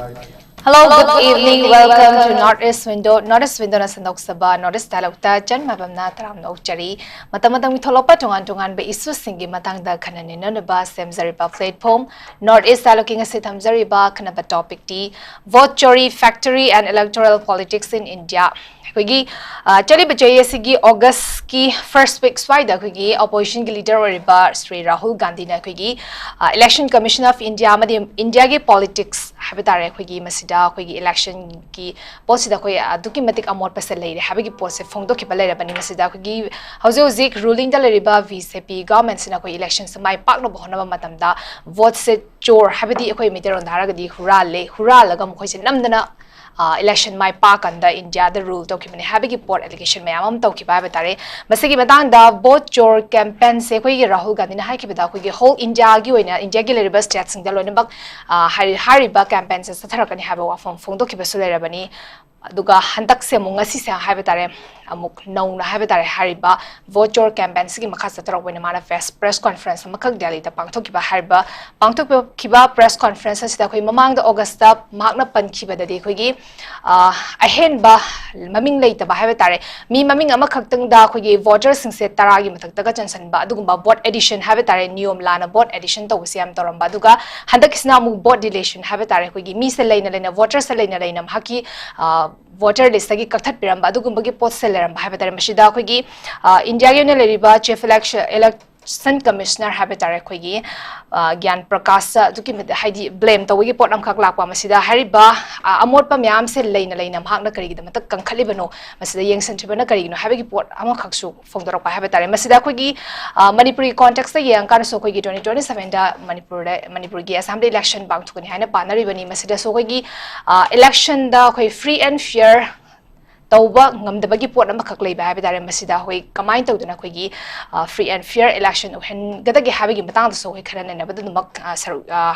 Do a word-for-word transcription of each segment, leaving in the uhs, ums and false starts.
Hello, good evening. Welcome to North East Window. North East Window ꯅ ꯁꯟꯗꯣꯛꯆꯕ North East Dialogue ꯇ ꯆꯟ ꯃꯥꯏꯕꯝꯅ ꯇꯔꯥꯝꯅ ꯑꯣꯛꯆꯔꯤ꯫ ꯃꯇꯝ ꯃꯇꯝꯒꯤ ꯊꯣꯛꯂꯛꯄ ꯇꯣꯉꯥꯟ ꯇꯣꯉꯥꯟꯕ issue ꯁꯤꯡꯒꯤ ꯃꯇꯥꯡꯗ ꯈꯟꯅ ꯅꯩꯅꯅꯕ ꯁꯦꯝꯖꯔꯤꯕ platform North East Dialogue ꯀꯤ ꯉꯁꯤ ꯊꯝꯖꯔꯤꯕ ꯑꯈꯟꯅꯕ topic T vote Chori, factory and electoral politics in India꯫ ꯑꯩꯈꯣꯏꯒꯤ, ꯑ, ꯆꯠꯂꯤꯕ ꯆꯍꯤ ꯑꯁꯤꯒꯤ August ꯀꯤ first week ꯁ꯭ꯋꯥꯏꯗ ꯑꯩꯈꯣꯏꯒꯤ opposition ꯒꯤ leader ꯑꯣꯏꯔꯤꯕ ꯁ꯭ꯔꯤ ꯔꯥꯍꯨꯜ ꯒꯥꯟꯙꯤꯅ ꯑꯩꯈꯣꯏꯒꯤ, ꯑ, Election Commission of India ꯑꯃꯗꯤ India ꯒꯤ politics ꯍꯥꯏꯕ ꯇꯥꯔꯦ, ꯑꯩꯈꯣꯏꯒꯤ ꯃꯁꯤꯗ ꯑꯩꯈꯣꯏꯒꯤ election ꯒꯤ ꯄꯣꯠꯁꯤꯗ ꯑꯩꯈꯣꯏ ꯑꯗꯨꯛꯀꯤ ꯃꯇꯤꯛ ꯑꯃꯣꯠꯄꯁꯦ ꯂꯩꯔꯦ ꯍꯥꯏꯕꯒꯤ ꯄꯣꯠꯁꯦ ꯐꯣꯡꯗꯣꯛꯈꯤꯕ ꯂꯩꯔꯕꯅꯤ꯫ ꯃꯁꯤꯗ ꯑꯩꯈꯣꯏꯒꯤ ꯍꯧꯖꯤꯛ ꯍꯧꯖꯤꯛ ruling ꯗ ꯂꯩꯔꯤꯕ B J P government ꯁꯤꯅ ꯑꯩꯈꯣꯏ election ꯁꯦ ꯃꯥꯏ ꯄꯥꯛꯅꯕ ꯍꯣꯠꯅꯕ ꯃꯇꯝꯗ vote ꯁꯦ ꯆꯣꯔ, ꯍꯥꯏꯕꯗꯤ ꯑꯩꯈꯣꯏ ꯃꯩꯇꯩꯔꯣꯟꯗ ꯍꯥꯏꯔꯒꯗꯤ ꯍꯨꯔꯥꯜꯂꯦ, ꯍꯨꯔꯥꯜꯂꯒ ꯃꯈꯣꯏꯁꯦ ꯅꯝꯗꯅ, ꯑ, election ꯃꯥꯏ ꯄꯥꯛꯀꯥꯟꯗ India ꯗ rule ꯇꯧꯈꯤꯕꯅꯦ ꯍꯥꯏꯕꯒꯤ ꯄꯣꯠ allegation ꯃꯌꯥꯝ ꯑꯃ ꯇꯧꯈꯤꯕ ꯍꯥꯏꯕ ꯇꯥꯔꯦ꯫ ꯃꯁꯤꯒꯤ ꯃꯇꯥꯡꯗ vote ꯆꯣꯔ campaign ꯁꯦ ꯑꯩꯈꯣꯏꯒꯤ ꯔꯥꯍꯨꯜ ꯒꯥꯟꯙꯤꯅ ꯍꯥꯏꯈꯤꯕꯗ ꯑꯩꯈꯣꯏꯒꯤ whole India ꯒꯤ ꯑꯣꯏꯅ, India ꯒꯤ ꯂꯩꯔꯤꯕ state ꯁꯤꯡꯗ ꯂꯣꯏꯅꯃꯛ, ꯑ, ꯍꯥꯏ-, ꯍꯥꯏꯔꯤꯕ campaign ꯁꯦ ꯆꯠꯊꯔꯛꯀꯅꯤ ꯍꯥꯏꯕ ꯋꯥꯐꯝ ꯐꯣꯡꯗꯣꯛꯈꯤꯕꯁꯨ ꯂꯩꯔꯕꯅꯤ꯫ ꯑꯗꯨꯒ ꯍꯟꯗꯛꯁꯦ ꯑꯃꯨꯛ ꯉꯁꯤꯁꯦ ꯍꯥꯏꯕ ꯇꯥꯔꯦ, ꯑꯃꯨꯛ ꯅꯧꯅ ꯍꯥꯏꯕ ꯇꯥꯔꯦ, ꯍꯥꯏꯔꯤꯕ vote ꯆꯣꯔ campaign ꯁꯤꯒꯤ ꯃꯈꯥ ꯆꯠꯊꯔꯛꯄ ꯑꯣꯏꯅ ꯃꯥꯅ press, press conference ꯑꯃꯈꯛ ꯗꯦꯜꯂꯤꯗ ꯄꯥꯡꯊꯣꯛꯈꯤꯕ꯫ ꯍꯥꯏꯔꯤꯕ ꯄꯥꯡꯊꯣꯛꯈꯤꯕ press conference ꯑꯁꯤꯗ ꯑꯩꯈꯣꯏ ꯃꯃꯥꯡꯗ August ꯇ ꯃꯍꯥꯛꯅ ꯄꯟꯈꯤꯕꯗꯗꯤ ꯑꯩꯈꯣꯏꯒꯤ, ꯑ, ꯑꯍꯦꯟꯕ ꯃꯃꯤꯡ ꯂꯩꯇꯕ ꯍꯥꯏꯕ ꯇꯥꯔꯦ, ꯃꯤ ꯃꯃꯤꯡ ꯑꯃꯈꯛꯇꯪꯗ ꯑꯩꯈꯣꯏꯒꯤ voter ꯁꯤꯡꯁꯦ ꯇꯔꯥꯒꯤ ꯃꯊꯛꯇꯒ ꯆꯟꯁꯟꯕ, ꯑꯗꯨꯒꯨꯝꯕ vote addition ꯍꯥꯏꯕ ꯇꯥꯔꯦ, ꯅꯤꯌꯣꯝ ꯂꯥꯟꯅ vote addition ꯇꯧꯕꯁꯦ ꯌꯥꯝ ꯇꯧꯔꯝꯕ꯫ ꯑꯗꯨꯒ ꯍꯟꯗꯛꯀꯤꯁꯤꯅ ꯑꯃꯨꯛ vote dilution ꯍꯥꯏꯕ ꯇꯥꯔꯦ, ꯑꯩꯈꯣꯏꯒꯤ ꯃꯤꯁꯦ ꯂꯩꯅ ꯂꯩꯅ, voter ꯁꯦ ꯂꯩꯅ ꯂꯩꯅ ꯃꯍꯥꯛꯀꯤ, ꯑ, voter list ꯇꯒꯤ ꯀꯛꯊꯠꯄꯤꯔꯝꯕ ꯑꯗꯨꯒꯨꯝꯕꯒꯤ ꯄꯣꯠꯁꯦ ꯂꯩꯔꯝꯕ ꯍꯥꯏꯕ ꯇꯥꯔꯦ꯫ ꯃꯁꯤꯗ ꯑꯩꯈꯣꯏꯒꯤ, ꯑ, India ꯒꯤ ꯑꯣꯏꯅ ꯂꯩꯔꯤꯕ Chief Election, Election Commissioner ꯍꯥꯏꯕ ꯇꯥꯔꯦ, ꯑꯩꯈꯣꯏꯒꯤ, ꯑ, ꯒ꯭ꯌꯥꯟ ꯄ꯭ꯔꯀꯥꯁꯇ ꯑꯗꯨꯛꯀꯤ ꯃꯇꯤꯛ, ꯍꯥꯏꯗꯤ, blame ꯇꯧꯕꯒꯤ ꯄꯣꯠ ꯑꯃꯈꯛ ꯂꯥꯛꯄ꯫ ꯃꯁꯤꯗ ꯍꯥꯏꯔꯤꯕ, ꯑ, ꯑꯃꯣꯠꯄ ꯃꯌꯥꯝꯁꯦ ꯂꯩꯅ ꯂꯩꯅ ꯃꯍꯥꯛꯅ ꯀꯔꯤꯒꯤꯗꯃꯛꯇ ꯀꯟꯈꯠꯂꯤꯕꯅꯣ, ꯃꯁꯤꯗ ꯌꯦꯡꯁꯤꯟꯗ꯭ꯔꯤꯕꯅ ꯀꯔꯤꯒꯤꯅꯣ ꯍꯥꯏꯕꯒꯤ ꯄꯣꯠ ꯑꯃꯈꯛꯁꯨ ꯐꯣꯡꯗꯣꯔꯛꯄ ꯍꯥꯏꯕ ꯇꯥꯔꯦ꯫ ꯃꯁꯤꯗ ꯑꯩꯈꯣꯏꯒꯤ, ꯑ, ꯃꯅꯤꯄꯨꯔꯤ context ꯇ ꯌꯦꯡꯉꯀꯥꯟꯗꯁꯨ ꯑꯩꯈꯣꯏꯒꯤ twenty twenty seven ꯗ ꯃꯅꯤꯄꯨꯔꯗ, ꯃꯅꯤꯄꯨꯔꯒꯤ Assembly election ꯄꯥꯡꯊꯣꯛꯀꯅꯤ ꯍꯥꯏꯅ ꯄꯥꯅꯔꯤꯕꯅꯤ꯫ ꯃꯁꯤꯗꯁꯨ ꯑꯩꯈꯣꯏꯒꯤ, ꯑ, election ꯗ ꯑꯩꯈꯣꯏ free and fair ꯇꯧꯕ ꯉꯝꯗꯕꯒꯤ ꯄꯣꯠ ꯑꯃꯈꯛ ꯂꯩꯕ ꯍꯥꯏꯕ ꯇꯥꯔꯦ꯫ ꯃꯁꯤꯗ ꯑꯩꯈꯣꯏ ꯀꯃꯥꯏꯅ ꯇꯧꯗꯅ ꯑꯩꯈꯣꯏꯒꯤ, ꯑ, free and fair election ꯑꯣꯏꯍꯟꯒꯗꯒꯦ ꯍꯥꯏꯕꯒꯤ ꯃꯇꯥꯡꯗꯁꯨ ꯑꯩꯈꯣꯏ ꯈꯟꯅ ꯅꯩꯅꯕꯗ ꯑꯗꯨꯃꯛ, ꯑ, ꯁꯔꯨꯛ, ꯑ,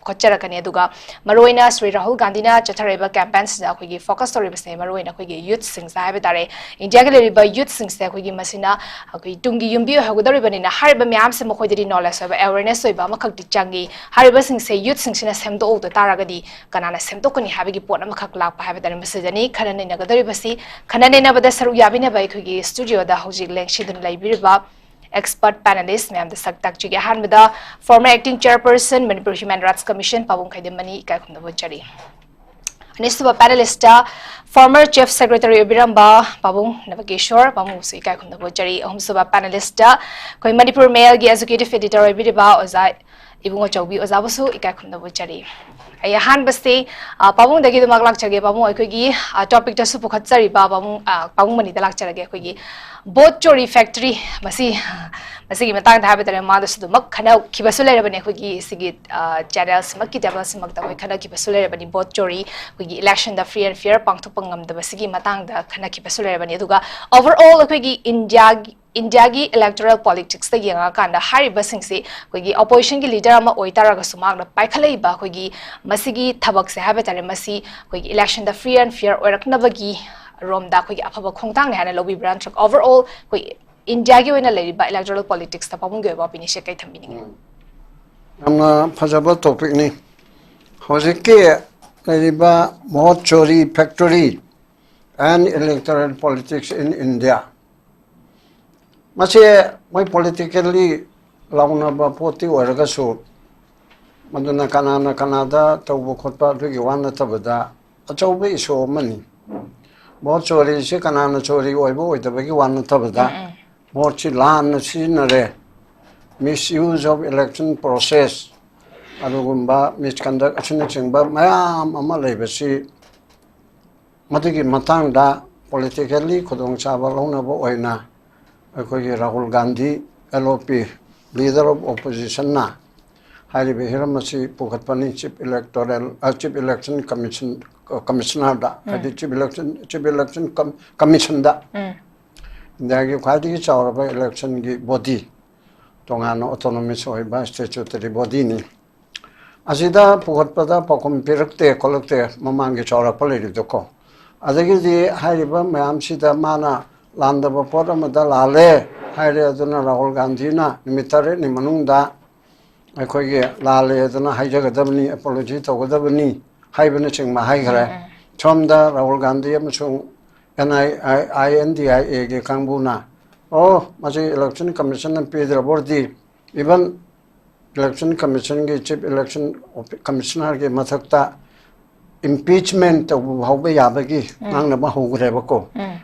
ꯈꯣꯠꯆꯔꯛꯀꯅꯤ꯫ ꯑꯗꯨꯒ ꯃꯔꯨꯑꯣꯏꯅ ꯁ꯭ꯔꯤ ꯔꯥꯍꯨꯜ ꯒꯥꯟꯙꯤꯅ ꯆꯠꯊꯔꯛꯏꯕ ꯀꯦꯝꯄꯦꯟꯁꯤꯗ ꯑꯩꯈꯣꯏꯒꯤ ꯐꯣꯀꯁ ꯇꯧꯔꯤꯕꯁꯦ ꯃꯔꯨꯑꯣꯏꯅ ꯑꯩꯈꯣꯏꯒꯤ ꯌꯨꯠꯁꯤꯡꯁꯦ ꯍꯥꯏꯕ ꯇꯥꯔꯦ, ꯏꯟꯗꯤꯌꯥꯒꯤ ꯂꯩꯔꯤꯕ ꯌꯨꯠꯁꯤꯡꯁꯦ ꯑꯩꯈꯣꯏꯒꯤ ꯃꯁꯤꯅ ꯑꯩꯈꯣꯏ ꯇꯨꯡꯒꯤ ꯌꯨꯝꯕꯤ ꯑꯣꯏꯍꯧꯒꯗꯧꯔꯤꯕꯅꯤꯅ ꯍꯥꯏꯔꯤꯕ ꯃꯌꯥꯝꯁꯦ ꯃꯈꯣꯏꯗꯗꯤ ꯅꯣꯂꯦꯖ ꯑꯣꯏꯕ, ꯑꯦꯋꯦꯔꯅꯦꯁ ꯑꯣꯏꯕ ꯑꯃꯈꯛꯇꯤ ꯆꯪꯉꯤ꯫ ꯍꯥꯏꯔꯤꯕꯁꯤꯡꯁꯦ ꯌꯨꯠꯁꯤꯡꯁꯤꯅ ꯁꯦꯝꯗꯣꯛꯍꯧꯗ ꯇꯥꯔꯒꯗꯤ ꯀꯅꯥꯅ ꯁꯦꯝꯗꯣꯛꯀꯅꯤ ꯍꯥꯏꯕꯒꯤ ꯄꯣꯠ ꯑꯃꯈꯛ ꯂꯥꯛꯄ ꯍꯥꯏꯕ ꯇꯥꯔꯦ꯫ ꯃꯁꯤꯗꯅꯤ ꯈꯟꯅ ꯅꯩꯅꯒꯗꯧꯔꯤꯕꯁꯤ꯫ ꯈꯟꯅ ꯅꯩꯅꯕꯗ ꯁꯔꯨꯛ ꯌꯥꯕꯤꯅꯕ ꯑꯩꯈꯣꯏꯒꯤ ꯁ꯭ꯇꯨꯗꯤꯑꯣꯗ ꯍꯧꯖꯤꯛ ꯂꯦꯡꯁꯤꯟꯗꯨꯅ ꯂꯩꯕꯤꯔꯤꯕ ꯑꯦꯛꯁꯄꯔꯠ ꯄꯦꯅꯦꯂꯤꯁ ꯃꯌꯥꯝꯗ ꯁꯛ ꯇꯥꯛꯆꯒꯦ꯫ ꯑꯍꯥꯟꯕꯗ former acting chairperson Manipur Human Rights Commission ꯄꯥꯕꯨꯡ ꯈꯥꯏꯗꯦꯝꯃꯅꯤ ꯏꯀꯥꯏ ꯈꯨꯝꯅꯕ ꯎꯠꯆꯔꯤ꯫ ꯑꯅꯤꯁꯨꯕ ꯄꯦꯅꯦꯂꯤꯁꯇ former chief secretary ꯑꯣꯏꯕꯤꯔꯝꯕ ꯄꯥꯕꯨꯡ ꯅꯕꯀꯦꯁꯣꯔ ꯄꯥꯕꯨꯡꯕꯨꯁꯨ ꯏꯀꯥꯏ ꯈꯨꯝꯅꯕ ꯎꯠꯆꯔꯤ꯫ ꯑꯍꯨꯝꯁꯨꯕ ꯄꯦꯅꯦꯂꯤꯁꯇ ꯑꯩꯈꯣꯏ ꯃꯅꯤꯄꯨꯔ ꯃꯦꯜꯒꯤ ꯑꯦꯖꯨꯀꯦꯇꯤꯚ ꯑꯦꯗꯤꯇꯔ ꯑꯣꯏꯕꯤꯔꯤꯕ ꯑꯣꯖꯥ ꯏꯕꯨꯡꯉꯣ ꯆꯧꯕꯤ ꯑꯣꯖꯥꯕꯨꯁꯨ ꯏꯀꯥꯏ ꯈꯨꯝꯅꯕ ꯎꯠꯆꯔꯤ꯫ ꯑꯩ ꯑꯍꯥꯟꯕꯁꯤ, ꯑ, ꯄꯥꯕꯨꯡꯗꯒꯤ ꯑꯗꯨꯃꯛ ꯂꯥꯛꯆꯒꯦ꯫ ꯄꯥꯕꯨꯡ, ꯑꯩꯈꯣꯏꯒꯤ, ꯑ, ꯇꯣꯄꯤꯛꯇꯁꯨ ꯄꯨꯈꯠꯆꯔꯤꯕ ꯄꯥꯕꯨꯡ, ꯑ, ꯄꯥꯕꯨꯡ ꯃꯅꯤꯗ ꯂꯥꯛꯆꯔꯒꯦ꯫ ꯑꯩꯈꯣꯏꯒꯤ ꯚꯣꯠ ꯆꯣꯔꯤ ꯐꯦꯛꯇꯔꯤ, ꯃꯁꯤ, ꯃꯁꯤꯒꯤ ꯃꯇꯥꯡꯗ ꯍꯥꯏꯕ ꯇꯥꯔꯦ, ꯃꯥꯗꯁꯨ ꯑꯗꯨꯃꯛ ꯈꯟꯅꯈꯤꯕꯁꯨ ꯂꯩꯔꯕꯅꯤ ꯑꯩꯈꯣꯏꯒꯤ ꯁꯤꯒꯤ, ꯑ, ꯆꯦꯅꯦꯜꯁꯤꯃꯛꯀꯤ ꯇꯦꯕꯜꯁꯤꯃꯛꯇ ꯑꯩꯈꯣꯏ ꯈꯟꯅꯈꯤꯕꯁꯨ ꯂꯩꯔꯕꯅꯤ꯫ ꯚꯣꯠ ꯆꯣꯔꯤ, ꯑꯩꯈꯣꯏꯒꯤ ꯏꯂꯦꯛꯁꯟꯗ free and fair ꯄꯥꯡꯊꯣꯛꯄ ꯉꯝꯗꯕꯁꯤꯒꯤ ꯃꯇꯥꯡꯗ ꯈꯟꯅꯈꯤꯕꯁꯨ ꯂꯩꯔꯕꯅꯤ꯫ ꯑꯗꯨꯒ overall ꯑꯩꯈꯣꯏꯒꯤ ꯏꯟꯗꯤꯌꯥꯒꯤ ꯏꯟꯗꯤꯌꯥꯒꯤ electoral politicsꯇ ꯌꯦꯡꯉꯛꯑꯀꯥꯟꯗ ꯍꯥꯏꯔꯤꯕꯁꯤꯡꯁꯤ ꯑꯩꯈꯣꯏꯒꯤ oppositionꯒꯤ leader ꯑꯃ ꯑꯣꯏꯇꯥꯔꯒꯁꯨ ꯃꯍꯥꯛꯅ ꯄꯥꯏꯈꯠꯂꯛꯏꯕ ꯑꯩꯈꯣꯏꯒꯤ ꯃꯁꯤꯒꯤ ꯊꯕꯛꯁꯦ ꯍꯥꯏꯕ ꯇꯥꯔꯦ, ꯃꯁꯤ ꯑꯩꯈꯣꯏꯒꯤ electionꯗ free and fair ꯑꯣꯏꯔꯛꯅꯕꯒꯤ ꯔꯣꯝꯗ ꯑꯩꯈꯣꯏꯒꯤ ꯑꯐꯕ ꯈꯣꯡꯊꯥꯡꯅꯤ ꯍꯥꯏꯅ ꯂꯧꯕꯤꯕ꯭ꯔꯥ? ꯅꯠꯇ꯭ꯔꯒ overall ꯑꯩꯈꯣꯏ ꯏꯟꯗꯤꯌꯥꯒꯤ ꯑꯣꯏꯅ ꯂꯩꯔꯤꯕ electoral politicsꯇ ꯄꯥꯕꯨꯡꯒꯤ ꯑꯣꯏꯕ opinionꯁꯦ ꯀꯩ ꯊꯝꯕꯤꯅꯤꯡꯉꯤ? ꯎꯝ꯫ ꯌꯥꯝꯅ ꯐꯖꯕ topicꯅꯤ꯫ ꯍꯧꯖꯤꯛꯀꯤ ꯂꯩꯔꯤꯕ vote chori factory and electoral politics in India, ꯃꯁꯤ ꯃꯣꯏ politically ꯂꯥꯎꯅꯕ ꯄꯣꯠꯇꯤ ꯑꯣꯏꯔꯒꯁꯨ, ꯃꯗꯨꯅ ꯀꯅꯥꯅ ꯀꯅꯥꯗ ꯇꯧꯕ ꯈꯣꯠꯄ ꯑꯗꯨꯒꯤ ꯋꯥ ꯅꯠꯇꯕꯗ, ꯑꯆꯧꯕ issue ꯑꯃꯅꯤ꯫ Vote ꯆꯣꯔꯤꯁꯤ ꯀꯅꯥꯅ ꯆꯣꯔꯤ ꯑꯣꯏꯕ ꯑꯣꯏꯗꯕꯒꯤ ꯋꯥ ꯅꯠꯇꯕꯗ, ꯎꯝ, ꯎꯝ꯫ Voteꯁꯤ ꯂꯥꯟꯅ ꯁꯤꯖꯤꯟꯅꯔꯦ, misuse of election process, ꯑꯗꯨꯒꯨꯝꯕ misconduct ꯑꯁꯤꯅꯆꯤꯡꯕ ꯃꯌꯥꯝ ꯑꯃ ꯂꯩꯕꯁꯤ, ꯃꯗꯨꯒꯤ ꯃꯇꯥꯡꯗ politically ꯈꯨꯗꯣꯡꯆꯥꯕ ꯂꯧꯅꯕ ꯑꯣꯏꯅ ꯑꯩꯈꯣꯏꯒꯤ Rahul Gandhi, LOP, leader of oppositionꯅ ꯍꯥꯏꯔꯤꯕ ꯍꯤꯔꯝ ꯑꯁꯤ ꯄꯨꯈꯠꯄꯅꯤ꯫ Chief electoral, ꯑ, Chief Election Commission, ꯑ, Commissionerꯗ, ꯎꯝ꯫ ꯍꯥꯏꯗꯤ Chief Election, Chief Election Com-, Commissionꯗ, ꯎꯝ꯫ ꯏꯟꯗꯤꯌꯥꯒꯤ ꯈ꯭ꯋꯥꯏꯗꯒꯤ ꯆꯥꯎꯔꯕ electionꯒꯤ body, ꯇꯣꯉꯥꯟꯅ autonomous ꯑꯣꯏꯕ statutory bodyꯅꯤ꯫ ꯑꯁꯤꯗ ꯄꯨꯈꯠꯄꯗ ꯄꯥꯎꯈꯨꯝ ꯄꯤꯔꯛꯇꯦ ꯈꯣꯠꯂꯛꯇꯦ, ꯃꯃꯥꯡꯒꯤ ꯆꯥꯎꯔꯥꯛꯄ ꯂꯩꯔꯤꯕꯗꯣꯀꯣ꯫ ꯑꯗꯒꯤꯗꯤ ꯍꯥꯏꯔꯤꯕ ꯃꯌꯥꯝꯁꯤꯗ ꯃꯥꯅ ꯂꯥꯟꯗꯕ ꯄꯣꯠ ꯑꯃꯗ ꯂꯥꯜꯂꯦ ꯍꯥꯏꯔꯦ, ꯑꯗꯨꯅ ꯔꯥꯍꯨꯜ ꯒꯥꯟꯙꯤꯅ ꯅꯨꯃꯤꯠ ꯇꯔꯦꯠꯅꯤ ꯃꯅꯨꯡꯗ ꯑꯩꯈꯣꯏꯒꯤ ꯂꯥꯜꯂꯦ ꯑꯗꯨꯅ ꯍꯥꯏꯖꯒꯗꯕꯅꯤ, ꯑꯦꯄꯣꯂꯣꯖꯤ ꯇꯧꯒꯗꯕꯅꯤ ꯍꯥꯏꯕꯅꯆꯤꯡꯕ ꯍꯥꯏꯈ꯭ꯔꯦ꯫ ꯁꯣꯝꯗ ꯔꯥꯍꯨꯜ ꯒꯥꯟꯙꯤ ꯑꯃꯁꯨꯡ and I I N D I ꯑꯦꯒꯤ ꯀꯥꯡꯕꯨꯅ, ꯑꯣ, ꯃꯁꯤ ꯏꯂꯦꯛꯁꯟ ꯀꯃꯤꯁꯟꯅ ꯄꯤꯗ꯭ꯔꯕ ꯑꯣꯏꯔꯗꯤ, ꯏꯚꯟ ꯏꯂꯦꯛꯁꯟ ꯀꯃꯤꯁꯟꯒꯤ ꯆꯤꯐ ꯏꯂꯦꯛꯁꯟ ꯀꯃꯤꯁꯅꯔꯒꯤ ꯃꯊꯛꯇ ꯏꯝꯄꯤꯆꯃꯦꯟ ꯇꯧꯕ ꯐꯥꯎꯕ ꯌꯥꯕꯒꯤ ꯉꯥꯡꯅꯕ ꯍꯧꯈ꯭ꯔꯦꯕꯀꯣ꯫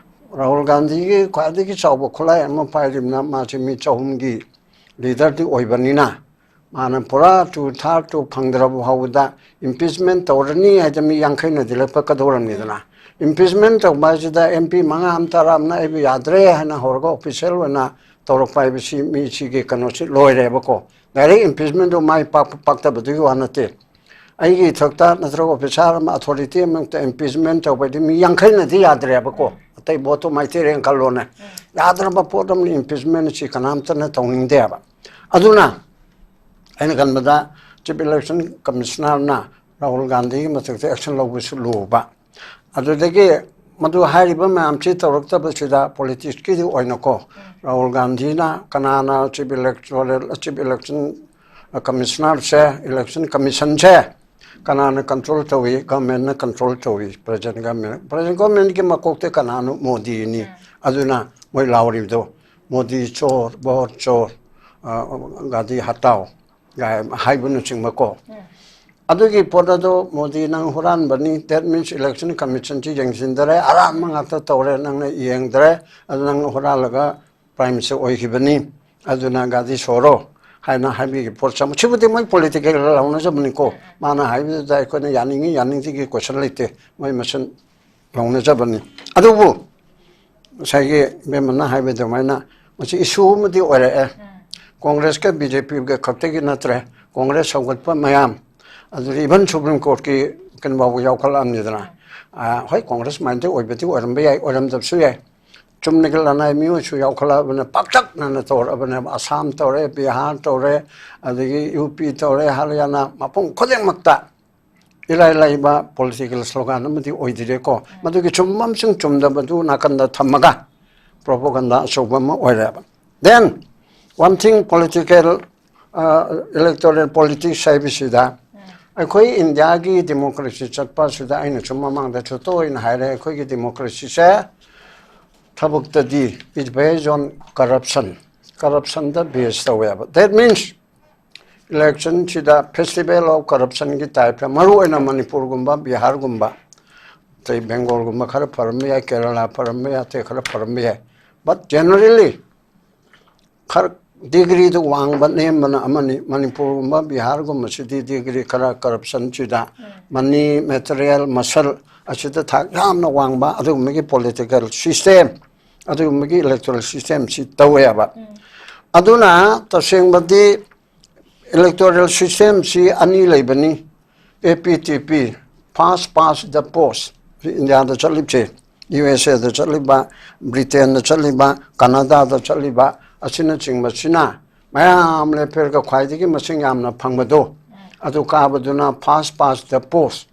ꯔꯥꯍꯨꯜ ꯒꯥꯟꯙꯤꯒꯤ ꯈ꯭ꯋꯥꯏꯗꯒꯤ ꯆꯥꯎꯕ ꯈꯨꯠꯂꯥꯏ ꯑꯃ ꯄꯥꯏꯔꯤꯕꯅ ꯃꯥꯁꯤ ꯃꯤ ꯆꯍꯨꯝꯒꯤ ꯂꯤꯗꯔꯗꯤ ꯑꯣꯏꯕꯅꯤꯅ, ꯃꯥꯅ ꯄꯨꯔꯥ ꯇꯨ ꯊꯥꯔꯠ ꯇꯨ ꯐꯪꯗ꯭ꯔꯕ ꯐꯥꯎꯕꯗ ꯏꯝꯄꯤꯆꯃꯦꯟ ꯇꯧꯔꯅꯤ ꯍꯥꯏꯗ ꯃꯤ ꯌꯥꯡꯈꯩꯅꯗꯤ ꯂꯦꯞꯄꯛꯀꯗꯧꯔꯝꯅꯤꯗꯅ꯫ ꯏꯝꯄꯤꯆꯃꯦꯟ ꯇꯧꯕ ꯍꯥꯏꯁꯤꯗ ꯑꯦꯝ ꯄꯤ ꯃꯉꯥ ꯑꯃ ꯇꯔꯥ ꯑꯃꯅ ꯑꯩꯕꯨ ꯌꯥꯗ꯭ꯔꯦ ꯍꯥꯏꯅ ꯍꯧꯔꯒ ꯑꯣꯐꯤꯁꯤꯌꯦꯜ ꯑꯣꯏꯅ ꯇꯧꯔꯛꯄ ꯍꯥꯏꯕꯁꯤ ꯃꯤꯁꯤꯒꯤ ꯀꯩꯅꯣꯁꯤ ꯂꯣꯏꯔꯦꯕꯀꯣ꯫ ꯗꯥꯏꯔꯦꯛ ꯏꯝꯄꯤꯆꯃꯦꯟꯗꯨ ꯃꯥꯏ ꯄꯥꯛꯄ ꯄꯥꯛꯇꯕꯗꯨꯒꯤ ꯋꯥ ꯅꯠꯇꯦ꯫ ꯑꯩꯒꯤ ꯏꯊꯛꯇ ꯅꯠꯇ꯭ꯔꯒ ꯑꯣꯐꯤꯁꯥꯔ ꯑꯃ, ꯑꯣꯊꯣꯔꯤꯇꯤ ꯑꯃꯇ ꯏꯝꯄꯤꯆꯃꯦꯟ ꯇꯧꯕꯗꯤ ꯃꯤ ꯌꯥꯡꯈꯩꯅꯗꯤ ꯌꯥꯗ꯭ꯔꯦꯕꯀꯣ꯫ ꯑꯇꯩ ꯚꯣꯠꯇꯣ ꯃꯥꯏꯊꯤꯔꯦꯅ ꯈꯜꯂꯣꯅꯦ꯫ ꯌꯥꯗ꯭ꯔꯕ ꯄꯣꯠ ꯑꯃꯅ ꯏꯝꯄꯤꯆꯃꯦꯟ ꯑꯁꯤ ꯀꯅꯥꯝꯇꯅ ꯇꯧꯅꯤꯡꯗꯦꯕ꯫ ꯑꯗꯨꯅ ꯑꯩꯅ ꯈꯟꯕꯗ ꯆꯤꯐ ꯏꯂꯦꯛꯁꯟ ꯀꯃꯤꯁꯅꯔꯅ ꯔꯥꯍꯨꯜ ꯒꯥꯟꯙꯤꯒꯤ ꯃꯊꯛꯇ ꯑꯦꯛꯁꯟ ꯂꯧꯕꯁꯨ ꯂꯨꯕ꯫ ꯑꯗꯨꯗꯒꯤ ꯃꯗꯨ ꯍꯥꯏꯔꯤꯕ ꯃꯌꯥꯝꯁꯤ ꯇꯧꯔꯛꯇꯕꯁꯤꯗ ꯄꯣꯂꯤꯇꯤꯛꯁꯀꯤꯗꯤ ꯑꯣꯏꯅꯀꯣ, ꯔꯥꯍꯨꯜ ꯒꯥꯟꯙꯤꯅ ꯀꯅꯥꯅ ꯆꯤꯐ ꯏꯂꯦꯛꯇꯣꯔꯦꯜ, ꯆꯤꯐ ꯏꯂꯦꯛꯁꯟ ꯀꯃꯤꯁꯅꯔꯁꯦ, ꯏꯂꯦꯛꯁꯟ ꯀꯃꯤꯁꯟꯁꯦ ꯀꯅꯥꯅ ꯀꯟꯇ꯭ꯔꯣꯜ ꯇꯧꯏ? ꯒꯚꯔꯟꯃꯦꯟꯅ ꯀꯟꯇ꯭ꯔꯣꯜ ꯇꯧꯏ꯫ ꯄ꯭ꯔꯖꯦꯟ ꯒꯚꯔꯟꯃꯦꯟ, ꯄ꯭ꯔꯖꯦꯟ ꯒꯚꯔꯟꯃꯦꯟꯒꯤ ꯃꯀꯣꯛꯇ ꯀꯅꯥꯅꯣ? ꯃꯣꯗꯤꯅꯤ꯫ ꯑꯗꯨꯅ ꯃꯣꯏ ꯂꯥꯎꯔꯤꯕꯗꯣ, "ꯃꯣꯗꯤ ꯆꯣꯔ, ꯕꯍꯨꯠ ꯆꯣꯔ, ꯑ, ꯒꯥꯗꯤ ꯍꯇꯥꯎ" ꯒꯥꯏ ꯍꯥꯏꯕꯅꯆꯤꯡꯕꯀꯣ꯫ ꯑꯗꯨꯒꯤ ꯄꯣꯠ ꯑꯗꯣ ꯃꯣꯗꯤ ꯅꯪ ꯍꯨꯔꯥꯟꯕꯅꯤ, that means election commissionꯁꯤ ꯌꯦꯡꯁꯤꯟꯗꯔꯦ, ꯑꯔꯥꯟꯕ ꯉꯥꯛꯇ ꯇꯧꯔꯦ, ꯅꯪꯅ ꯌꯦꯡꯗ꯭ꯔꯦ, ꯑꯗꯨ ꯅꯪ ꯍꯨꯔꯥꯜꯂꯒ ꯄ꯭ꯔꯥꯏꯝ ꯃꯤꯅꯤꯁꯇꯔ ꯑꯣꯏꯈꯤꯕꯅꯤ, ꯑꯗꯨꯅ ꯒꯥꯗꯤ ꯁꯣꯔꯣ ꯍꯥꯏꯅ ꯍꯥꯏꯕꯤꯒꯤ ꯄꯣꯠ ꯆꯪꯕ꯫ ꯁꯤꯕꯨꯗꯤ ꯃꯣꯏ ꯄꯣꯂꯤꯇꯤꯀꯦꯜ ꯂꯥꯎꯅꯖꯕꯅꯤꯀꯣ꯫ ꯃꯥꯅ ꯍꯥꯏꯕꯗꯨꯗ ꯑꯩꯈꯣꯏꯅ ꯌꯥꯅꯤꯡꯉꯤ ꯌꯥꯅꯤꯡꯗꯦꯒꯤ ꯀꯣꯏꯁꯟ ꯂꯩꯇꯦ, ꯃꯣꯏ ꯃꯁꯦꯟ ꯂꯥꯎꯅꯖꯕꯅꯤ꯫ ꯑꯗꯨꯕꯨ ꯉꯁꯥꯏꯒꯤ ꯏꯕꯦꯝꯃꯅ ꯍꯥꯏꯕ ꯑꯗꯨꯃꯥꯏꯅ ꯃꯁꯤ ꯏꯁꯨ ꯑꯃꯗꯤ ꯑꯣꯏꯔꯛꯑꯦ꯫ ꯀꯣꯡꯒ꯭ꯔꯦꯁꯀ ꯕꯤ ꯖꯦ ꯄꯤꯒ ꯈꯛꯇꯒꯤ ꯅꯠꯇ꯭ꯔꯦ, ꯀꯣꯡꯒ꯭ꯔꯦꯁ ꯍꯧꯒꯠꯄ ꯃꯌꯥꯝ, ꯑꯗꯨꯗꯤ ꯏꯚꯟ ꯁꯨꯄ꯭ꯔꯤꯝ ꯀꯣꯔꯠꯀꯤ ꯀꯩꯅꯣ ꯐꯥꯎꯕ ꯌꯥꯎꯈꯠꯂꯛꯑꯕꯅꯤꯗꯅ꯫ ꯑ, ꯍꯣꯏ, ꯀꯣꯡꯒ꯭ꯔꯦꯁ ꯃꯥꯏꯟꯗ ꯑꯣꯏꯕꯗꯤ ꯑꯣꯏꯔꯝꯕ ꯌꯥꯏ, ꯑꯣꯏꯔꯝꯗꯕꯁꯨ ꯌꯥꯏ꯫ ꯆꯨꯝꯅꯒꯤ ꯂꯅꯥꯏ ꯃꯤꯑꯣꯏꯁꯨ ꯌꯥꯎꯈꯠꯂꯛꯑꯕꯅꯤ, ꯄꯥꯛꯇꯛꯅꯅ ꯇꯧꯔꯛꯑꯕꯅꯦꯕ꯫ ꯑꯁꯥꯝ ꯇꯧꯔꯦ, ꯕꯤꯍꯥꯔ ꯇꯧꯔꯦ, ꯑꯗꯒꯤ ꯌꯨ ꯄꯤ ꯇꯧꯔꯦ, ꯍꯔꯤꯌꯥꯅꯥ, ꯃꯐꯝ ꯈꯨꯗꯤꯡꯃꯛꯇ ꯏꯔꯥꯏ ꯂꯥꯏꯕ ꯄꯣꯂꯤꯇꯤꯀꯦꯜ ꯁ꯭ꯂꯣꯒꯥꯟ ꯑꯃꯗꯤ ꯑꯣꯏꯗ꯭ꯔꯦꯀꯣ꯫ ꯃꯗꯨꯒꯤ ꯆꯨꯝꯕ ꯑꯃꯁꯨꯡ ꯆꯨꯝꯗꯕꯗꯨ ꯅꯥꯀꯟꯗ ꯊꯝꯃꯒ ꯄ꯭ꯔꯣꯄꯣꯒꯟꯗꯥ ꯑꯆꯧꯕ ꯑꯃ ꯑꯣꯏꯔꯦꯕ꯫ ꯗꯦꯟ ꯋꯥꯟ ꯊꯤꯡ, ꯄꯣꯂꯤꯇꯤꯀꯦꯜ ꯏꯂꯦꯛꯇꯣꯔꯦꯜ ꯄꯣꯂꯤꯇꯤꯛꯁ ꯍꯥꯏꯕꯁꯤꯗ ꯑꯩꯈꯣꯏ ꯏꯟꯗꯤꯌꯥꯒꯤ ꯗꯦꯃꯣꯀ꯭ꯔꯦꯁꯤ ꯆꯠꯄ ꯑꯁꯤꯗ ꯑꯩꯅꯁꯨ ꯃꯃꯥꯡꯗꯁꯨ ꯇꯣꯏꯅ ꯍꯥꯏꯔꯦ, ꯑꯩꯈꯣꯏꯒꯤ ꯗꯦꯃꯣꯀ꯭ꯔꯦꯁꯤꯁꯦ ꯊꯕꯛꯇꯗꯤ it's based on corruption, ꯀꯔꯞꯁꯟꯗ ꯕꯦꯁ ꯇꯧꯋꯦꯕ꯫ That means ꯏꯂꯦꯛꯁꯟꯁꯤꯗ festival of corruptionꯒꯤ ꯇꯥꯏꯞꯇ, ꯃꯔꯨꯑꯣꯏꯅ ꯃꯅꯤꯄꯨꯔꯒꯨꯝꯕ, ꯕꯤꯍꯥꯔꯒꯨꯝꯕ, ꯑꯇꯩ ꯕꯦꯡꯒꯣꯜꯒꯨꯝꯕ ꯈꯔ ꯐꯔꯝꯕ ꯌꯥꯏ, ꯀꯦꯔꯂꯥ ꯐꯔꯝꯕ ꯌꯥꯏ, ꯑꯇꯩ ꯈꯔ ꯐꯔꯝꯕ ꯌꯥꯏ, but generally ꯈꯔ ꯗꯤꯒ꯭ꯔꯤꯗ ꯋꯥꯡꯕ ꯅꯦꯝꯕꯅ ꯑꯃꯅꯤ꯫ ꯃꯅꯤꯄꯨꯔꯒꯨꯝꯕ ꯕꯤꯍꯥꯔꯒꯨꯝꯕꯁꯤꯗꯤ ꯗꯤꯒ꯭ꯔꯤ ꯈꯔ ꯀꯔꯞꯁꯟꯁꯤꯗ, ꯃꯅꯤ, ꯃꯦꯇꯔꯤꯌꯦꯜ, ꯃꯁꯜ ꯑꯁꯤꯗ ꯊꯥꯛ ꯌꯥꯝꯅ ꯋꯥꯡꯕ ꯑꯗꯨꯒꯨꯝꯕꯒꯤ ꯄꯣꯂꯤꯇꯤꯀꯦꯜ ꯁꯤꯁꯇꯦꯝ, ꯑꯗꯨꯒꯨꯝꯕꯒꯤ ꯏꯂꯦꯛꯇꯣꯔꯦꯜ ꯁꯤꯁꯇꯦꯝꯁꯤ ꯇꯧꯋꯦꯕ꯫ ꯑꯗꯨꯅ ꯇꯁꯦꯡꯕꯗꯤ ꯏꯂꯦꯛꯇꯣꯔꯦꯜ ꯁꯤꯁꯇꯦꯝꯁꯤ ꯑꯅꯤ ꯂꯩꯕꯅꯤ, A P T P, first past the post, ꯏꯟꯗꯤꯌꯥꯗ ꯆꯠꯂꯤꯕꯁꯦ, ꯌꯨ ꯑꯦꯁ ꯑꯦꯗ ꯆꯠꯂꯤꯕ, ꯕ꯭ꯔꯤꯇꯦꯟꯗ ꯆꯠꯂꯤꯕ, ꯀꯅꯥꯗꯥꯗ ꯆꯠꯂꯤꯕ ꯑꯁꯤꯅꯆꯤꯡꯕꯁꯤꯅ ꯃꯌꯥꯝ ꯂꯦꯞꯄꯤꯔꯒ ꯈ꯭ꯋꯥꯏꯗꯒꯤ ꯃꯁꯤꯡ ꯌꯥꯝꯅ ꯐꯪꯕꯗꯣ, ꯑꯗꯨ ꯀꯥꯕꯗꯨꯅ first past the post,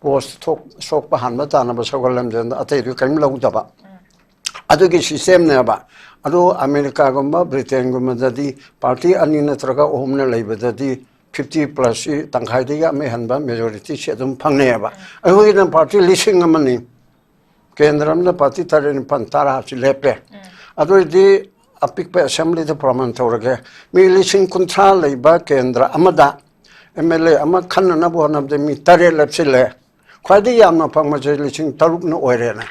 ꯄꯣꯁ ꯊꯣꯛ-, ꯁꯣꯛꯄ ꯍꯥꯟꯕ ꯇꯥꯅꯕ ꯁꯒꯣꯜ ꯂꯝꯖꯦꯜꯗ ꯑꯇꯩꯗꯨ ꯀꯔꯤꯝ ꯂꯧꯗꯕ꯫ ꯑꯗꯨꯒꯤ ꯁꯤꯁꯇꯦꯝꯅꯦꯕ꯫ ꯑꯗꯨ ꯑꯃꯦꯔꯤꯀꯥꯒꯨꯝꯕ ꯕ꯭ꯔꯤꯇꯦꯟꯒꯨꯝꯕꯗꯗꯤ ꯄꯥꯔꯇꯤ ꯑꯅꯤ ꯅꯠꯇ꯭ꯔꯒ ꯑꯍꯨꯝꯅ ꯂꯩꯕꯗꯗꯤ fifty plus ꯁꯤ, ꯇꯪꯈꯥꯏꯗꯒꯤ ꯑꯃ ꯍꯦꯟꯕ ꯃꯦꯖꯣꯔꯤꯇꯤꯁꯤ ꯑꯗꯨꯝ ꯐꯪꯅꯩꯑꯕ꯫ ꯑꯩꯈꯣꯏꯒꯤꯅ ꯄꯥꯔꯇꯤ ꯂꯤꯁꯤꯡ ꯑꯃꯅꯤ, ꯀꯦꯟꯗ꯭ꯔ ꯑꯃꯗ ꯄꯥꯔꯇꯤ ꯇꯔꯦꯠ, ꯅꯤꯄꯥꯜ, ꯇꯔꯥ ꯑꯁꯤ ꯂꯦꯞꯄꯦ꯫ ꯑꯗꯨ ꯑꯣꯏꯔꯗꯤ ꯑꯄꯤꯛꯄ ꯑꯦꯁꯦꯝꯕ꯭ꯂꯤꯗ ꯄ꯭ꯔꯃꯥꯟ ꯇꯧꯔꯒꯦ, ꯃꯤ ꯂꯤꯁꯤꯡ ꯀꯨꯟꯊ꯭ꯔꯥ ꯂꯩꯕ ꯀꯦꯟꯗ꯭ꯔ ꯑꯃꯗ ꯑꯦꯝ ꯑꯦꯜ ꯑꯦ ꯑꯃ ꯈꯟꯅꯅꯕ ꯍꯣꯠꯅꯕꯗ ꯃꯤ ꯇꯔꯦꯠ ꯂꯦꯞꯁꯤꯜꯂꯦ꯫ ꯈ꯭ꯋꯥꯏꯗꯒꯤ ꯌꯥꯝꯅ ꯐꯪꯕꯁꯦ ꯂꯤꯁꯤꯡ ꯇꯔꯨꯛꯅ ꯑꯣꯏꯔꯦꯅ꯫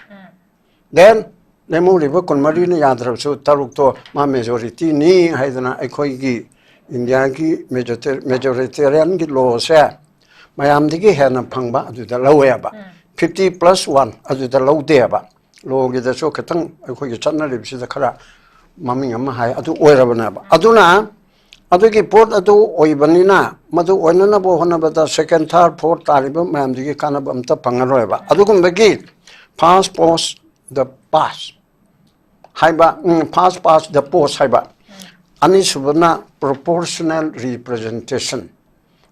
ꯗꯦꯟ ꯂꯦꯝꯍꯧꯔꯤꯕ ꯀꯨꯟꯃꯔꯤꯅ ꯌꯥꯗ꯭ꯔꯕꯁꯨ ꯇꯔꯨꯛꯇꯣ ꯃꯥ ꯃꯦꯖꯣꯔꯤꯇꯤꯅꯤ ꯍꯥꯏꯗꯅ ꯑꯩꯈꯣꯏꯒꯤ ꯏꯟꯗꯤꯌꯥꯒꯤ ꯃꯦꯖꯣꯔꯤꯇꯦꯔꯤꯌꯟꯒꯤ ꯂꯣꯁꯦ ꯃꯌꯥꯝꯗꯒꯤ ꯍꯦꯟꯅ ꯐꯪꯕ ꯑꯗꯨꯗ ꯂꯧꯋꯦꯕ꯫ Fifty plus one ꯑꯗꯨꯗ ꯂꯧꯗꯦꯕ꯫ ꯂꯣꯒꯤꯗꯁꯨ ꯈꯤꯇꯪ ꯑꯩꯈꯣꯏꯒꯤ ꯆꯠꯅꯔꯤꯕꯁꯤꯗ ꯈꯔ ꯃꯃꯤꯡ ꯑꯃ ꯍꯥꯏ, ꯑꯗꯨ ꯑꯣꯏꯔꯕꯅꯦꯕ꯫ ꯑꯗꯨꯅ ꯑꯗꯨꯒꯤ ꯄꯣꯠ ꯑꯗꯨ ꯑꯣꯏꯕꯅꯤꯅ, ꯃꯗꯨ ꯑꯣꯏꯅꯅꯕ ꯍꯣꯠꯅꯕꯗ second, third, fourth ꯇꯥꯔꯤꯕ ꯃꯌꯥꯝꯗꯨꯒꯤ ꯀꯥꯟꯅꯕ ꯑꯝꯇ ꯐꯪꯉꯔꯣꯏꯕ꯫ ꯑꯗꯨꯒꯨꯝꯕꯒꯤ first past the post, ꯍꯥꯏꯕ, ꯎꯝ, first past the post ꯍꯥꯏꯕ, ꯑꯅꯤꯁꯨꯕꯅ proportional representation,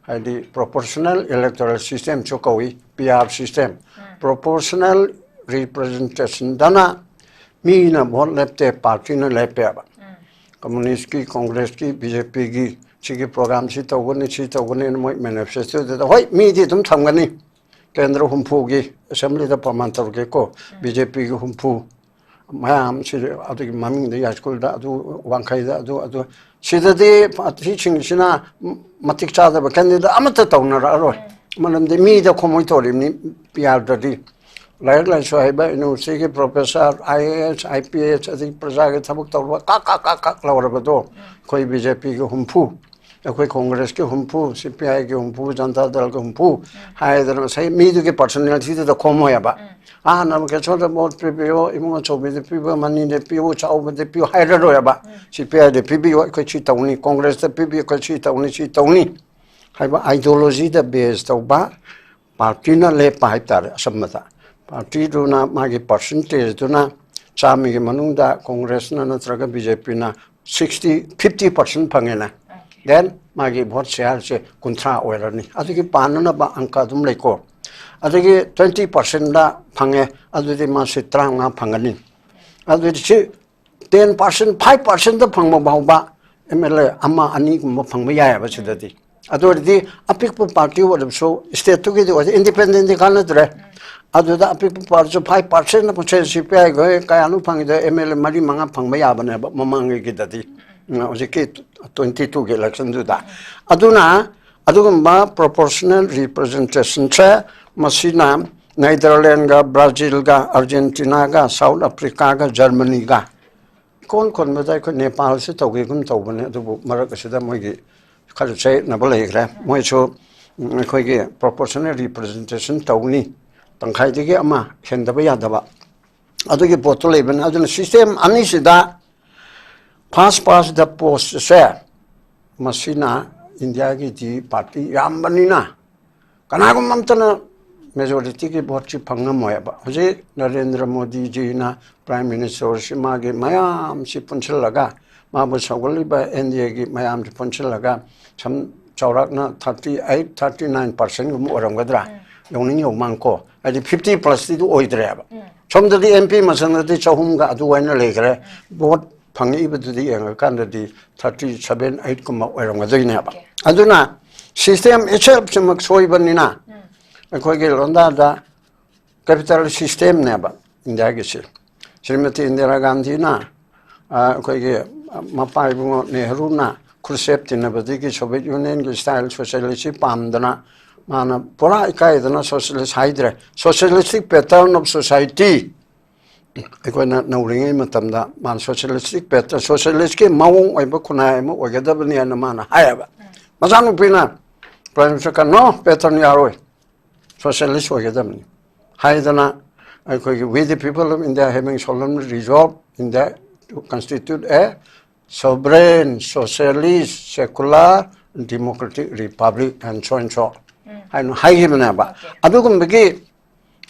ꯍꯥꯏꯗꯤ proportional electoral system ꯁꯨ ꯀꯧꯏ, P R system꯫ Proportional representation ꯗꯅ ꯃꯤꯅ ꯚꯣꯠ ꯂꯦꯞꯇꯦ, ꯄꯥꯔꯇꯤꯅ ꯂꯦꯞꯄꯦꯕ꯫ ꯀꯝꯃꯨꯅꯤꯁꯀꯤ, ꯀꯣꯡꯒ꯭ꯔꯦꯁꯀꯤ, ꯕꯤ ꯖꯦ ꯄꯤꯒꯤ ꯁꯤꯒꯤ ꯄ꯭ꯔꯣꯒ꯭ꯔꯥꯝ ꯁꯤ ꯇꯧꯒꯅꯤ, ꯁꯤ ꯇꯧꯒꯅꯤꯅ ꯃꯣꯏ ꯃꯦꯅꯤꯐꯦꯁꯇꯣꯗꯨꯗ, ꯍꯣꯏ, ꯃꯤꯗꯤ ꯑꯗꯨꯝ ꯊꯝꯒꯅꯤ꯫ ꯀꯦꯟꯗ꯭ꯔ ꯍꯨꯝꯐꯨꯒꯤ ꯑꯦꯁꯦꯝꯕ꯭ꯂꯤꯗ ꯄ꯭ꯔꯃꯥꯟ ꯇꯧꯔꯒꯦꯀꯣ, ꯕꯤ ꯖꯦ ꯄꯤꯒꯤ ꯍꯨꯝꯐꯨ, ꯃꯌꯥꯝ ꯁꯤ ꯑꯗꯨꯒꯤ ꯃꯃꯤꯡꯗ ꯌꯥꯏꯁ꯭ꯀꯨꯜꯗ ꯑꯗꯨ, ꯋꯥꯡꯈꯩꯗ ꯑꯗꯨ, ꯑꯗꯨ, ꯁꯤꯗꯗꯤ ꯄꯥꯔꯇꯤꯁꯤꯡꯁꯤꯅ ꯃꯇꯤꯛ ꯆꯥꯗꯕ ꯀꯦꯟꯗꯤꯗꯦꯠ ꯑꯃꯠꯇ ꯇꯧꯅꯔꯛꯑꯔꯣꯏ꯫ ꯃꯔꯝꯗꯤ ꯃꯤꯗ ꯈꯣꯝꯃꯣꯏ ꯇꯧꯔꯤꯕꯅꯤ꯫ ꯄꯤ ꯑꯥꯔꯗꯗꯤ ꯂꯥꯏꯔꯤꯛ ꯂꯥꯏꯁꯨ ꯍꯩꯕ ꯌꯨꯅꯤꯚꯔꯁꯤꯇꯤꯒꯤ professor, I A S, I P S, ꯑꯗꯒꯤ ꯄ꯭ꯔꯖꯥꯒꯤ ꯊꯕꯛ ꯇꯧꯔꯕ ꯀꯥꯛ ꯀꯥꯛ ꯀꯥꯛ ꯀꯥꯛ ꯂꯧꯔꯕꯗꯣ ꯑꯩꯈꯣꯏ ꯕꯤ ꯖꯦ ꯄꯤꯒꯤ ꯍꯨꯝꯐꯨ, ꯑꯩꯈꯣꯏ ꯀꯣꯡꯒ꯭ꯔꯦꯁꯀꯤ ꯍꯨꯝꯐꯨ, ꯁꯤ ꯄꯤ ꯑꯥꯏꯒꯤ ꯍꯨꯝꯐꯨ, ꯖꯅꯇꯥ ꯗꯜꯒꯤ ꯍꯨꯝꯐꯨ ꯍꯥꯏꯗꯅ ꯉꯁꯥꯏ ꯃꯤꯗꯨꯒꯤ ꯄꯥꯔꯁꯣꯅꯦꯂꯤꯇꯤꯗꯨꯗ ꯈꯣꯝꯃꯣꯏ ꯍꯥꯏꯕ꯫ ꯑꯥ, ꯅꯔꯀꯦꯁꯣꯔꯗ ꯚꯣꯠ ꯄꯤꯕꯤꯌꯣ, ꯏꯕꯨꯡ ꯑꯆꯧꯕꯤꯗ ꯄꯤꯕꯤꯌꯣ, ꯃꯅꯤꯗ ꯄꯤꯌꯨ, ꯆꯥꯎꯕꯗ ꯄꯤꯌꯨ ꯍꯥꯏꯔꯔꯣꯏꯕ꯫ ꯁꯤ ꯄꯤ ꯑꯥꯏꯗ ꯄꯤꯕꯤꯌꯨ, ꯑꯩꯈꯣꯏ ꯁꯤ ꯇꯧꯅꯤ, ꯀꯣꯡꯒ꯭ꯔꯦꯁꯇ ꯄꯤꯕꯤꯌꯨ, ꯑꯩꯈꯣꯏ ꯁꯤ ꯇꯧꯅꯤ, ꯁꯤ ꯇꯧꯅꯤ ꯍꯥꯏꯕ ideology ꯗ base ꯇꯧꯕ ꯄꯥꯔꯇꯤꯅ ꯂꯦꯞꯄ ꯍꯥꯏꯇꯥꯔꯦ꯫ ꯑꯁꯝꯕꯗ ꯄꯥꯔꯇꯤꯗꯨꯅ ꯃꯥꯒꯤ ꯄꯥꯔꯁꯦꯟꯇꯦꯖꯇꯨꯅ ꯆꯥꯝꯃꯒꯤ ꯃꯅꯨꯡꯗ ꯀꯣꯡꯒ꯭ꯔꯦꯁꯅ ꯅꯠꯇ꯭ꯔꯒ ꯕꯤ ꯖꯦ ꯄꯤꯅ sixty, fifty percent ꯐꯪꯉꯦꯅ, then ꯃꯥꯒꯤ ꯚꯣꯠ ꯁꯤꯌꯥꯔꯁꯦ ꯀꯨꯟꯊ꯭ꯔꯥ ꯑꯣꯏꯔꯅꯤ꯫ ꯑꯗꯨꯒꯤ ꯄꯥꯅꯅꯕ ꯑꯪꯀ ꯑꯗꯨꯝ ꯂꯩꯀꯣ꯫ ꯑꯗꯒꯤ twenty percent ꯗ ꯐꯪꯉꯦ, ꯑꯗꯨꯗꯤ ꯃꯥꯁꯤ ꯇꯔꯥꯃꯉꯥ ꯐꯪꯒꯅꯤ꯫ ꯑꯗꯨꯗꯤ ꯁꯤ ten percent, five percent ꯗ ꯐꯪꯕ ꯐꯥꯎꯕ ꯑꯦꯝ ꯑꯦꯜ ꯑꯦ ꯑꯃ ꯑꯅꯤꯒꯨꯝꯕ ꯐꯪꯕ ꯌꯥꯏꯑꯕ ꯁꯤꯗꯗꯤ꯫ ꯑꯗꯨ ꯑꯣꯏꯔꯗꯤ ꯑꯄꯤꯛꯄ ꯄꯥꯔꯇꯤ ꯑꯣꯏꯔꯕꯁꯨ, ꯁ꯭ꯇꯦꯠꯇꯨꯒꯤꯗꯤ ꯑꯣꯏꯔꯗꯤ, ꯏꯟꯗꯤꯄꯦꯟꯗꯦꯟꯗꯤ ꯀꯥꯟꯅꯗ꯭ꯔꯦ꯫ ꯑꯗꯨꯗ ꯑꯄꯤꯛꯄ ꯄꯥꯔꯇꯤꯁꯨ five percent ꯁꯤ ꯄꯤ ꯑꯥꯏ ꯈꯣꯏ ꯀꯌꯥꯅꯣ ꯐꯪꯉꯤꯗꯣ, ꯑꯦꯝ ꯑꯦꯜ ꯑꯦ ꯃꯔꯤ ꯃꯉꯥ ꯐꯪꯕ ꯌꯥꯕꯅꯦꯕ ꯃꯃꯥꯡꯒꯤꯗꯗꯤ, ꯎꯝ, ꯍꯧꯖꯤꯛꯀꯤ twenty two ꯒꯤ election ꯗꯨꯗ꯫ ꯑꯗꯨꯅ ꯑꯗꯨꯒꯨꯝꯕ proportional representation ꯁꯦ ꯃꯁꯤꯅ ꯅꯦꯗꯔꯂꯦꯟꯒ, ꯕ꯭ꯔꯥꯖꯤꯜꯒ, ꯑꯥꯔꯖꯦꯟꯇꯤꯅꯥꯒ, ꯁꯥꯎꯠ ꯑꯐ꯭ꯔꯤꯀꯥꯒ, ꯖꯔꯃꯅꯤꯒ, ꯏꯀꯣꯟ ꯀꯣꯟꯕꯗ ꯑꯩꯈꯣꯏ ꯅꯦꯄꯥꯜꯁꯨ ꯇꯧꯒꯦꯒꯨꯝ ꯇꯧꯕꯅꯦ, ꯑꯗꯨꯕꯨ ꯃꯔꯛ ꯑꯁꯤꯗ ꯃꯣꯏꯒꯤ ꯈꯔ ꯆꯌꯦꯠꯅꯕ ꯂꯩꯈ꯭ꯔꯦ꯫ ꯃꯣꯏꯁꯨ, ꯎꯝ, ꯑꯩꯈꯣꯏꯒꯤ proportional representation ꯇꯧꯅꯤ, ꯇꯪꯈꯥꯏꯗꯒꯤ ꯑꯃ ꯍꯦꯟꯗꯕ ꯌꯥꯗꯕ, ꯑꯗꯨꯒꯤ ꯄꯣꯠꯇꯨ ꯂꯩꯕꯅꯤ꯫ ꯑꯗꯨꯅ system ꯑꯅꯤꯁꯤꯗ first past the post ꯁꯦ ꯃꯁꯤꯅ ꯏꯟꯗꯤꯌꯥꯒꯤꯗꯤ ꯄꯥꯔꯇꯤ ꯌꯥꯝꯕꯅꯤꯅ ꯀꯅꯥꯒꯨꯝꯕ ꯑꯝꯇꯅ ꯃꯦꯖꯣꯔꯤꯇꯤꯒꯤ ꯚꯣꯠꯁꯤ ꯐꯪꯉꯝꯃꯣꯏꯕ꯫ ꯍꯧꯖꯤꯛ ꯅꯔꯦꯟꯗ꯭ꯔ ꯃꯣꯗꯤꯖꯤꯅ ꯄ꯭ꯔꯥꯏꯝ ꯃꯤꯅꯤꯁꯇꯔꯁꯤ ꯃꯥꯒꯤ ꯃꯌꯥꯝꯁꯤ ꯄꯨꯟꯁꯤꯜꯂꯒ, ꯃꯥꯕꯨ ꯁꯧꯒꯠꯂꯤꯕ ꯑꯦꯟ ꯗꯤ ꯑꯦꯒꯤ ꯃꯌꯥꯝꯁꯤ ꯄꯨꯟꯁꯤꯜꯂꯒ ꯁꯝ ꯆꯥꯎꯔꯥꯛꯅ ꯊꯥꯔꯇꯤ ꯑꯩꯠ ꯊꯥꯔꯇꯤ ꯅꯥꯏꯟ ꯄꯥꯔꯁꯦꯟꯒꯨꯝꯕ ꯑꯣꯏꯔꯝꯒꯗ꯭ꯔꯥ? ꯌꯧꯅꯤꯡ ꯌꯧꯃꯥꯡꯀꯣ, ꯍꯥꯏꯗꯤ ꯐꯤꯐꯇꯤ ꯄ꯭ꯂꯁꯇꯤꯗꯨ ꯑꯣꯏꯗ꯭ꯔꯦꯕ꯫ ꯁꯣꯝꯗꯗꯤ ꯑꯦꯝ ꯄꯤ ꯃꯁꯤꯡꯗꯗꯤ ꯆꯍꯨꯝꯒ ꯑꯗꯨ ꯑꯣꯏꯅ ꯂꯩꯈ꯭ꯔꯦ꯫ ꯚꯣꯠ ꯐꯪꯉꯛꯏꯕꯗꯨꯗꯤ ꯌꯦꯡꯉꯀꯥꯟꯗꯗꯤ ꯊꯥꯔꯇꯤ ꯁꯚꯦꯟ ꯑꯩꯠꯀꯨꯝꯕ ꯑꯣꯏꯔꯝꯒꯗꯣꯏꯅꯦꯕ꯫ ꯑꯗꯨꯅ ꯁꯤꯁꯇꯦꯝ ꯏꯠꯁꯦꯜꯐꯁꯤꯃꯛ ꯁꯣꯏꯕꯅꯤꯅ ꯑꯩꯈꯣꯏꯒꯤ ꯂꯣꯟꯗꯥꯗ ꯀꯦꯄꯤꯇꯦꯂꯤꯁ ꯁꯤꯁꯇꯦꯝꯅꯦꯕ ꯏꯟꯗꯤꯌꯥꯒꯤꯁꯦ꯫ ꯁ꯭ꯔꯤꯃꯇꯤ ꯏꯟꯗꯤꯔꯥ ꯒꯥꯟꯙꯤꯅ, ꯑ, ꯑꯩꯈꯣꯏꯒꯤ ꯃꯄꯥ ꯏꯕꯨꯡꯉꯣ ꯅꯦꯍꯔꯨꯅ ꯈ꯭ꯔꯨꯁꯦꯞ ꯇꯤꯟꯅꯕꯗꯒꯤ ꯁꯣꯚꯤꯌꯦꯠ ꯌꯨꯅꯤꯌꯟꯒꯤ ꯁ꯭ꯇꯥꯏꯜ ꯁꯣꯁꯤꯌꯦꯂꯤꯁꯁꯤ ꯄꯥꯝꯗꯅ ꯃꯥꯅ ꯄꯨꯔꯥ ꯏꯀꯥꯏꯗꯅ ꯁꯣꯁꯤꯌꯦꯂꯤꯁ ꯍꯥꯏꯗ꯭ꯔꯦ, ꯁꯣꯁꯤꯌꯦꯂꯤꯁꯇꯤꯛ ꯄꯦꯇꯔꯟ ꯑꯣꯐ ꯁꯣꯁꯥꯏꯇꯤ꯫ ꯑꯩꯈꯣꯏꯅ ꯅꯧꯔꯤꯉꯩ ꯃꯇꯝꯗ ꯃꯥꯅ ꯁꯣꯁꯤꯌꯦꯂꯤꯁꯇꯤꯛ ꯄꯦꯇꯔꯟ, ꯁꯣꯁꯤꯌꯦꯂꯤꯁꯀꯤ ꯃꯑꯣꯡ ꯑꯣꯏꯕ ꯈꯨꯟꯅꯥꯏ ꯑꯃ ꯑꯣꯏꯒꯗꯕꯅꯤ ꯍꯥꯏꯅ ꯃꯥꯅ ꯍꯥꯏꯌꯦꯕ꯫ ꯃꯆꯥꯅꯨꯄꯤꯅ ꯄ꯭ꯔꯥꯏꯝ ꯃꯤꯅꯤꯁꯇꯔ ꯀꯟꯅꯣ, ꯄꯦꯇꯔꯟ ꯌꯥꯔꯣꯏ, ꯁꯣꯁꯤꯌꯦꯂꯤꯁ ꯑꯣꯏꯒꯗꯕꯅꯤ ꯍꯥꯏꯗꯅ, ꯑꯩꯈꯣꯏꯒꯤ "We the people of India having solemnly resolved in the to constitute a sovereign, socialist, secular, democratic republic and so and so" ꯍꯥꯏꯅ ꯍꯥꯏꯈꯤꯕꯅꯦꯕ꯫ ꯑꯗꯨꯒꯨꯝꯕꯒꯤ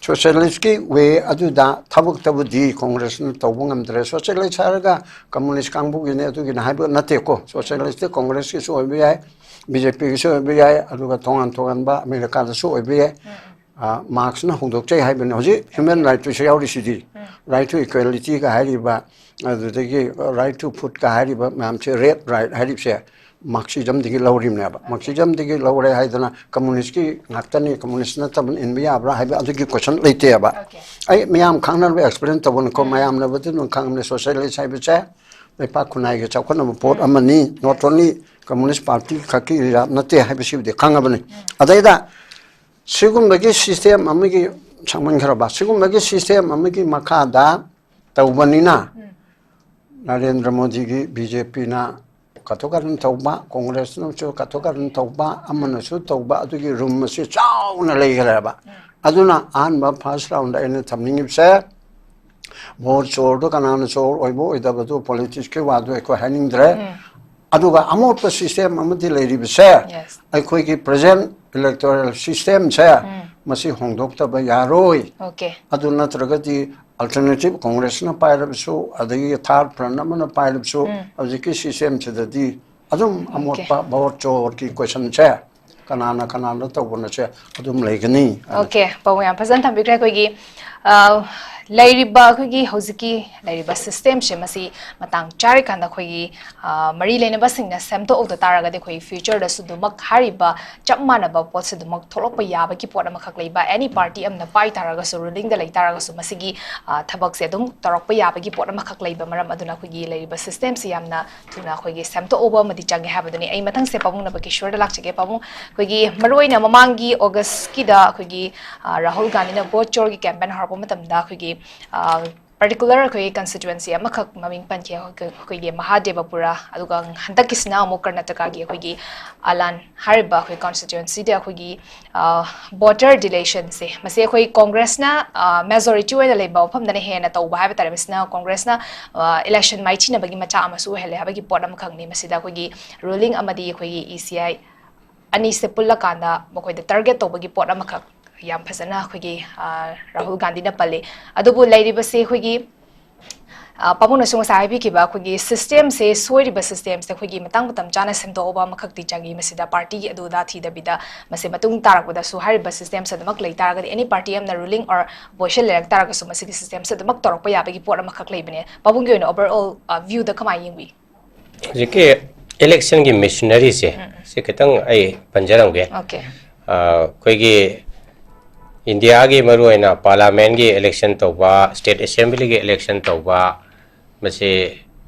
ꯁꯣꯁꯤꯌꯦꯂꯤꯁꯀꯤ ꯋꯦ ꯑꯗꯨꯗ ꯊꯕꯛꯇꯕꯨꯗꯤ ꯀꯣꯡꯒ꯭ꯔꯦꯁꯅ ꯇꯧꯕ ꯉꯝꯗ꯭ꯔꯦ꯫ ꯁꯣꯁꯤꯌꯦꯂꯤꯁ ꯍꯥꯏꯔꯒ ꯀꯝꯃꯨꯅꯤꯁ ꯀꯥꯡꯕꯨꯒꯤꯅꯦ ꯑꯗꯨꯒꯤꯅꯦ ꯍꯥꯏꯕ ꯅꯠꯇꯦꯀꯣ꯫ ꯁꯣꯁꯤꯌꯦꯂꯤꯁꯇꯤ ꯀꯣꯡꯒ꯭ꯔꯦꯁꯀꯤꯁꯨ ꯑꯣꯏꯕ ꯌꯥꯏ, ꯕꯤ ꯖꯦ ꯄꯤꯒꯤꯁꯨ ꯑꯣꯏꯕ ꯌꯥꯏ, ꯑꯗꯨꯒ ꯇꯣꯉꯥꯟ ꯇꯣꯉꯥꯟꯕ ꯑꯃꯦꯔꯤꯀꯥꯗꯁꯨ ꯑꯣꯏꯕ ꯌꯥꯏ꯫ ꯑ, ꯃꯥꯔꯛꯁꯅ ꯍꯧꯗꯣꯛꯆꯩ ꯍꯥꯏꯕꯅꯤ꯫ ꯍꯧꯖꯤꯛ ꯍ꯭ꯌꯨꯃꯦꯟ ꯔꯥꯏꯠꯇꯨꯁꯨ ꯌꯥꯎꯔꯤꯁꯤꯗꯤ, ꯔꯥꯏꯠ ꯇꯨ ꯏꯀ꯭ꯋꯦꯂꯤꯇꯤꯒ ꯍꯥꯏꯔꯤꯕ, ꯑꯗꯨꯗꯒꯤ ꯔꯥꯏꯠ ꯇꯨ ꯐꯨꯗꯀ ꯍꯥꯏꯔꯤꯕ ꯃꯌꯥꯝꯁꯦ, ꯔꯦꯠ ꯔꯥꯏꯠ ꯍꯥꯏꯔꯤꯕꯁꯦ ꯃꯥꯔꯛꯁꯤꯖꯝꯗꯒꯤ ꯂꯧꯔꯤꯕꯅꯦꯕ꯫ ꯃꯥꯔꯛꯁꯤꯖꯝꯗꯒꯤ ꯂꯧꯔꯦ ꯍꯥꯏꯗꯅ ꯀꯝꯃꯨꯅꯤꯁꯀꯤ ꯉꯥꯛꯇꯅꯤ, ꯀꯝꯃꯨꯅꯤꯁ ꯅꯠꯇꯕꯅ ꯏꯟꯕ ꯌꯥꯕ꯭ꯔꯥ ꯍꯥꯏꯕ ꯑꯗꯨꯒꯤ ꯀꯣꯏꯁꯟ ꯂꯩꯇꯦꯕ꯫ ꯑꯩ ꯃꯌꯥꯝ ꯈꯪꯅꯅꯕ ꯑꯦꯛꯁꯄ꯭ꯂꯦꯟ ꯇꯧꯕꯅꯤꯀꯣ, ꯃꯌꯥꯝꯅꯕꯨꯗꯤ ꯑꯗꯨꯝ ꯈꯪꯉꯝꯅꯤ꯫ ꯁꯣꯁꯤꯌꯦꯂꯤꯁ ꯍꯥꯏꯕꯁꯦ ꯂꯩꯄꯥꯛ ꯈꯨꯟꯅꯥꯏꯒꯤ ꯆꯥꯎꯈꯠꯅꯕ ꯄꯣꯠ ꯑꯃꯅꯤ, ꯅꯣꯠ ꯑꯣꯟꯂꯤ ꯀꯝꯃꯨꯅꯤꯁ ꯄꯥꯔꯇꯤ ꯈꯛꯀꯤ ꯖꯥꯠ ꯅꯠꯇꯦ ꯍꯥꯏꯕꯁꯤꯕꯨꯗꯤ ꯈꯪꯉꯕꯅꯤ꯫ ꯑꯗꯩꯗ ꯁꯤꯒꯨꯝꯕꯒꯤ ꯁꯤꯁꯇꯦꯝ ꯑꯃꯒꯤ, ꯁꯥꯡꯃꯟꯈ꯭ꯔꯕ, ꯁꯤꯒꯨꯝꯕꯒꯤ ꯁꯤꯁꯇꯦꯝ ꯑꯃꯒꯤ ꯃꯈꯥꯗ ꯇꯧꯕꯅꯤꯅ ꯅꯔꯦꯟꯗ꯭ꯔ ꯃꯣꯗꯤꯒꯤ ꯕꯤ ꯖꯦ ꯄꯤꯅ ꯀꯥꯊꯣꯛ ꯀꯥꯔꯟ ꯇꯧꯕ, ꯀꯣꯡꯒ꯭ꯔꯦꯁꯅꯁꯨ ꯀꯥꯊꯣꯛ ꯀꯥꯔꯟ ꯇꯧꯕ, ꯑꯃꯅꯁꯨ ꯇꯧꯕ, ꯑꯗꯨꯒꯤ ꯔꯨꯝ ꯑꯁꯤ ꯆꯥꯎꯅ ꯂꯩꯈ꯭ꯔꯦꯕ꯫ ꯑꯗꯨꯅ ꯑꯍꯥꯟꯕ ꯐꯥꯔꯁ ꯔꯥꯎꯟꯗ ꯑꯩꯅ ꯊꯝꯅꯤꯡꯉꯤꯕꯁꯦ, ꯚꯣꯠ ꯆꯣꯔꯗꯣ ꯀꯅꯥꯅ ꯆꯣꯔ ꯑꯣꯏꯕ ꯑꯣꯏꯗꯕꯗꯣ ꯄꯣꯂꯤꯇꯤꯛꯁꯀꯤ ꯋꯥꯗꯣ ꯑꯩꯈꯣꯏ ꯍꯥꯏꯅꯤꯡꯗ꯭ꯔꯦ꯫ ꯑꯗꯨꯒ ꯑꯃꯣꯠꯄ ꯁꯤꯁꯇꯦꯝ ꯑꯃꯗꯤ ꯂꯩꯔꯤꯕꯁꯦ, ꯑꯩꯈꯣꯏꯒꯤ ꯄ꯭ꯔꯖꯦꯟ ꯏꯂꯦꯛꯇꯣꯔꯦꯜ ꯁꯤꯁꯇꯦꯝꯁꯦ ꯃꯁꯤ ꯍꯣꯡꯗꯣꯛꯇꯕ ꯌꯥꯔꯣꯏ꯫ Okay. ꯑꯗꯨ ꯅꯠꯇ꯭ꯔꯒꯗꯤ alternative Congressꯅ ꯄꯥꯏꯔꯕꯁꯨ, ꯑꯗꯒꯤ third front ꯑꯃꯅ ꯄꯥꯏꯔꯕꯁꯨ, ꯍꯧꯖꯤꯛꯀꯤ systemꯁꯤꯗꯗꯤ ꯑꯗꯨꯝ ꯑꯃꯣꯠꯄ vote ꯆꯣꯔꯒꯤ questionꯁꯦ ꯀꯅꯥꯅ ꯀꯅꯥꯅ ꯇꯧꯕꯅꯣꯁꯦ ꯑꯗꯨꯝ ꯂꯩꯒꯅꯤ꯫ Okay, ꯄꯥꯕꯨꯡ ꯌꯥꯝ ꯐꯖꯅ ꯊꯝꯕꯤꯈ꯭ꯔꯦ꯫ ꯑꯩꯈꯣꯏꯒꯤ, ꯑ, ꯂꯩꯔꯤꯕ ꯑꯩꯈꯣꯏꯒꯤ ꯍꯧꯖꯤꯛꯀꯤ ꯂꯩꯔꯤꯕ systemꯁꯦ ꯃꯁꯤ ꯃꯇꯥꯡ ꯆꯥꯔꯤꯀꯥꯟꯗ ꯑꯩꯈꯣꯏꯒꯤ, ꯑ, ꯃꯔꯤ ꯂꯩꯅꯕꯁꯤꯡꯅ ꯁꯦꯝꯗꯣꯛꯍꯧꯗ ꯇꯥꯔꯒꯗꯤ ꯑꯩꯈꯣꯏꯒꯤ futureꯗꯁꯨ ꯑꯗꯨꯃꯛ ꯍꯥꯏꯔꯤꯕ ꯆꯞ ꯃꯥꯟꯅꯕ ꯄꯣꯠꯁꯦ ꯑꯗꯨꯃꯛ ꯊꯣꯛꯂꯛꯄ ꯌꯥꯕꯒꯤ ꯄꯣꯠ ꯑꯃꯈꯛ ꯂꯩꯕ, any party ꯑꯃꯅ ꯄꯥꯏ ꯇꯥꯔꯒꯁꯨ, rulingꯗ ꯂꯩ ꯇꯥꯔꯒꯁꯨ ꯃꯁꯤꯒꯤ, ꯑ, ꯊꯕꯛꯁꯦ ꯑꯗꯨꯝ ꯇꯧꯔꯛꯄ ꯌꯥꯕꯒꯤ ꯄꯣꯠ ꯑꯃꯈꯛ ꯂꯩꯕ ꯃꯔꯝ ꯑꯗꯨꯅ ꯑꯩꯈꯣꯏꯒꯤ ꯂꯩꯔꯤꯕ systemꯁꯤ ꯌꯥꯝꯅ ꯊꯨꯅ ꯑꯩꯈꯣꯏꯒꯤ ꯁꯦꯝꯗꯣꯛꯍꯧꯕ ꯑꯃꯗꯤ ꯆꯪꯉꯦ ꯍꯥꯏꯕꯗꯨꯅꯤ꯫ ꯑꯩ ꯃꯊꯪꯁꯦ ꯄꯥꯕꯨꯡ ꯅꯕꯀꯤꯁꯣꯔꯗ ꯂꯥꯛꯆꯒꯦ꯫ ꯄꯥꯕꯨꯡ, ꯑꯩꯈꯣꯏꯒꯤ ꯃꯔꯨꯑꯣꯏꯅ ꯃꯃꯥꯡꯒꯤ Augustꯀꯤꯗ ꯑꯩꯈꯣꯏꯒꯤ, ꯑ, ꯔꯥꯍꯨꯜ ꯒꯥꯟꯙꯤꯅ vote ꯆꯣꯔꯒꯤ campaign ꯍꯧꯔꯛꯄ ꯃꯇꯝꯗ ꯑꯩꯈꯣꯏꯒꯤ, ꯑ, particular ꯑꯩꯈꯣꯏꯒꯤ constituency ꯑꯃꯈꯛ ꯃꯃꯤꯡ ꯄꯟꯈꯤ, ꯑꯩꯈꯣꯏꯒꯤ, ꯑꯩꯈꯣꯏꯒꯤ ꯃꯍꯥꯗꯦꯕꯄꯨꯔꯥ, ꯑꯗꯨꯒ ꯍꯟꯗꯛꯀꯤꯁꯤꯅ ꯑꯃꯨꯛ ꯀꯔꯅꯥꯇꯀꯥꯒꯤ ꯑꯩꯈꯣꯏꯒꯤ ꯑꯂꯥꯟ ꯍꯥꯏꯔꯤꯕ ꯑꯩꯈꯣꯏ constituencyꯗ ꯑꯩꯈꯣꯏꯒꯤ, ꯑ, voter dilationꯁꯦ, ꯃꯁꯤ ꯑꯩꯈꯣꯏ Congressꯅ, ꯑ, majority ꯑꯣꯏꯅ ꯂꯩꯕ ꯃꯐꯝꯗꯅ ꯍꯦꯟꯅ ꯇꯧꯕ ꯍꯥꯏꯕ ꯇꯥꯔꯦ꯫ ꯃꯁꯤꯅ Congressꯅ, ꯑ, election ꯃꯥꯏꯊꯤꯅꯕꯒꯤ ꯃꯆꯥꯛ ꯑꯃꯁꯨ ꯑꯣꯏꯍꯜꯂꯦ ꯍꯥꯏꯕꯒꯤ ꯄꯣꯠ ꯑꯃꯈꯛꯅꯤ꯫ ꯃꯁꯤꯗ ꯑꯩꯈꯣꯏꯒꯤ ruling ꯑꯃꯗꯤ ꯑꯩꯈꯣꯏꯒꯤ E C I ꯑꯅꯤꯁꯦ ꯄꯨꯜꯂꯀꯥꯟꯗ ꯃꯈꯣꯏꯗ target ꯇꯧꯕꯒꯤ ꯄꯣꯠ ꯑꯃꯈꯛ ꯌꯥꯝ ꯐꯖꯅ ꯑꯩꯈꯣꯏꯒꯤ, ꯑ, ꯔꯥꯍꯨꯜ ꯒꯥꯟꯙꯤꯅ ꯄꯜꯂꯤ꯫ ꯑꯗꯨꯕꯨ ꯂꯩꯔꯤꯕꯁꯤ ꯑꯩꯈꯣꯏꯒꯤ, ꯑ, ꯄꯥꯕꯨꯡꯅꯁꯨ ꯉꯁꯥꯏ ꯍꯥꯏꯕꯤꯈꯤꯕ ꯑꯩꯈꯣꯏꯒꯤ systemꯁꯦ, ꯁꯣꯏꯔꯤꯕ systemꯁꯦ ꯑꯩꯈꯣꯏꯒꯤ ꯃꯇꯥꯡ ꯃꯇꯝ ꯆꯥꯅ ꯁꯦꯝꯗꯣꯛꯍꯧꯕ ꯑꯃꯈꯛꯇꯤ ꯆꯪꯏ꯫ ꯃꯁꯤꯗ party ꯑꯗꯨ ꯑꯗꯥ ꯊꯤꯗꯕꯤꯗ ꯃꯁꯤ ꯃꯇꯨꯡ ꯇꯥꯔꯛꯄꯗꯁꯨ ꯍꯥꯏꯔꯤꯕ systemꯁꯦ ꯑꯗꯨꯃꯛ ꯂꯩ ꯇꯥꯔꯒꯗꯤ, any party ꯑꯃꯅ ruling or opposition ꯂꯩꯔꯛ ꯇꯥꯔꯒꯁꯨ ꯃꯁꯤꯒꯤ systemꯁꯦ ꯑꯗꯨꯃꯛ ꯇꯧꯔꯛꯄ ꯌꯥꯕꯒꯤ ꯄꯣꯠ ꯑꯃꯈꯛ ꯂꯩꯕꯅꯦ꯫ ꯄꯥꯕꯨꯡꯒꯤ ꯑꯣꯏꯅ overall, ꯑ, viewꯗ ꯀꯃꯥꯏꯅ ꯌꯦꯡꯕꯤ? ꯍꯧꯖꯤꯛꯀꯤ electionꯒꯤ machineryꯁꯦ ꯁꯤ ꯈꯤꯇꯪ ꯑꯩ ꯄꯟꯖꯔꯝꯒꯦ꯫ Okay. ꯑ, ꯑꯩꯈꯣꯏꯒꯤ ꯏꯟꯗꯤꯌꯥꯒꯤ ꯃꯔꯨꯑꯣꯏꯅ parliamentꯀꯤ election ꯇꯧꯕ, state assemblyꯒꯤ election ꯇꯧꯕ, ꯃꯁꯤ,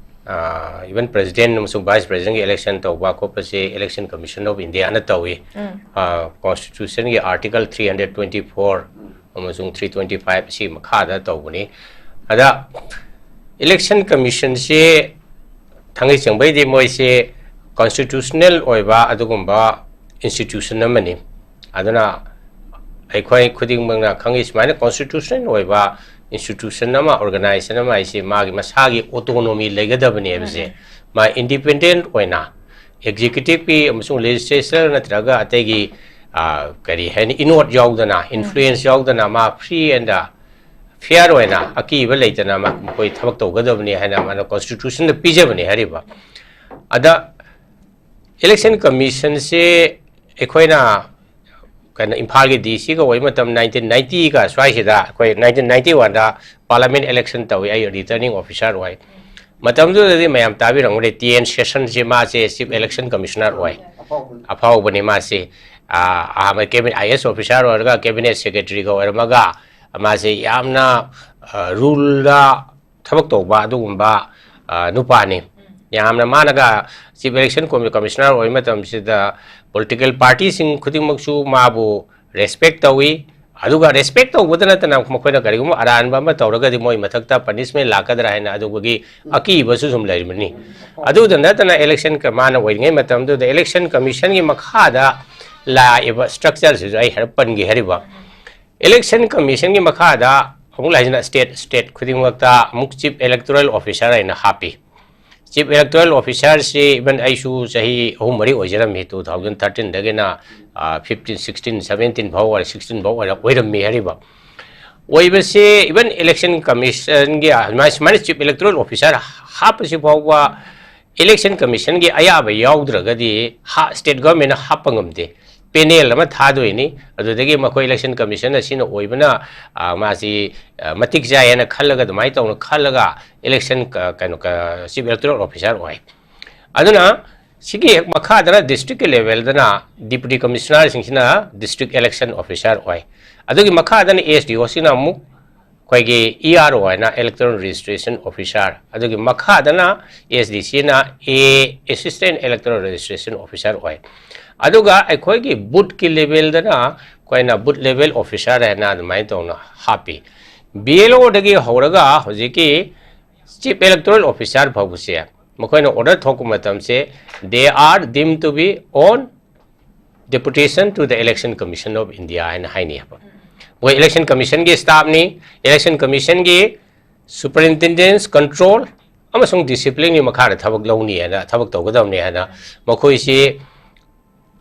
ꯑ, even president ꯑꯃꯁꯨꯡ vice presidentꯀꯤ election ꯇꯧꯕ ꯈꯣꯠꯄꯁꯤ Election Commission of Indiaꯅ ꯇꯧꯏ꯫ ꯑ, constitutionꯒꯤ article three hundred twenty four ꯑꯃꯁꯨꯡ three twenty five ꯑꯁꯤꯒꯤ ꯃꯈꯥꯗ ꯇꯧꯕꯅꯤ꯫ ꯑꯗ election commissionꯁꯤ ꯊꯥꯡꯒꯩ ꯁꯦꯡꯕꯩꯗꯤ ꯃꯣꯏꯁꯤ constitutional ꯑꯣꯏꯕ ꯑꯗꯨꯒꯨꯝꯕ institution ꯑꯃꯅꯤ꯫ ꯑꯗꯨꯅ ꯑꯩꯈꯣꯏ ꯈꯨꯗꯤꯡꯃꯛꯅ ꯈꯪꯉꯤ, ꯁꯨꯃꯥꯏꯅ constitutional ꯑꯣꯏꯕ institution ꯑꯃ, organization ꯑꯃ ꯍꯥꯏꯁꯤ ꯃꯥꯒꯤ ꯃꯁꯥꯒꯤ autonomy ꯂꯩꯒꯗꯕꯅꯦꯕꯁꯦ꯫ ꯃꯥ independent ꯑꯣꯏꯅ executiveꯀꯤ ꯑꯃꯁꯨꯡ legislature ꯅꯠꯇ꯭ꯔꯒ ꯑꯇꯩꯒꯤ, ꯑ, ꯀꯔꯤ ꯍꯥꯏꯅꯤ, ꯏꯅꯣꯠ ꯌꯥꯎꯗꯅ, ꯏꯟꯐ꯭ꯂꯨꯌꯦꯟꯁ ꯌꯥꯎꯗꯅ, ꯃꯥ ꯐ꯭ꯔꯤ ꯑꯦꯟ ꯐꯤꯌꯔ ꯑꯣꯏꯅ, ꯑꯀꯤꯕ ꯂꯩꯇꯅ ꯃꯥ, ꯃꯈꯣꯏ ꯊꯕꯛ ꯇꯧꯒꯗꯕꯅꯤ ꯍꯥꯏꯅ ꯃꯥꯅ ꯀꯣꯟꯁꯇꯤꯇ꯭ꯌꯨꯁꯟꯗ ꯄꯤꯖꯕꯅꯤ ꯍꯥꯏꯔꯤꯕ꯫ ꯑꯗ ꯏꯂꯦꯛꯁꯟ ꯀꯃꯤꯁꯟꯁꯦ ꯑꯩꯈꯣꯏꯅ ꯀꯩꯅꯣ, ꯏꯝꯐꯥꯜꯒꯤ ꯗꯤ ꯁꯤꯒ ꯑꯣꯏꯕ ꯃꯇꯝ, ꯅꯥꯏꯟꯇꯤꯟ ꯅꯥꯏꯟꯇꯤꯒ ꯁ꯭ꯋꯥꯏꯁꯤꯗ, ꯑꯩꯈꯣꯏ ꯅꯥꯏꯟꯇꯤꯟ ꯅꯥꯏꯟꯇꯤ ꯋꯥꯟꯗ ꯄꯥꯔꯂꯥꯃꯦꯟ ꯏꯂꯦꯛꯁꯟ ꯇꯧꯏ, ꯑꯩ ꯔꯤꯇꯔꯅꯤꯡ ꯑꯣꯐꯤꯁꯔ ꯑꯣꯏ꯫ ꯃꯇꯝꯗꯨꯗꯗꯤ ꯃꯌꯥꯝ ꯇꯥꯕꯤꯔꯝꯒꯅꯤ, ꯇꯤ ꯑꯦꯟ ꯁꯦꯁꯟꯁꯦ, ꯃꯥꯁꯦ ꯆꯤꯐ ꯏꯂꯦꯛꯁꯟ ꯀꯃꯤꯁꯅꯔ ꯑꯣꯏ, ꯑꯐꯥꯎꯕꯅꯤ ꯃꯥꯁꯦ꯫ ꯑꯥ, ꯑꯍꯥꯟꯕ ꯀꯦꯕꯤꯅꯦꯠ, ꯑꯥꯏ ꯑꯦꯁ ꯑꯣꯐꯤꯁꯔ ꯑꯣꯏꯔꯒ ꯀꯦꯕꯤꯅꯦꯠ ꯁꯦꯀ꯭ꯔꯦꯇꯔꯤꯒ ꯑꯣꯏꯔꯝꯃꯒ, ꯃꯥꯁꯦ ꯌꯥꯝꯅ, ꯑ, ꯔꯨꯜꯗ ꯊꯕꯛ ꯇꯧꯕ ꯑꯗꯨꯒꯨꯝꯕ, ꯑ, ꯅꯨꯄꯥꯅꯤ꯫ ꯌꯥꯝꯅ ꯃꯥꯅꯒ ꯆꯤꯐ ꯏꯂꯦꯛꯁꯟ ꯀꯃꯤꯁꯅꯔ ꯑꯣꯏꯕ ꯃꯇꯝꯁꯤꯗ ꯄꯣꯂꯤꯇꯤꯀꯦꯜ ꯄꯥꯔꯇꯤꯁꯤꯡ ꯈꯨꯗꯤꯡꯃꯛꯁꯨ ꯃꯥꯕꯨ ꯔꯦꯁꯄꯦꯛ ꯇꯧꯏ꯫ ꯑꯗꯨꯒ ꯔꯦꯁꯄꯦꯛ ꯇꯧꯕꯗ ꯅꯠꯇꯅ ꯃꯈꯣꯏꯅ ꯀꯔꯤꯒꯨꯝꯕ ꯑꯔꯥꯟꯕ ꯑꯃ ꯇꯧꯔꯒꯗꯤ ꯃꯣꯏ ꯃꯊꯛꯇ ꯄꯅꯤꯁꯃꯦꯟ ꯂꯥꯛꯀꯗ꯭ꯔꯥ ꯍꯥꯏꯅ ꯑꯗꯨꯒꯤ ꯑꯀꯤꯕꯁꯨ ꯁꯨꯝ ꯂꯩꯔꯤꯕꯅꯤ꯫ ꯑꯗꯨꯗ ꯅꯠꯇꯅ ꯏꯂꯦꯛꯁꯟ ꯀ-, ꯃꯥꯅ ꯑꯣꯏꯔꯤꯉꯩ ꯃꯇꯝꯗꯨꯗ ꯏꯂꯦꯛꯁꯟ ꯀꯃꯤꯁꯟꯒꯤ ꯃꯈꯥꯗ ꯂꯥꯛꯏꯕ ꯁ꯭ꯇ꯭ꯔꯛꯆꯔꯁꯤꯁꯨ ꯑꯩ ꯍꯥꯏꯔꯞ ꯄꯟꯒꯦ ꯍꯥꯏꯔꯤꯕ꯫ ꯏꯂꯦꯛꯁꯟ ꯀꯃꯤꯁꯟꯒꯤ ꯃꯈꯥꯗ ꯑꯃꯨꯛ ꯂꯥꯛꯏꯁꯤꯅ ꯁ꯭ꯇꯦꯠ, ꯁ꯭ꯇꯦꯠ ꯈꯨꯗꯤꯡꯃꯛꯇ ꯑꯃꯨꯛ ꯆꯤꯐ ꯏꯂꯦꯛꯇꯣꯔꯦꯜ ꯑꯣꯐꯤꯁꯥꯔ ꯍꯥꯏꯅ ꯍꯥꯞꯄꯤ꯫ ꯆꯤꯐ ꯏꯂꯦꯛꯇꯣꯔꯦꯜ ꯑꯣꯐꯤꯁꯥꯔꯁꯤ ꯏꯚꯟ ꯑꯩꯁꯨ ꯆꯍꯤ ꯑꯍꯨꯝ ꯃꯔꯤ ꯑꯣꯏꯖꯔꯝꯃꯤ, ꯇꯨ ꯊꯥꯎꯖꯟ ꯊꯥꯔꯇꯤꯟꯗꯒꯤꯅ, ꯑ, ꯐꯤꯐꯇꯤꯟ, ꯁꯤꯛꯁꯇꯤꯟ, ꯁꯚꯦꯟꯇꯤꯟ ꯐꯥꯎ ꯑꯣꯏꯔꯦ, ꯁꯤꯛꯁꯇꯤꯟ ꯐꯥꯎ ꯑꯣꯏꯔꯦ, ꯑꯣꯏꯔꯝꯃꯤ ꯍꯥꯏꯔꯤꯕ꯫ ꯑꯣꯏꯕꯁꯦ ꯏꯚꯟ ꯏꯂꯦꯛꯁꯟ ꯀꯃꯤꯁꯟꯒꯤ ꯑꯗꯨꯃꯥꯏꯅ, ꯁꯨꯃꯥꯏꯅ ꯆꯤꯐ ꯏꯂꯦꯛꯇꯣꯔꯦꯜ ꯑꯣꯐꯤꯁꯥꯔ ꯍꯥꯞꯄꯁꯤ ꯐꯥꯎꯕ ꯏꯂꯦꯛꯁꯟ ꯀꯃꯤꯁꯟꯒꯤ ꯑꯌꯥꯕ ꯌꯥꯎꯗ꯭ꯔꯒꯗꯤ ꯍꯥ-, ꯁ꯭ꯇꯦꯠ ꯒꯚꯔꯟꯃꯦꯟꯅ ꯍꯥꯞꯄ ꯉꯝꯗꯦ꯫ ꯄꯦꯅꯦꯜ ꯑꯃ ꯊꯥꯗꯣꯏꯅꯤ, ꯑꯗꯨꯗꯒꯤ ꯃꯈꯣꯏ ꯏꯂꯦꯛꯁꯟ ꯀꯃꯤꯁꯟ ꯑꯁꯤꯅ ꯑꯣꯏꯕꯅ, ꯑ, ꯃꯥꯁꯤ, ꯑ, ꯃꯇꯤꯛ ꯆꯥꯏ ꯍꯥꯏꯅ ꯈꯜꯂꯒ, ꯑꯗꯨꯃꯥꯏꯅ ꯇꯧꯅ ꯈꯜꯂꯒ ꯏꯂꯦꯛꯁꯟ ꯀ-, ꯀꯩꯅꯣ, ꯀ-, ꯆꯤꯐ ꯏꯂꯦꯛꯇꯣꯔꯦꯜ ꯑꯣꯐꯤꯁꯥꯔ ꯑꯣꯏ꯫ ꯑꯗꯨꯅ ꯁꯤꯒꯤ ꯍꯦꯛ ꯃꯈꯥꯗꯅ ꯗꯤꯁꯇ꯭ꯔꯤꯛꯀꯤ ꯂꯦꯚꯦꯜꯗꯅ ꯗꯤꯄꯨꯇꯤ ꯀꯃꯤꯁꯅꯔꯁꯤꯡꯁꯤꯅ ꯗꯤꯁꯇ꯭ꯔꯤꯛ ꯏꯂꯦꯛꯁꯟ ꯑꯣꯐꯤꯁꯥꯔ ꯑꯣꯏ꯫ ꯑꯗꯨꯒꯤ ꯃꯈꯥꯗꯅ ꯑꯦꯁ ꯗꯤ ꯑꯣꯁꯤꯅ ꯑꯃꯨꯛ ꯑꯩꯈꯣꯏꯒꯤ ꯏ ꯑꯥꯔ ꯑꯣ ꯍꯥꯏꯅ ꯏꯂꯦꯛꯇꯣꯔꯦꯜ ꯔꯦꯖꯤꯁꯇ꯭ꯔꯦꯁꯟ ꯑꯣꯐꯤꯁꯥꯔ, ꯑꯗꯨꯒꯤ ꯃꯈꯥꯗꯅ ꯑꯦꯁ ꯗꯤ ꯁꯤꯅ ꯑꯦ, ꯑꯦꯁꯤꯁꯇꯦꯟ ꯏꯂꯦꯛꯇꯣꯔꯦꯜ ꯔꯦꯖꯤꯁꯇ꯭ꯔꯦꯁꯟ ꯑꯣꯐꯤꯁꯥꯔ ꯑꯣꯏ꯫ ꯑꯗꯨꯒ ꯑꯩꯈꯣꯏꯒꯤ ꯕꯨꯠꯀꯤ ꯂꯦꯚꯦꯜꯗꯅ ꯑꯩꯈꯣꯏꯅ ꯕꯨꯠ ꯂꯦꯚꯦꯜ ꯑꯣꯐꯤꯁꯥꯔ ꯍꯥꯏꯅ ꯑꯗꯨꯃꯥꯏꯅ ꯇꯧꯅ ꯍꯥꯞꯄꯤ꯫ ꯕꯤ ꯑꯦꯜ ꯑꯣꯗꯒꯤ ꯍꯧꯔꯒ ꯍꯧꯖꯤꯛꯀꯤ ꯆꯤꯐ ꯏꯂꯦꯛꯇꯣꯔꯦꯜ ꯑꯣꯐꯤꯁꯥꯔ ꯐꯥꯎꯕꯁꯦ ꯃꯈꯣꯏꯅ ꯑꯣꯔꯗꯔ ꯊꯣꯛꯄ ꯃꯇꯝꯁꯦ, they are deemed to be on deputation to the Election Commission of India ꯍꯥꯏꯅ ꯍꯥꯏꯅꯩꯕ꯫ ꯃꯣꯏ ꯏꯂꯦꯛꯁꯟ ꯀꯃꯤꯁꯟꯒꯤ ꯁ꯭ꯇꯥꯐꯅꯤ, ꯏꯂꯦꯛꯁꯟ ꯀꯃꯤꯁꯟꯒꯤ ꯁꯨꯄꯔꯤꯟꯇꯦꯟꯗꯦꯟꯁ, ꯀꯟꯇ꯭ꯔꯣꯜ ꯑꯃꯁꯨꯡ ꯗꯤꯁꯤꯄ꯭ꯂꯤꯟꯒꯤ ꯃꯈꯥꯗ ꯊꯕꯛ ꯂꯧꯅꯤ ꯍꯥꯏꯅ, ꯊꯕꯛ ꯇꯧꯒꯗꯕꯅꯤ ꯍꯥꯏꯅ ꯃꯈꯣꯏꯁꯤ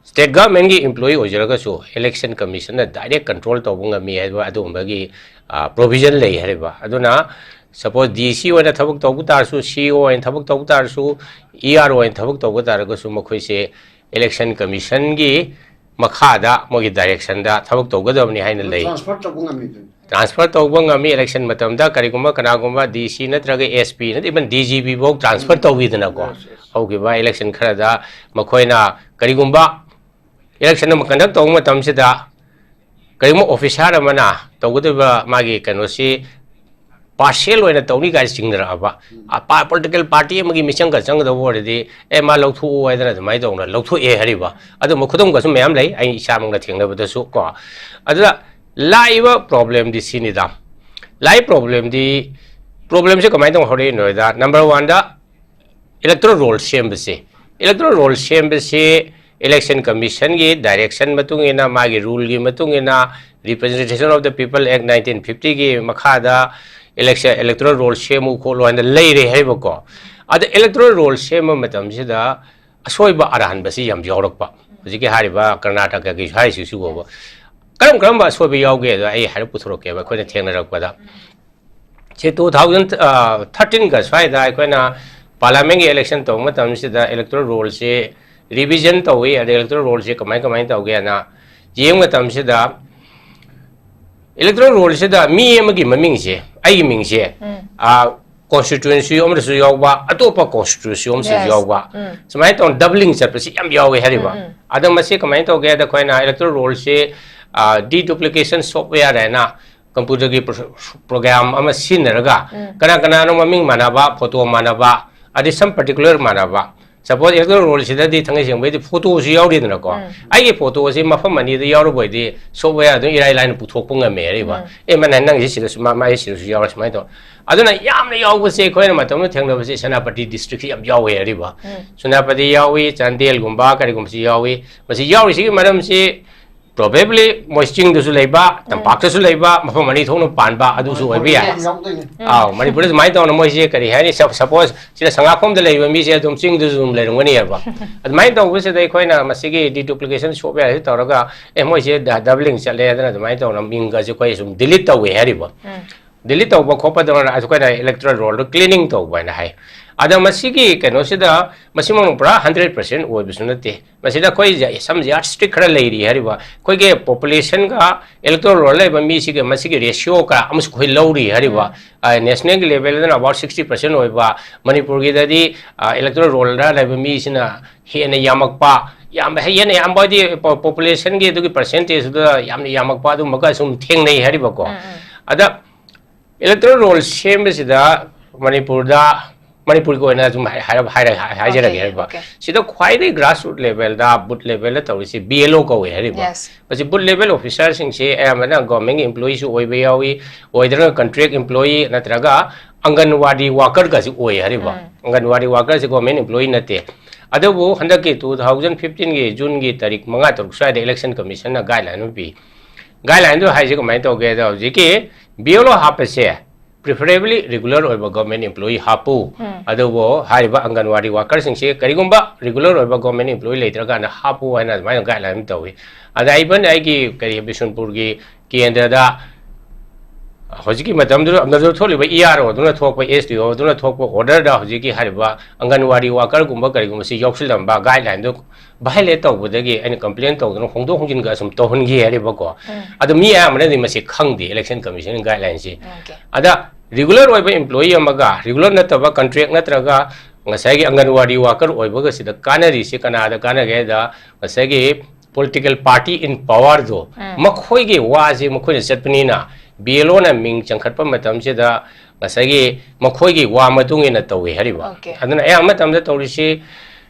ꯁ꯭ꯇꯦꯠ ꯒꯚꯔꯟꯃꯦꯟꯠꯀꯤ ꯏꯝꯄ꯭ꯂꯣꯌꯤ ꯑꯣꯏꯖꯔꯒꯁꯨ ꯏꯂꯦꯛꯁꯟ ꯀꯃꯤꯁꯟꯅ ꯗꯥꯏꯔꯦꯛ ꯀꯟꯇ꯭ꯔꯣꯜ ꯇꯧꯕ ꯉꯝꯃꯤ ꯍꯥꯏꯕ ꯑꯗꯨꯒꯨꯝꯕꯒꯤ ꯄ꯭ꯔꯣꯚꯤꯖꯟ ꯂꯩ ꯍꯥꯏꯔꯤꯕ꯫ ꯑꯗꯨꯅ ꯁꯄꯣꯁ ꯗꯤ ꯁꯤ ꯑꯣꯏꯅ ꯊꯕꯛ ꯇꯧꯕ ꯇꯥꯔꯁꯨ, ꯁꯤ ꯏ ꯑꯣ ꯑꯣꯏꯅ ꯊꯕꯛ ꯇꯧꯕ ꯇꯥꯔꯁꯨ, ꯏ ꯑꯥꯔ ꯑꯣ ꯑꯣꯏꯅ ꯊꯕꯛ ꯇꯧꯕ ꯇꯥꯔꯒꯁꯨ ꯃꯈꯣꯏꯁꯦ ꯏꯂꯦꯛꯁꯟ ꯀꯃꯤꯁꯟꯒꯤ ꯃꯈꯥꯗ ꯃꯣꯏꯒꯤ ꯗꯥꯏꯔꯦꯛꯁꯟꯗ ꯊꯕꯛ ꯇꯧꯒꯗꯕꯅꯤ ꯍꯥꯏꯅ ꯂꯩ꯫ ꯇ꯭ꯔꯥꯟꯁꯐꯔ ꯇꯧꯕ ꯉꯝꯃꯤꯗꯨꯅꯤ꯫ ꯇ꯭ꯔꯥꯟꯁꯐꯔ ꯇꯧꯕ ꯉꯝꯃꯤ꯫ ꯏꯂꯦꯛꯁꯟ ꯃꯇꯝꯗ ꯀꯔꯤꯒꯨꯝꯕ ꯀꯅꯥꯒꯨꯝꯕ ꯗꯤ ꯁꯤ ꯅꯠꯇ꯭ꯔꯒ ꯑꯦꯁ ꯄꯤ ꯅꯠꯇ꯭ꯔꯒ ꯏꯚꯟ ꯗꯤ ꯖꯤ ꯄꯤ ꯐꯥꯎ ꯇ꯭ꯔꯥꯟꯁꯐꯔ ꯇꯧꯕꯤꯗꯅꯀꯣ꯫ Yes, yes. ꯍꯧꯈꯤꯕ ꯏꯂꯦꯛꯁꯟ ꯈꯔꯗ ꯃꯈꯣꯏꯅ ꯀꯔꯤꯒꯨꯝꯕ ꯏꯂꯦꯛꯁꯟ ꯑꯃ ꯀꯟꯗꯛ ꯇꯧꯕ ꯃꯇꯝꯁꯤꯗ ꯀꯔꯤꯒꯨꯝꯕ ꯑꯣꯐꯤꯁꯥꯔ ꯑꯃꯅ ꯇꯧꯒꯗꯧꯔꯤꯕ ꯃꯥꯒꯤ ꯀꯩꯅꯣꯁꯤ ꯄꯥꯔꯁꯤꯌꯦꯜ ꯑꯣꯏꯅ ꯇꯧꯅꯤ ꯀꯥꯏꯅ ꯆꯤꯡꯅꯔꯛꯑꯕ, ꯄꯣꯂꯤꯇꯤꯀꯦꯜ ꯄꯥꯔꯇꯤ ꯑꯃꯒꯤ ꯃꯤꯆꯪꯒ ꯆꯪꯒꯗꯧꯕ ꯑꯣꯏꯔꯗꯤ, "ꯑꯦ, ꯃꯥ ꯂꯧꯊꯣꯛꯎ" ꯍꯥꯏꯗꯅ ꯑꯗꯨꯃꯥꯏꯅ ꯇꯧꯅ ꯂꯧꯊꯣꯛꯑꯦ ꯍꯥꯏꯔꯤꯕ꯫ ꯑꯗꯨꯝꯕ ꯈꯨꯗꯝꯒꯁꯨ ꯃꯌꯥꯝ ꯂꯩ, ꯑꯩ ꯏꯁꯥꯃꯛꯅ ꯊꯦꯡꯅꯕꯗꯁꯨ ꯀꯣ꯫ ꯑꯗꯨꯗ ꯂꯥꯛꯏꯕ ꯄ꯭ꯔꯣꯕ꯭ꯂꯦꯝꯗꯤ ꯁꯤꯅꯤꯗ꯫ ꯂꯥꯛꯏ ꯄ꯭ꯔꯣꯕ꯭ꯂꯦꯝꯗꯤ, ꯄ꯭ꯔꯣꯕ꯭ꯂꯦꯝꯁꯦ ꯀꯃꯥꯏꯅ ꯇꯧꯅ ꯍꯧꯔꯛꯏꯅꯣ ꯍꯥꯏꯗ, ꯅꯝꯕꯔ ꯋꯥꯟꯗ, ꯏꯂꯦꯛꯇꯣꯔꯦꯜ ꯔꯣꯜ ꯁꯦꯝꯕꯁꯦ, ꯏꯂꯦꯛꯇꯣꯔꯦꯜ ꯔꯣꯜ ꯁꯦꯝꯕꯁꯦ ꯏꯂꯦꯛꯁꯟ ꯀꯃꯤꯁꯟꯒꯤ ꯗꯥꯏꯔꯦꯛꯁꯟ ꯃꯇꯨꯡ ꯏꯟꯅ, ꯃꯥꯒꯤ ꯔꯨꯜꯒꯤ ꯃꯇꯨꯡ ꯏꯟꯅ, Representation of the People Act nineteen fifty ꯒꯤ ꯃꯈꯥꯗ ꯏꯂꯦꯛꯁꯟ, ꯏꯂꯦꯛꯇꯣꯔꯦꯜ ꯔꯣꯜ ꯁꯦꯝꯃꯨ ꯈꯣꯠꯂꯨ ꯍꯥꯏꯅ ꯂꯩꯔꯦ ꯍꯥꯏꯕꯀꯣ꯫ ꯑꯗ ꯏꯂꯦꯛꯇꯣꯔꯦꯜ ꯔꯣꯜ ꯁꯦꯝꯕ ꯃꯇꯝꯁꯤꯗ ꯑꯁꯣꯏꯕ ꯑꯔꯥꯟꯕꯁꯤ ꯌꯥꯝ ꯌꯥꯎꯔꯛꯄ꯫ ꯍꯧꯖꯤꯛꯀꯤ ꯍꯥꯏꯔꯤꯕ ꯀꯔꯅꯥꯇꯀꯥꯒꯤ ꯍꯥꯏꯔꯤꯁꯤꯁꯨ ꯐꯥꯎꯕ ꯀꯔꯝ ꯀꯔꯝꯕ ꯑꯁꯣꯏꯕ ꯌꯥꯎꯒꯦ ꯍꯥꯏꯗꯣ ꯑꯩ ꯍꯥꯏꯔꯞ ꯄꯨꯊꯣꯔꯛꯀꯦꯕ ꯑꯩꯈꯣꯏꯅ ꯊꯦꯡꯅꯔꯛꯄꯗ꯫ ꯁꯤ two thousand thirteen ꯒ ꯁ꯭ꯋꯥꯏꯗ ꯑꯩꯈꯣꯏꯅ ꯄꯥꯔꯂꯤꯌꯥꯃꯦꯟꯠꯀꯤ ꯏꯂꯦꯛꯁꯟ ꯇꯧꯕ ꯃꯇꯝꯁꯤꯗ ꯏꯂꯦꯛꯇꯣꯔꯦꯜ ꯔꯣꯜꯁꯤ ꯔꯤꯚꯤꯖꯟ ꯇꯧꯏ, ꯑꯗꯩ ꯏꯂꯦꯛꯇꯣꯔꯦꯜ ꯔꯣꯜꯁꯤ ꯀꯃꯥꯏ ꯀꯃꯥꯏꯅ ꯇꯧꯒꯦꯅ ꯌꯦꯡꯕ ꯃꯇꯝꯁꯤꯗ, ꯏꯂꯦꯛꯇꯣꯔꯦꯜ ꯔꯣꯜꯁꯤꯗ ꯃꯤ ꯑꯃꯒꯤ ꯃꯃꯤꯡꯁꯦ, ꯑꯩꯒꯤ ꯃꯤꯡꯁꯦ, ꯎꯝ. ꯀꯣꯟꯁꯇꯤꯇ꯭ꯋꯦꯟꯁꯤ ꯑꯃꯗꯁꯨ ꯌꯥꯎꯕ, ꯑꯇꯣꯞꯄ ꯀꯣꯟꯁꯇꯤꯇ꯭ꯋꯦꯟꯁꯤ ꯑꯃꯁꯨ Yes. ꯌꯥꯎꯕ, ꯎꯝ. ꯁꯨꯃꯥꯏꯅ ꯇꯧꯅ ꯗꯕ꯭ꯂꯤꯡ ꯆꯠꯄꯁꯤ ꯌꯥꯝ ꯌꯥꯎꯋꯦ ꯍꯥꯏꯔꯤꯕ꯫ ꯎꯝ, ꯎꯝ. ꯑꯗꯣ ꯃꯁꯤ ꯀꯃꯥꯏꯅ ꯇꯧꯒꯦ ꯍꯥꯏꯗ, ꯑꯩꯈꯣꯏꯅ ꯏꯂꯦꯛꯇꯣꯔꯦꯜ ꯔꯣꯜꯁꯤ ꯗꯤꯗꯨꯄ꯭ꯂꯤꯀꯦꯁꯟ ꯁꯣꯐꯋꯦꯌꯔ ꯍꯥꯏꯅ ꯀꯝꯄ꯭ꯌꯨꯇꯔꯒꯤ ꯄ꯭ꯔꯣꯒ꯭ꯔꯥꯝ ꯑꯃ ꯁꯤꯖꯤꯟꯅꯔꯒ, ꯎꯝ. ꯀꯅꯥ ꯀꯅꯥꯅꯣ ꯃꯃꯤꯡ ꯃꯥꯟꯅꯕ, ꯐꯣꯇꯣ ꯃꯥꯟꯅꯕ, ꯑꯗꯩ ꯁꯝ ꯄꯔꯇꯤꯀꯨꯂꯔ ꯃꯥꯟꯅꯕ, ꯁꯄꯣꯁ ꯏꯂꯦꯛꯇꯣꯔꯦꯜ ꯔꯣꯜꯁꯤꯗꯗꯤ ꯊꯥꯡꯒꯩ ꯁꯦꯡꯕꯩꯗꯤ ꯐꯣꯇꯣꯁꯨ ꯌꯥꯎꯔꯤꯗꯅꯀꯣ꯫ ꯎꯝ. ꯑꯩꯒꯤ ꯐꯣꯇꯣꯁꯤ ꯃꯐꯝ ꯑꯅꯤꯗ ꯌꯥꯎꯔꯕ ꯑꯣꯏꯗꯤ ꯁꯣꯐꯋꯦꯌꯔ ꯑꯗꯨꯝ ꯏꯔꯥꯏ ꯂꯥꯏꯅ ꯄꯨꯊꯣꯛꯄ ꯉꯝꯃꯦ ꯍꯥꯏꯔꯤꯕ꯫ ꯎꯝ. "ꯑꯦ, ꯃꯥꯅ ꯅꯪꯒꯤꯁꯤ ꯁꯤꯗꯁꯨ, ꯃꯥ-, ꯃꯥꯒꯤ ꯁꯤꯗꯁꯨ ꯌꯥꯎꯔꯦ" ꯁꯨꯃꯥꯏꯅ ꯇꯧ꯫ ꯑꯗꯨꯅ ꯌꯥꯝꯅ ꯌꯥꯎꯕꯁꯦ ꯑꯩꯈꯣꯏꯅ ꯃꯇꯝꯗꯨꯗ ꯊꯦꯡꯅꯕꯁꯦ ꯁꯦꯅꯥꯄꯇꯤ ꯗꯤꯁꯇ꯭ꯔꯤꯛꯁꯤ ꯌꯥꯝ ꯌꯥꯎꯋꯦ ꯍꯥꯏꯔꯤꯕ꯫ ꯎꯝ. ꯁꯦꯅꯥꯄꯇꯤ ꯌꯥꯎꯏ, ꯆꯥꯟꯗꯦꯜꯒꯨꯝꯕ ꯀꯔꯤꯒꯨꯝꯕꯁꯤ ꯌꯥꯎꯏ꯫ ꯃꯁꯤ ꯌꯥꯎꯔꯤꯁꯤꯒꯤ ꯃꯔꯝꯁꯤ Probably ꯃꯣꯏ ꯆꯤꯡꯗꯁꯨ ꯂꯩꯕ, ꯇꯝꯄꯥꯛꯇꯁꯨ ꯂꯩꯕ, ꯃꯐꯝ ꯑꯅꯤ ꯊꯣꯛꯅ ꯄꯥꯟꯕ ꯑꯗꯨꯁꯨ ꯑꯣꯏꯕ ꯌꯥꯏ꯫ ꯌꯥꯎꯗꯣꯏꯅꯦ꯫ ꯑꯥꯎ, ꯃꯅꯤꯄꯨꯔꯗ ꯁꯨꯃꯥꯏꯅ ꯇꯧꯅ ꯃꯣꯏꯁꯦ ꯀꯔꯤ ꯍꯥꯏꯅꯤ, ꯁꯄꯣꯁ ꯁꯤꯗ ꯁꯉꯥꯛꯐꯝꯗ ꯂꯩꯕ ꯃꯤꯁꯦ ꯑꯗꯨꯝ ꯆꯤꯡꯗꯁꯨ ꯑꯗꯨꯝ ꯂꯩꯔꯝꯒꯅꯤꯕ꯫ ꯑꯗꯨꯃꯥꯏꯅ ꯇꯧꯕꯁꯤꯗ ꯑꯩꯈꯣꯏꯅ ꯃꯁꯤꯒꯤ deduplication software ꯁꯤ ꯇꯧꯔꯒ, ꯑꯦ, ꯃꯣꯏꯁꯦ doubling ꯆꯠꯂꯦ, ꯑꯗꯨꯅ ꯑꯗꯨꯃꯥꯏꯅ ꯇꯧꯅ ꯃꯤꯡꯒꯁꯦ ꯑꯩꯈꯣꯏ ꯁꯨꯝ delete ꯇꯧꯋꯦ ꯍꯥꯏꯔꯤꯕ꯫ Delete ꯇꯧꯕ ꯈꯣꯠꯄ ꯇꯧꯔꯒ ꯑꯩꯈꯣꯏꯅ electoral roll ꯗꯣ cleaning ꯇꯧꯕ ꯍꯥꯏꯅ ꯍꯥꯏ꯫ ꯑꯗ ꯃꯁꯤꯒꯤ ꯀꯩꯅꯣꯁꯤꯗ ꯃꯁꯤꯃꯛ ꯄꯨꯔꯥ hundred percent ꯑꯣꯏꯕꯁꯨ ꯅꯠꯇꯦ꯫ ꯃꯁꯤꯗ ꯑꯩꯈꯣꯏ some strict ꯈꯔ ꯂꯩꯔꯤ ꯍꯥꯏꯔꯤꯕ꯫ ꯑꯩꯈꯣꯏꯒꯤ population ꯒ electoral roll ꯂꯩꯕ ꯃꯤꯁꯤꯒ ꯃꯁꯤꯒꯤ ratio ꯀ ꯑꯃꯁꯨ ꯑꯩꯈꯣꯏ ꯂꯧꯔꯤ ꯍꯥꯏꯔꯤꯕ꯫ ꯑ, national ꯒꯤ level ꯗꯅ about sixty percent ꯑꯣꯏꯕ, ꯃꯅꯤꯄꯨꯔꯒꯤꯗꯗꯤ, ꯑ, electoral roll ꯗ ꯂꯩꯕ ꯃꯤꯁꯤꯅ ꯍꯦꯟꯅ ꯌꯥꯝꯃꯛꯄ, ꯌꯥꯝ ꯍꯦꯟꯅ ꯌꯥꯝꯕ ꯍꯥꯏꯗꯤ ꯄꯣ-, population ꯒꯤ ꯑꯗꯨꯒꯤ percentage ꯗꯨꯗ ꯌꯥꯝꯅ ꯌꯥꯝꯃꯛꯄ ꯑꯗꯨꯝꯕꯒ ꯁꯨꯝ ꯊꯦꯡꯅꯩ ꯍꯥꯏꯔꯤꯕꯀꯣ꯫ ꯑꯗ electoral roll ꯁꯦꯝꯕꯁꯤꯗ ꯃꯅꯤꯄꯨꯔꯗ, ꯃꯅꯤꯄꯨꯔꯒꯤ ꯑꯣꯏꯅ ꯁꯨꯝ ꯍꯥꯏ-, ꯍꯥꯏꯔꯞ-, ꯍꯥꯏꯔ-, ꯍꯥꯏꯖꯔꯒꯦ Okay, ꯍꯥꯏꯔꯤꯕ꯫ okay. ꯁꯤꯗ ꯈ꯭ꯋꯥꯏꯗꯒꯤ grassroot level ꯗ, booth level ꯗ ꯇꯧꯔꯤꯁꯤ B L O ꯀꯧꯋꯦ ꯍꯥꯏꯔꯤꯕ꯫ Yes. ꯃꯁꯤ booth level officer ꯁꯤꯡꯁꯤ ꯑꯌꯥꯝꯕꯅ government ꯒꯤ employee ꯁꯨ ꯑꯣꯏꯕ ꯌꯥꯎꯏ, ꯑꯣꯏꯗ꯭ꯔꯒ contract employee ꯅꯠꯇ꯭ꯔꯒ ꯑꯪꯒꯟꯋꯥꯗꯤ worker ꯒꯁꯤ ꯑꯣꯏ ꯍꯥꯏꯔꯤꯕ꯫ ꯑꯪꯒꯟꯋꯥꯗꯤ worker ꯁꯤ government employee ꯅꯠꯇꯦ꯫ ꯑꯗꯨꯕꯨ ꯍꯟꯗꯛꯀꯤ two thousand fifteen ꯒꯤ June ꯒꯤ ꯇꯥꯔꯤꯛ ꯃꯉꯥ ꯇꯔꯨꯛ ꯁ꯭ꯋꯥꯏꯗ election commission ꯅ guideline ꯑꯃ ꯄꯤ꯫ Guideline ꯗꯨ ꯍꯥꯏꯁꯦ ꯀꯃꯥꯏꯅ ꯇꯧꯒꯦꯗ, ꯍꯧꯖꯤꯛꯀꯤ B L O ꯍꯥꯞꯄꯁꯦ preferably regular ꯑꯣꯏꯕ government employee ꯍꯥꯞꯄꯨ꯫ ꯑꯗꯨꯕꯨ ꯍꯥꯏꯔꯤꯕ ꯑꯪꯒꯟꯋꯥꯗꯤ worker ꯁꯤꯡꯁꯦ ꯀꯔꯤꯒꯨꯝꯕ regular ꯑꯣꯏꯕ government employee ꯂꯩꯇ꯭ꯔꯀꯥꯟꯗ ꯍꯥꯞꯄꯨ ꯍꯥꯏꯅ ꯑꯗꯨꯃꯥꯏꯅ guideline ꯑꯃ ꯇꯧꯏ꯫ ꯑꯗ even ꯑꯩꯒꯤ ꯀꯔꯤ ꯕꯤꯁꯅꯨꯄꯨꯔꯒꯤ ꯀꯦꯟꯗ꯭ꯔꯗ ꯍꯧꯖꯤꯛꯀꯤ ꯃꯇꯝꯗꯨꯗ ꯃꯗꯨꯗ ꯊꯣꯛꯂꯤꯕ E R O ꯑꯗꯨꯅ ꯊꯣꯛꯄ, S D O ꯑꯗꯨꯅ ꯊꯣꯛꯄ order ꯗ ꯍꯧꯖꯤꯛꯀꯤ ꯍꯥꯏꯔꯤꯕ ꯑꯪꯒꯟꯋꯥꯗꯤ worker ꯒꯨꯝꯕ ꯀꯔꯤꯒꯨꯝꯕꯁꯤ ꯌꯥꯎꯁꯤꯜꯂꯝꯕ guideline ꯗꯨ violate ꯇꯧꯕꯗꯒꯤ ꯑꯩꯅ complain ꯇꯧꯗꯨꯅ ꯍꯣꯡꯗꯣꯛ ꯍꯣꯡꯖꯤꯟꯒ ꯁꯨꯝ ꯇꯧꯍꯟꯈꯤ ꯍꯥꯏꯔꯤꯕꯀꯣ꯫ ꯑꯗꯣ ꯃꯤ ꯑꯌꯥꯝꯕꯅꯗꯤ ꯃꯁꯤ ꯈꯪꯗꯦ election commission ꯒꯤ guideline ꯁꯤ꯫ Okay. ꯑꯗ regular ꯑꯣꯏꯕ employee ꯑꯃꯒ regular ꯅꯠꯇꯕ contract ꯅꯠꯇ꯭ꯔꯒ ꯉꯁꯥꯏꯒꯤ ꯑꯪꯒꯟꯋꯥꯗꯤ worker ꯑꯣꯏꯕꯒꯁꯤꯗ ꯀꯥꯟꯅꯔꯤꯁꯤ ꯀꯅꯥꯗ ꯀꯥꯟꯅꯒꯦ ꯍꯥꯏꯗ ꯉꯁꯥꯏꯒꯤ political party in power ꯗꯣ ꯃꯈꯣꯏꯒꯤ ꯋꯥꯁꯤ ꯃꯈꯣꯏꯅ ꯆꯠꯄꯅꯤꯅ B L O ꯅ ꯃꯤꯡ ꯆꯪꯈꯠꯄ ꯃꯇꯝꯁꯤꯗ ꯉꯁꯥꯏꯒꯤ ꯃꯈꯣꯏꯒꯤ ꯋꯥ ꯃꯇꯨꯡ ꯏꯟꯅ ꯇꯧꯏ ꯍꯥꯏꯔꯤꯕ꯫ Okay. ꯑꯗꯨꯅ ꯑꯌꯥꯝꯕ ꯃꯇꯝꯗ ꯇꯧꯔꯤꯁꯤ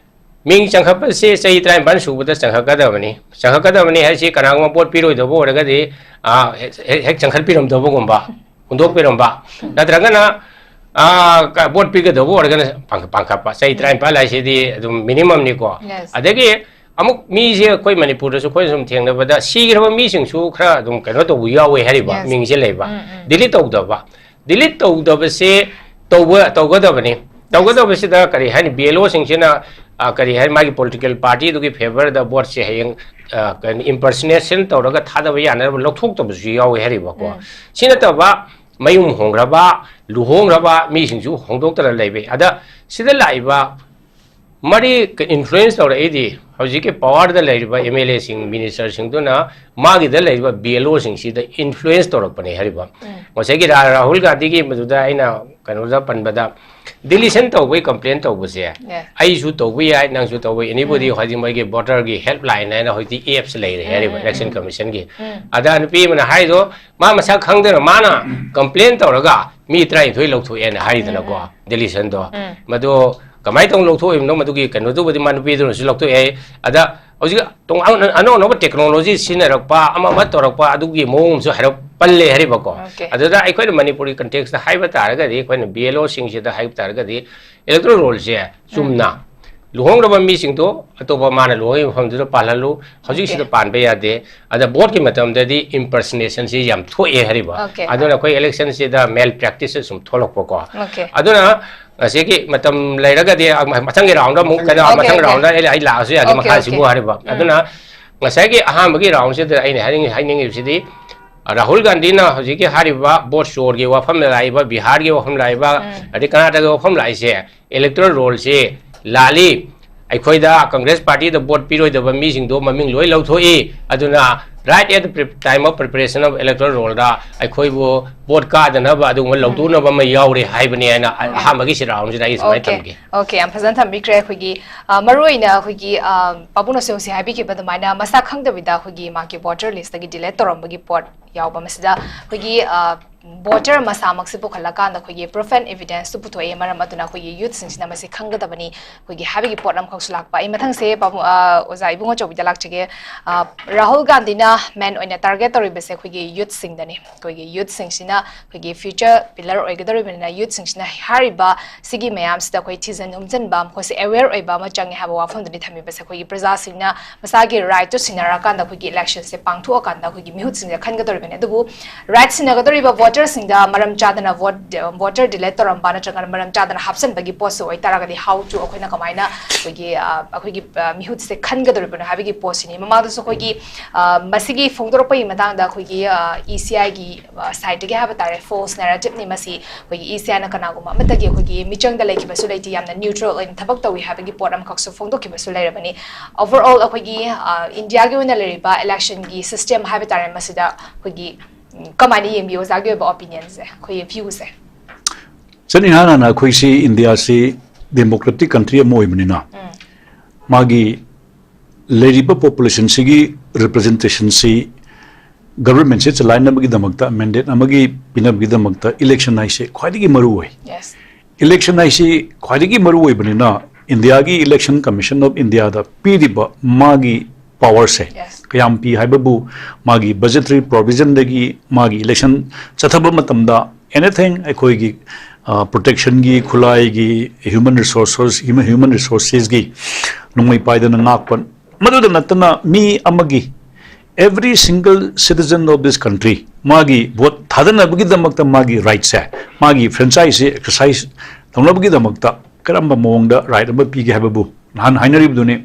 ꯃꯤꯡ ꯆꯪꯈꯠꯄꯁꯦ ꯆꯍꯤ ꯇꯔꯥꯅꯤꯄꯥꯟ ꯁꯨꯕꯗ ꯆꯪꯈꯠꯀꯗꯕꯅꯤ꯫ ꯆꯪꯈꯠꯀꯗꯕꯅꯤ ꯍꯥꯏꯁꯤ ꯀꯅꯥꯒꯨꯝꯕ ꯚꯣꯠ ꯄꯤꯔꯣꯏꯗꯕ ꯑꯣꯏꯔꯒꯗꯤ, ꯑ, ꯍꯦꯛ, ꯍꯦꯛ ꯆꯪꯈꯠꯄꯤꯔꯝꯗꯕꯒꯨꯝꯕ, ꯍꯨꯟꯗꯣꯛꯄꯤꯔꯝꯕ, ꯅꯠꯇ꯭ꯔꯒꯅ, ꯑ, ꯀ-, ꯚꯣꯠ ꯄꯤꯒꯗꯕ ꯑꯣꯏꯔꯒꯅ ꯄꯥꯡ-, ꯄꯥꯡꯈꯠꯄ꯫ ꯆꯍꯤ ꯇꯔꯥꯅꯤꯄꯥꯟ ꯍꯥꯏꯁꯤꯗꯤ ꯑꯗꯨꯝ minimum ꯅꯤꯀꯣ꯫ Yes. ꯑꯗꯒꯤ ꯑꯃꯨꯛ ꯃꯤꯁꯦ ꯑꯩꯈꯣꯏ ꯃꯅꯤꯄꯨꯔꯗꯁꯨ ꯑꯩꯈꯣꯏꯅ ꯁꯨꯝ ꯊꯦꯡꯅꯕꯗ ꯁꯤꯈ꯭ꯔꯕ ꯃꯤꯁꯤꯡꯁꯨ ꯈꯔ ꯑꯗꯨꯝ ꯀꯩꯅꯣ ꯇꯧꯕ ꯌꯥꯎꯋꯦ ꯍꯥꯏꯔꯤꯕ Yes. ꯃꯤꯡꯁꯦ ꯂꯩꯕ꯫ ꯎꯝ, ꯎꯝ. Delete ꯇꯧꯗꯕ, delete ꯇꯧꯗꯕꯁꯦ ꯇꯧꯕ ꯇꯧꯒꯗꯕꯅꯤ꯫ ꯇꯧꯒꯗꯕꯁꯤꯗ ꯀꯔꯤ ꯍꯥꯏꯅꯤ, ꯕꯤ ꯑꯦꯜ ꯑꯣꯁꯤꯡꯁꯤꯅ ꯀꯔꯤ ꯍꯥꯏꯅꯤ, ꯃꯥꯒꯤ ꯄꯣꯂꯤꯇꯤꯀꯦꯜ ꯄꯥꯔꯇꯤꯗꯨꯒꯤ ꯐꯦꯚꯔꯗ ꯚꯣꯠꯁꯦ ꯍꯌꯦꯡ ꯏꯝꯄꯔꯁꯅꯦꯁꯟ ꯇꯧꯔꯒ ꯊꯥꯗꯕ ꯌꯥꯅꯅꯕ ꯂꯧꯊꯣꯛꯇꯕꯁꯨ ꯌꯥꯎꯋꯦ ꯍꯥꯏꯔꯤꯕꯀꯣ꯫ ꯎꯝ. ꯁꯤ ꯅꯠꯇꯕ ꯃꯌꯨꯝ ꯍꯣꯡꯈ꯭ꯔꯕ, ꯂꯨꯍꯣꯡꯈ꯭ꯔꯕ ꯃꯤꯁꯤꯡꯁꯨ ꯍꯣꯡꯗꯣꯛꯇꯅ ꯂꯩꯕ ꯌꯥꯏ꯫ ꯑꯗ ꯁꯤꯗ ꯂꯥꯛꯏꯕ ꯃꯔꯤ ꯏꯟꯐ꯭ꯂꯨꯌꯦꯟꯁ ꯇꯧꯔꯛꯏꯗꯤ ꯍꯧꯖꯤꯛꯀꯤ ꯄꯋꯥꯔꯗ ꯂꯩꯔꯤꯕ ꯑꯦꯝ ꯑꯦꯜ ꯑꯦꯁꯤꯡ, ꯃꯤꯅꯤꯁꯇꯔꯁꯤꯡꯗꯨꯅ ꯃꯥꯒꯤꯗ ꯂꯩꯔꯤꯕ ꯕꯤ ꯑꯦꯜ ꯑꯣꯁꯤꯡꯁꯤꯗ ꯏꯟꯐ꯭ꯂꯨꯌꯦꯟꯁ ꯇꯧꯔꯛꯄꯅꯦ ꯍꯥꯏꯔꯤꯕ꯫ ꯎꯝ. ꯉꯁꯥꯏꯒꯤ ꯔꯥ- ꯔꯥꯍꯨꯜ ꯒꯥꯟꯙꯤꯒꯤ ꯃꯗꯨꯗ ꯑꯩꯅ ꯀꯩꯅꯣꯗ ꯄꯟꯕꯗ, ꯗꯤꯂꯤꯁꯟ ꯇꯧꯕꯒꯤ ꯀꯝꯄ꯭ꯂꯦꯟ ꯇꯧꯕꯁꯦ Yeah. ꯑꯩꯁꯨ ꯇꯧꯕ ꯌꯥꯏ, ꯅꯪꯁꯨ ꯇꯧꯕ ꯌꯥꯏ, anybody, ꯎꯝ. ꯍꯧꯖꯤꯛ ꯃꯣꯏꯒꯤ ꯚꯣꯇꯔꯒꯤ ꯍꯦꯜꯞ ꯂꯥꯏꯟ ꯍꯥꯏꯅ ꯍꯧꯖꯤꯛꯇꯤ ꯑꯦꯞꯁ ꯂꯩꯔꯦ ꯎꯝ, ꯍꯥꯏꯔꯤꯕ ꯎꯝ, ꯏꯂꯦꯛꯁꯟ ꯎꯝ. ꯀꯃꯤꯁꯟꯒꯤ꯫ ꯎꯝ. ꯑꯗ ꯅꯨꯄꯤ ꯑꯃꯅ ꯍꯥꯏꯗꯣ, ꯃꯥ ꯃꯁꯛ ꯈꯪꯗꯅ ꯃꯥꯅ ꯀꯝꯄ꯭ꯂꯦꯟ ꯇꯧꯔꯒ ꯃꯤ ꯇꯔꯥꯅꯤꯊꯣꯏ ꯂꯧꯊꯣꯛꯑꯦꯅ ꯍꯥꯏꯔꯤꯗꯅꯀꯣ, ꯎꯝ, ꯗꯤꯂꯤꯁꯟꯗꯣ꯫ ꯎꯝ. ꯃꯗꯣ ꯀꯃꯥꯏꯅ ꯇꯧꯅ ꯂꯧꯊꯣꯛꯏꯕꯅꯣ, ꯃꯗꯨꯒꯤ ꯀꯩꯅꯣꯗꯨꯕꯨꯗꯤ ꯃꯥ ꯅꯨꯄꯤꯗꯨꯅꯁꯨ ꯂꯧꯊꯣꯛꯑꯦ꯫ ꯑꯗ ꯍꯧꯖꯤꯛ ꯇꯣꯉꯥꯟ-, ꯑꯅꯧ ꯑꯅꯧꯕ ꯇꯦꯛꯅꯣꯂꯣꯖꯤ ꯁꯤꯖꯤꯟꯅꯔꯛꯄ, ꯑꯃ ꯑꯃ ꯇꯧꯔꯛꯄ, ꯑꯗꯨꯒꯤ ꯃꯑꯣꯡ ꯑꯃꯁꯨ ꯍꯥꯏꯔꯞ ꯄꯜꯂꯦ ꯍꯥꯏꯔꯤꯕꯀꯣ꯫ Okay. ꯑꯗꯨꯗ ꯑꯩꯈꯣꯏꯅ ꯃꯅꯤꯄꯨꯔꯒꯤ ꯀꯟꯇꯦꯛꯁꯇ ꯍꯥꯏꯕ ꯇꯥꯔꯒꯗꯤ, ꯑꯩꯈꯣꯏꯅ ꯕꯤ ꯑꯦꯜ ꯑꯣꯁꯤꯡꯁꯤꯗ ꯍꯥꯏꯕ ꯇꯥꯔꯒꯗꯤ, ꯏꯂꯦꯛꯇꯣꯔꯦꯜ ꯔꯣꯜꯁꯦ ꯆꯨꯝꯅ ꯂꯨꯍꯣꯡꯂꯕ ꯃꯤꯁꯤꯡꯗꯣ ꯑꯇꯣꯞꯄ ꯃꯥꯅ ꯂꯨꯍꯣꯡꯉꯤꯕ ꯃꯐꯝꯗꯨꯗ ꯄꯥꯜꯍꯜꯂꯨ, ꯍꯧꯖꯤꯛꯁꯤꯗ Okay. ꯄꯥꯟꯕ ꯌꯥꯗꯦ꯫ ꯑꯗ ꯚꯣꯠꯀꯤ ꯃꯇꯝꯗꯗꯤ ꯏꯝꯄꯔꯁꯅꯦꯁꯟꯁꯤ ꯌꯥꯝ ꯊꯣꯛꯑꯦ ꯍꯥꯏꯔꯤꯕ꯫ Okay. ꯑꯗꯨꯅ ꯑꯩꯈꯣꯏ ꯏꯂꯦꯛꯁꯟꯁꯤꯗ ꯃꯦꯜ ꯄ꯭ꯔꯦꯛꯇꯤꯁ ꯁꯨꯝ ꯊꯣꯛꯂꯛꯄꯀꯣ꯫ Okay. ꯑꯗꯨꯅ ꯉꯁꯤꯒꯤ ꯃꯇꯝ ꯂꯩꯔꯒꯗꯤ, ꯑ, ꯃꯊꯪꯒꯤ ꯔꯥꯎꯟꯗ ꯑꯃꯨꯛ, ꯀꯩꯅꯣ, Okay, ꯃꯊꯪ okay. ꯔꯥꯎꯟꯗ ꯑꯩ, ꯑꯩ ꯂꯥꯛꯑꯁꯨ ꯌꯥꯅꯤ, Okay, ꯃꯈꯥ okay. ꯁꯤꯒꯨ ꯍꯥꯏꯔꯤꯕ꯫ ꯎꯝ. ꯑꯗꯨꯅ ꯉꯁꯥꯏꯒꯤ ꯑꯍꯥꯟꯕꯒꯤ ꯔꯥꯎꯟꯁꯤꯗ ꯑꯩꯅ ꯍꯥꯏꯅꯤꯡ-, ꯍꯥꯏꯅꯤꯡꯉꯤꯕꯁꯤꯗꯤ, ꯔꯥꯍꯨꯜ ꯒꯥꯟꯙꯤꯅ ꯍꯧꯖꯤꯛꯀꯤ ꯍꯥꯏꯔꯤꯕ ꯚꯣꯠ ꯆꯣꯔꯒꯤ ꯋꯥꯐꯝ ꯂꯥꯛꯏꯕ, ꯕꯤꯍꯥꯔꯒꯤ ꯋꯥꯐꯝ ꯂꯥꯛꯏꯕ, ꯎꯝ. ꯑꯗꯩ ꯀꯔꯅꯥꯇꯀꯥꯒꯤ ꯋꯥꯐꯝ ꯂꯥꯛꯏꯁꯦ, ꯏꯂꯦꯛꯇꯣꯔꯦꯜ ꯔꯣꯜꯁꯤ ꯂꯥꯜꯂꯤ, ꯑꯩꯈꯣꯏꯗ ꯀꯪꯒ꯭ꯔꯦꯁ ꯄꯥꯔꯇꯤꯗ ꯚꯣꯠ ꯄꯤꯔꯣꯏꯗꯕ ꯃꯤꯁꯤꯡꯗꯣ ꯃꯃꯤꯡ ꯂꯣꯏ ꯂꯧꯊꯣꯛꯏ, ꯑꯗꯨꯅ right at the pre-, time of preparation of electoral rollꯗ ꯑꯩꯈꯣꯏꯕꯨ ꯚꯣꯠ ꯀꯥꯗꯅꯕ ꯑꯗꯨꯒꯨꯝꯕ ꯂꯧꯊꯣꯛꯅꯕ ꯑꯃ ꯌꯥꯎꯔꯦ ꯍꯥꯏꯕꯅꯤ ꯍꯥꯏꯅ ꯑ-, ꯑꯍꯥꯟꯕꯒꯤ ꯁꯤ ꯔꯥꯎꯟꯁꯤꯗ ꯑꯩ ꯁꯨꯃꯥꯏꯅ Okay. ꯊꯝꯒꯦ꯫ Okay, ꯌꯥꯝ ꯐꯖꯅ ꯊꯝꯕꯤꯈ꯭ꯔꯦ꯫ ꯑꯩꯈꯣꯏꯒꯤ, ꯑ, ꯃꯔꯨꯑꯣꯏꯅ ꯑꯩꯈꯣꯏꯒꯤ, ꯑ, ꯄꯥꯕꯨꯡꯅꯁꯨ ꯍꯧꯖꯤꯛ ꯍꯥꯏꯕꯤꯈꯤꯕ ꯑꯗꯨꯃꯥꯏꯅ ꯃꯁꯥ ꯈꯪꯗꯕꯤꯗ ꯑꯩꯈꯣꯏꯒꯤ ꯃꯥꯒꯤ ꯚꯣꯇꯔ ꯂꯤꯁꯇꯒꯤ ꯗꯤꯂꯦꯠ ꯇꯧꯔꯝꯕꯒꯤ ꯄꯣꯠ ꯌꯥꯎꯕ, ꯃꯁꯤꯗ ꯑꯩꯈꯣꯏꯒꯤ, ꯑ, ꯚꯣꯇꯔ ꯃꯁꯥꯃꯛꯁꯤ ꯄꯨꯈꯠꯂꯀꯥꯟꯗ ꯑꯩꯈꯣꯏꯒꯤ ꯄ꯭ꯔꯨꯐ ꯑꯦꯟ ꯏꯚꯤꯗꯦꯟꯁꯇꯨ ꯄꯨꯊꯣꯛꯑꯦ, ꯃꯔꯝ ꯑꯗꯨꯅ ꯑꯩꯈꯣꯏꯒꯤ ꯌꯨꯠꯁꯤꯡꯁꯤꯅ ꯃꯁꯤ ꯈꯪꯒꯗꯕꯅꯤ ꯑꯩꯈꯣꯏꯒꯤ ꯍꯥꯏꯕꯒꯤ ꯄꯣꯠ ꯑꯃꯈꯛꯁꯨ ꯂꯥꯛꯄ꯫ ꯑꯩ ꯃꯊꯪꯁꯦ ꯄꯥꯕꯨꯡ-, ꯑ, ꯑꯣꯖꯥ ꯏꯕꯨꯡꯉꯣ ꯆꯧꯕꯤꯗ ꯂꯥꯛꯆꯒꯦ꯫ ꯑ, ꯔꯥꯍꯨꯜ ꯒꯥꯟꯙꯤꯅ ꯃꯦꯟ ꯑꯣꯏꯅ ꯇꯥꯔꯒꯦꯠ ꯇꯧꯔꯤꯕꯁꯦ ꯑꯩꯈꯣꯏꯒꯤ ꯌꯨꯠꯁꯤꯡꯗꯅꯤ꯫ ꯑꯩꯈꯣꯏꯒꯤ ꯌꯨꯠꯁꯤꯡꯁꯤꯅ ꯑꯩꯈꯣꯏꯒꯤ future pillar ꯑꯣꯏꯒꯗꯧꯔꯤꯕꯅꯤꯅ youth ꯁꯤꯡꯁꯤꯅ ꯍꯥꯏꯔꯤꯕ ꯁꯤꯒꯤ ꯃꯌꯥꯝꯁꯤꯗ ꯑꯩꯈꯣꯏ ꯊꯤꯖꯤꯟ ꯍꯨꯝꯖꯤꯟꯕ, ꯃꯈꯣꯏꯁꯦ aware ꯑꯣꯏꯕ ꯑꯃ ꯆꯪꯉꯦ ꯍꯥꯏꯕ ꯋꯥꯐꯝꯗꯨꯅꯤ ꯊꯝꯃꯤꯕꯁꯦ꯫ ꯑꯩꯈꯣꯏꯒꯤ ꯄ꯭ꯔꯖꯥꯁꯤꯡꯅ ꯃꯁꯥꯒꯤ right ꯇꯨ ꯁꯤꯟꯅꯔꯀꯥꯟꯗ ꯑꯩꯈꯣꯏꯒꯤ election ꯁꯦ ꯄꯥꯡꯊꯣꯛꯑꯀꯥꯟꯗ ꯑꯩꯈꯣꯏꯒꯤ ꯃꯤꯍꯨꯠꯁꯤꯡꯁꯦ ꯈꯟꯒꯗꯧꯔꯤꯕꯅꯤ꯫ ꯑꯗꯨꯕꯨ right ꯁꯤꯟꯅꯒꯗꯧꯔꯤꯕ voter ꯁꯤꯡꯗ ꯃꯔꯝ ꯆꯥꯗꯅ vote, voter delete ꯇꯧꯔꯝꯕ ꯅꯠꯇ꯭ꯔꯒꯅ ꯃꯔꯝ ꯆꯥꯗꯅ ꯍꯥꯞꯆꯤꯟꯕꯒꯤ ꯄꯣꯠꯁꯨ ꯑꯣꯏꯇꯥꯔꯒꯗꯤ how to, ꯑꯩꯈꯣꯏꯅ ꯀꯃꯥꯏꯅ ꯑꯩꯈꯣꯏꯒꯤ, ꯑ, ꯑꯩꯈꯣꯏꯒꯤ, ꯑ, ꯃꯤꯍꯨꯠꯁꯦ ꯈꯟꯒꯗꯧꯔꯤꯕꯅꯣ ꯍꯥꯏꯕꯒꯤ ꯄꯣꯠꯁꯤꯅꯤ꯫ ꯃꯃꯥꯡꯗꯁꯨ ꯑꯩꯈꯣꯏꯒꯤ, ꯑ, ꯃꯁꯤꯒꯤ ꯐꯣꯡꯗꯣꯔꯛꯄꯒꯤ ꯃꯇꯥꯡꯗ ꯑꯩꯈꯣꯏꯒꯤ, ꯑ, E C I ꯒꯤ, ꯑ, side ꯇꯒꯤ ꯍꯥꯏꯕ ꯇꯥꯔꯦ, false narrative ꯅꯤ ꯃꯁꯤ꯫ ꯑꯩꯈꯣꯏꯒꯤ E C I ꯅ ꯀꯅꯥꯒꯨꯝꯕ ꯑꯃꯠꯇꯒꯤ ꯑꯩꯈꯣꯏꯒꯤ ꯃꯤꯆꯪꯗ ꯂꯩꯈꯤꯕꯁꯨ ꯂꯩꯇꯦ, ꯌꯥꯝꯅ neutral ꯑꯣꯏꯅ ꯊꯕꯛ ꯇꯧꯏ ꯍꯥꯏꯕꯒꯤ ꯄꯣꯠ ꯑꯃꯈꯛꯁꯨ ꯐꯣꯡꯗꯣꯛꯈꯤꯕꯁꯨ ꯂꯩꯔꯕꯅꯤ꯫ Overall ꯑꯩꯈꯣꯏꯒꯤ, ꯑ, ꯏꯟꯗꯤꯌꯥꯒꯤ ꯑꯣꯏꯅ ꯂꯩꯔꯤꯕ election ꯒꯤ system ꯍꯥꯏꯕ ꯇꯥꯔꯦ, ꯃꯁꯤꯗ ꯑꯩꯈꯣꯏꯒꯤ, ꯎꯝ, ꯀꯃꯥꯏꯅ ꯌꯦꯡꯕꯤ ꯑꯣꯖꯥꯒꯤ ꯑꯣꯏꯕ opinion ꯁꯦ, ꯑꯩꯈꯣꯏꯒꯤ view ꯁꯦ? ꯆꯠꯅꯤ ꯏꯍꯥꯟ ꯍꯥꯟꯅ ꯑꯩꯈꯣꯏꯁꯤ ꯏꯟꯗꯤꯌꯥꯁꯤ democratic country ꯑꯃ ꯑꯣꯏꯕꯅꯤꯅ ꯃꯥꯒꯤ ꯂꯩꯔꯤꯕ population ꯁꯤꯒꯤ representation ꯁꯤ government ꯁꯦ ꯆꯂꯥꯏꯅꯕꯒꯤꯗꯃꯛꯇ, mandate ꯑꯃꯒꯤ ꯄꯤꯅꯕꯒꯤꯗꯃꯛꯇ election ꯍꯥꯏꯁꯦ ꯈ꯭ꯋꯥꯏꯗꯒꯤ ꯃꯔꯨ ꯑꯣꯏ꯫ Yes. Election ꯍꯥꯏꯁꯤ ꯈ꯭ꯋꯥꯏꯗꯒꯤ ꯃꯔꯨ ꯑꯣꯏꯕꯅꯤꯅ ꯏꯟꯗꯤꯌꯥꯒꯤ Election Commission of India ꯗ ꯄꯤꯔꯤꯕ ꯃꯥꯒꯤ power ꯁꯦ Yes. ꯀꯌꯥꯝ ꯄꯤ ꯍꯥꯏꯕꯕꯨ, ꯃꯥꯒꯤ budgetary provision ꯗꯒꯤ ꯃꯥꯒꯤ election ꯆꯠꯊꯕ ꯃꯇꯝꯗ anything ꯑꯩꯈꯣꯏꯒꯤ, ꯑ, protection ꯒꯤ ꯈꯨꯠꯂꯥꯏꯒꯤ, human resources, human, human resources ꯀꯤ ꯅꯣꯡꯃꯩ ꯄꯥꯏꯗꯅ ꯉꯥꯛꯄ, ꯃꯗꯨꯗ ꯅꯠꯇꯅ ꯃꯤ ꯑꯃꯒꯤ, every single citizen of this country ꯃꯥꯒꯤ vote ꯊꯥꯗꯅꯕꯒꯤꯗꯃꯛꯇ ꯃꯥꯒꯤ right ꯁꯦ, ꯃꯥꯒꯤ franchise ꯁꯦ exercise ꯇꯧꯅꯕꯒꯤꯗꯃꯛꯇ ꯀꯔꯝꯕ ꯃꯑꯣꯡꯗ right ꯑꯃ ꯄꯤꯒꯦ ꯍꯥꯏꯕꯕꯨ, ꯅꯍꯥꯟ ꯍꯥꯏꯅꯔꯤꯕꯗꯨꯅꯤ,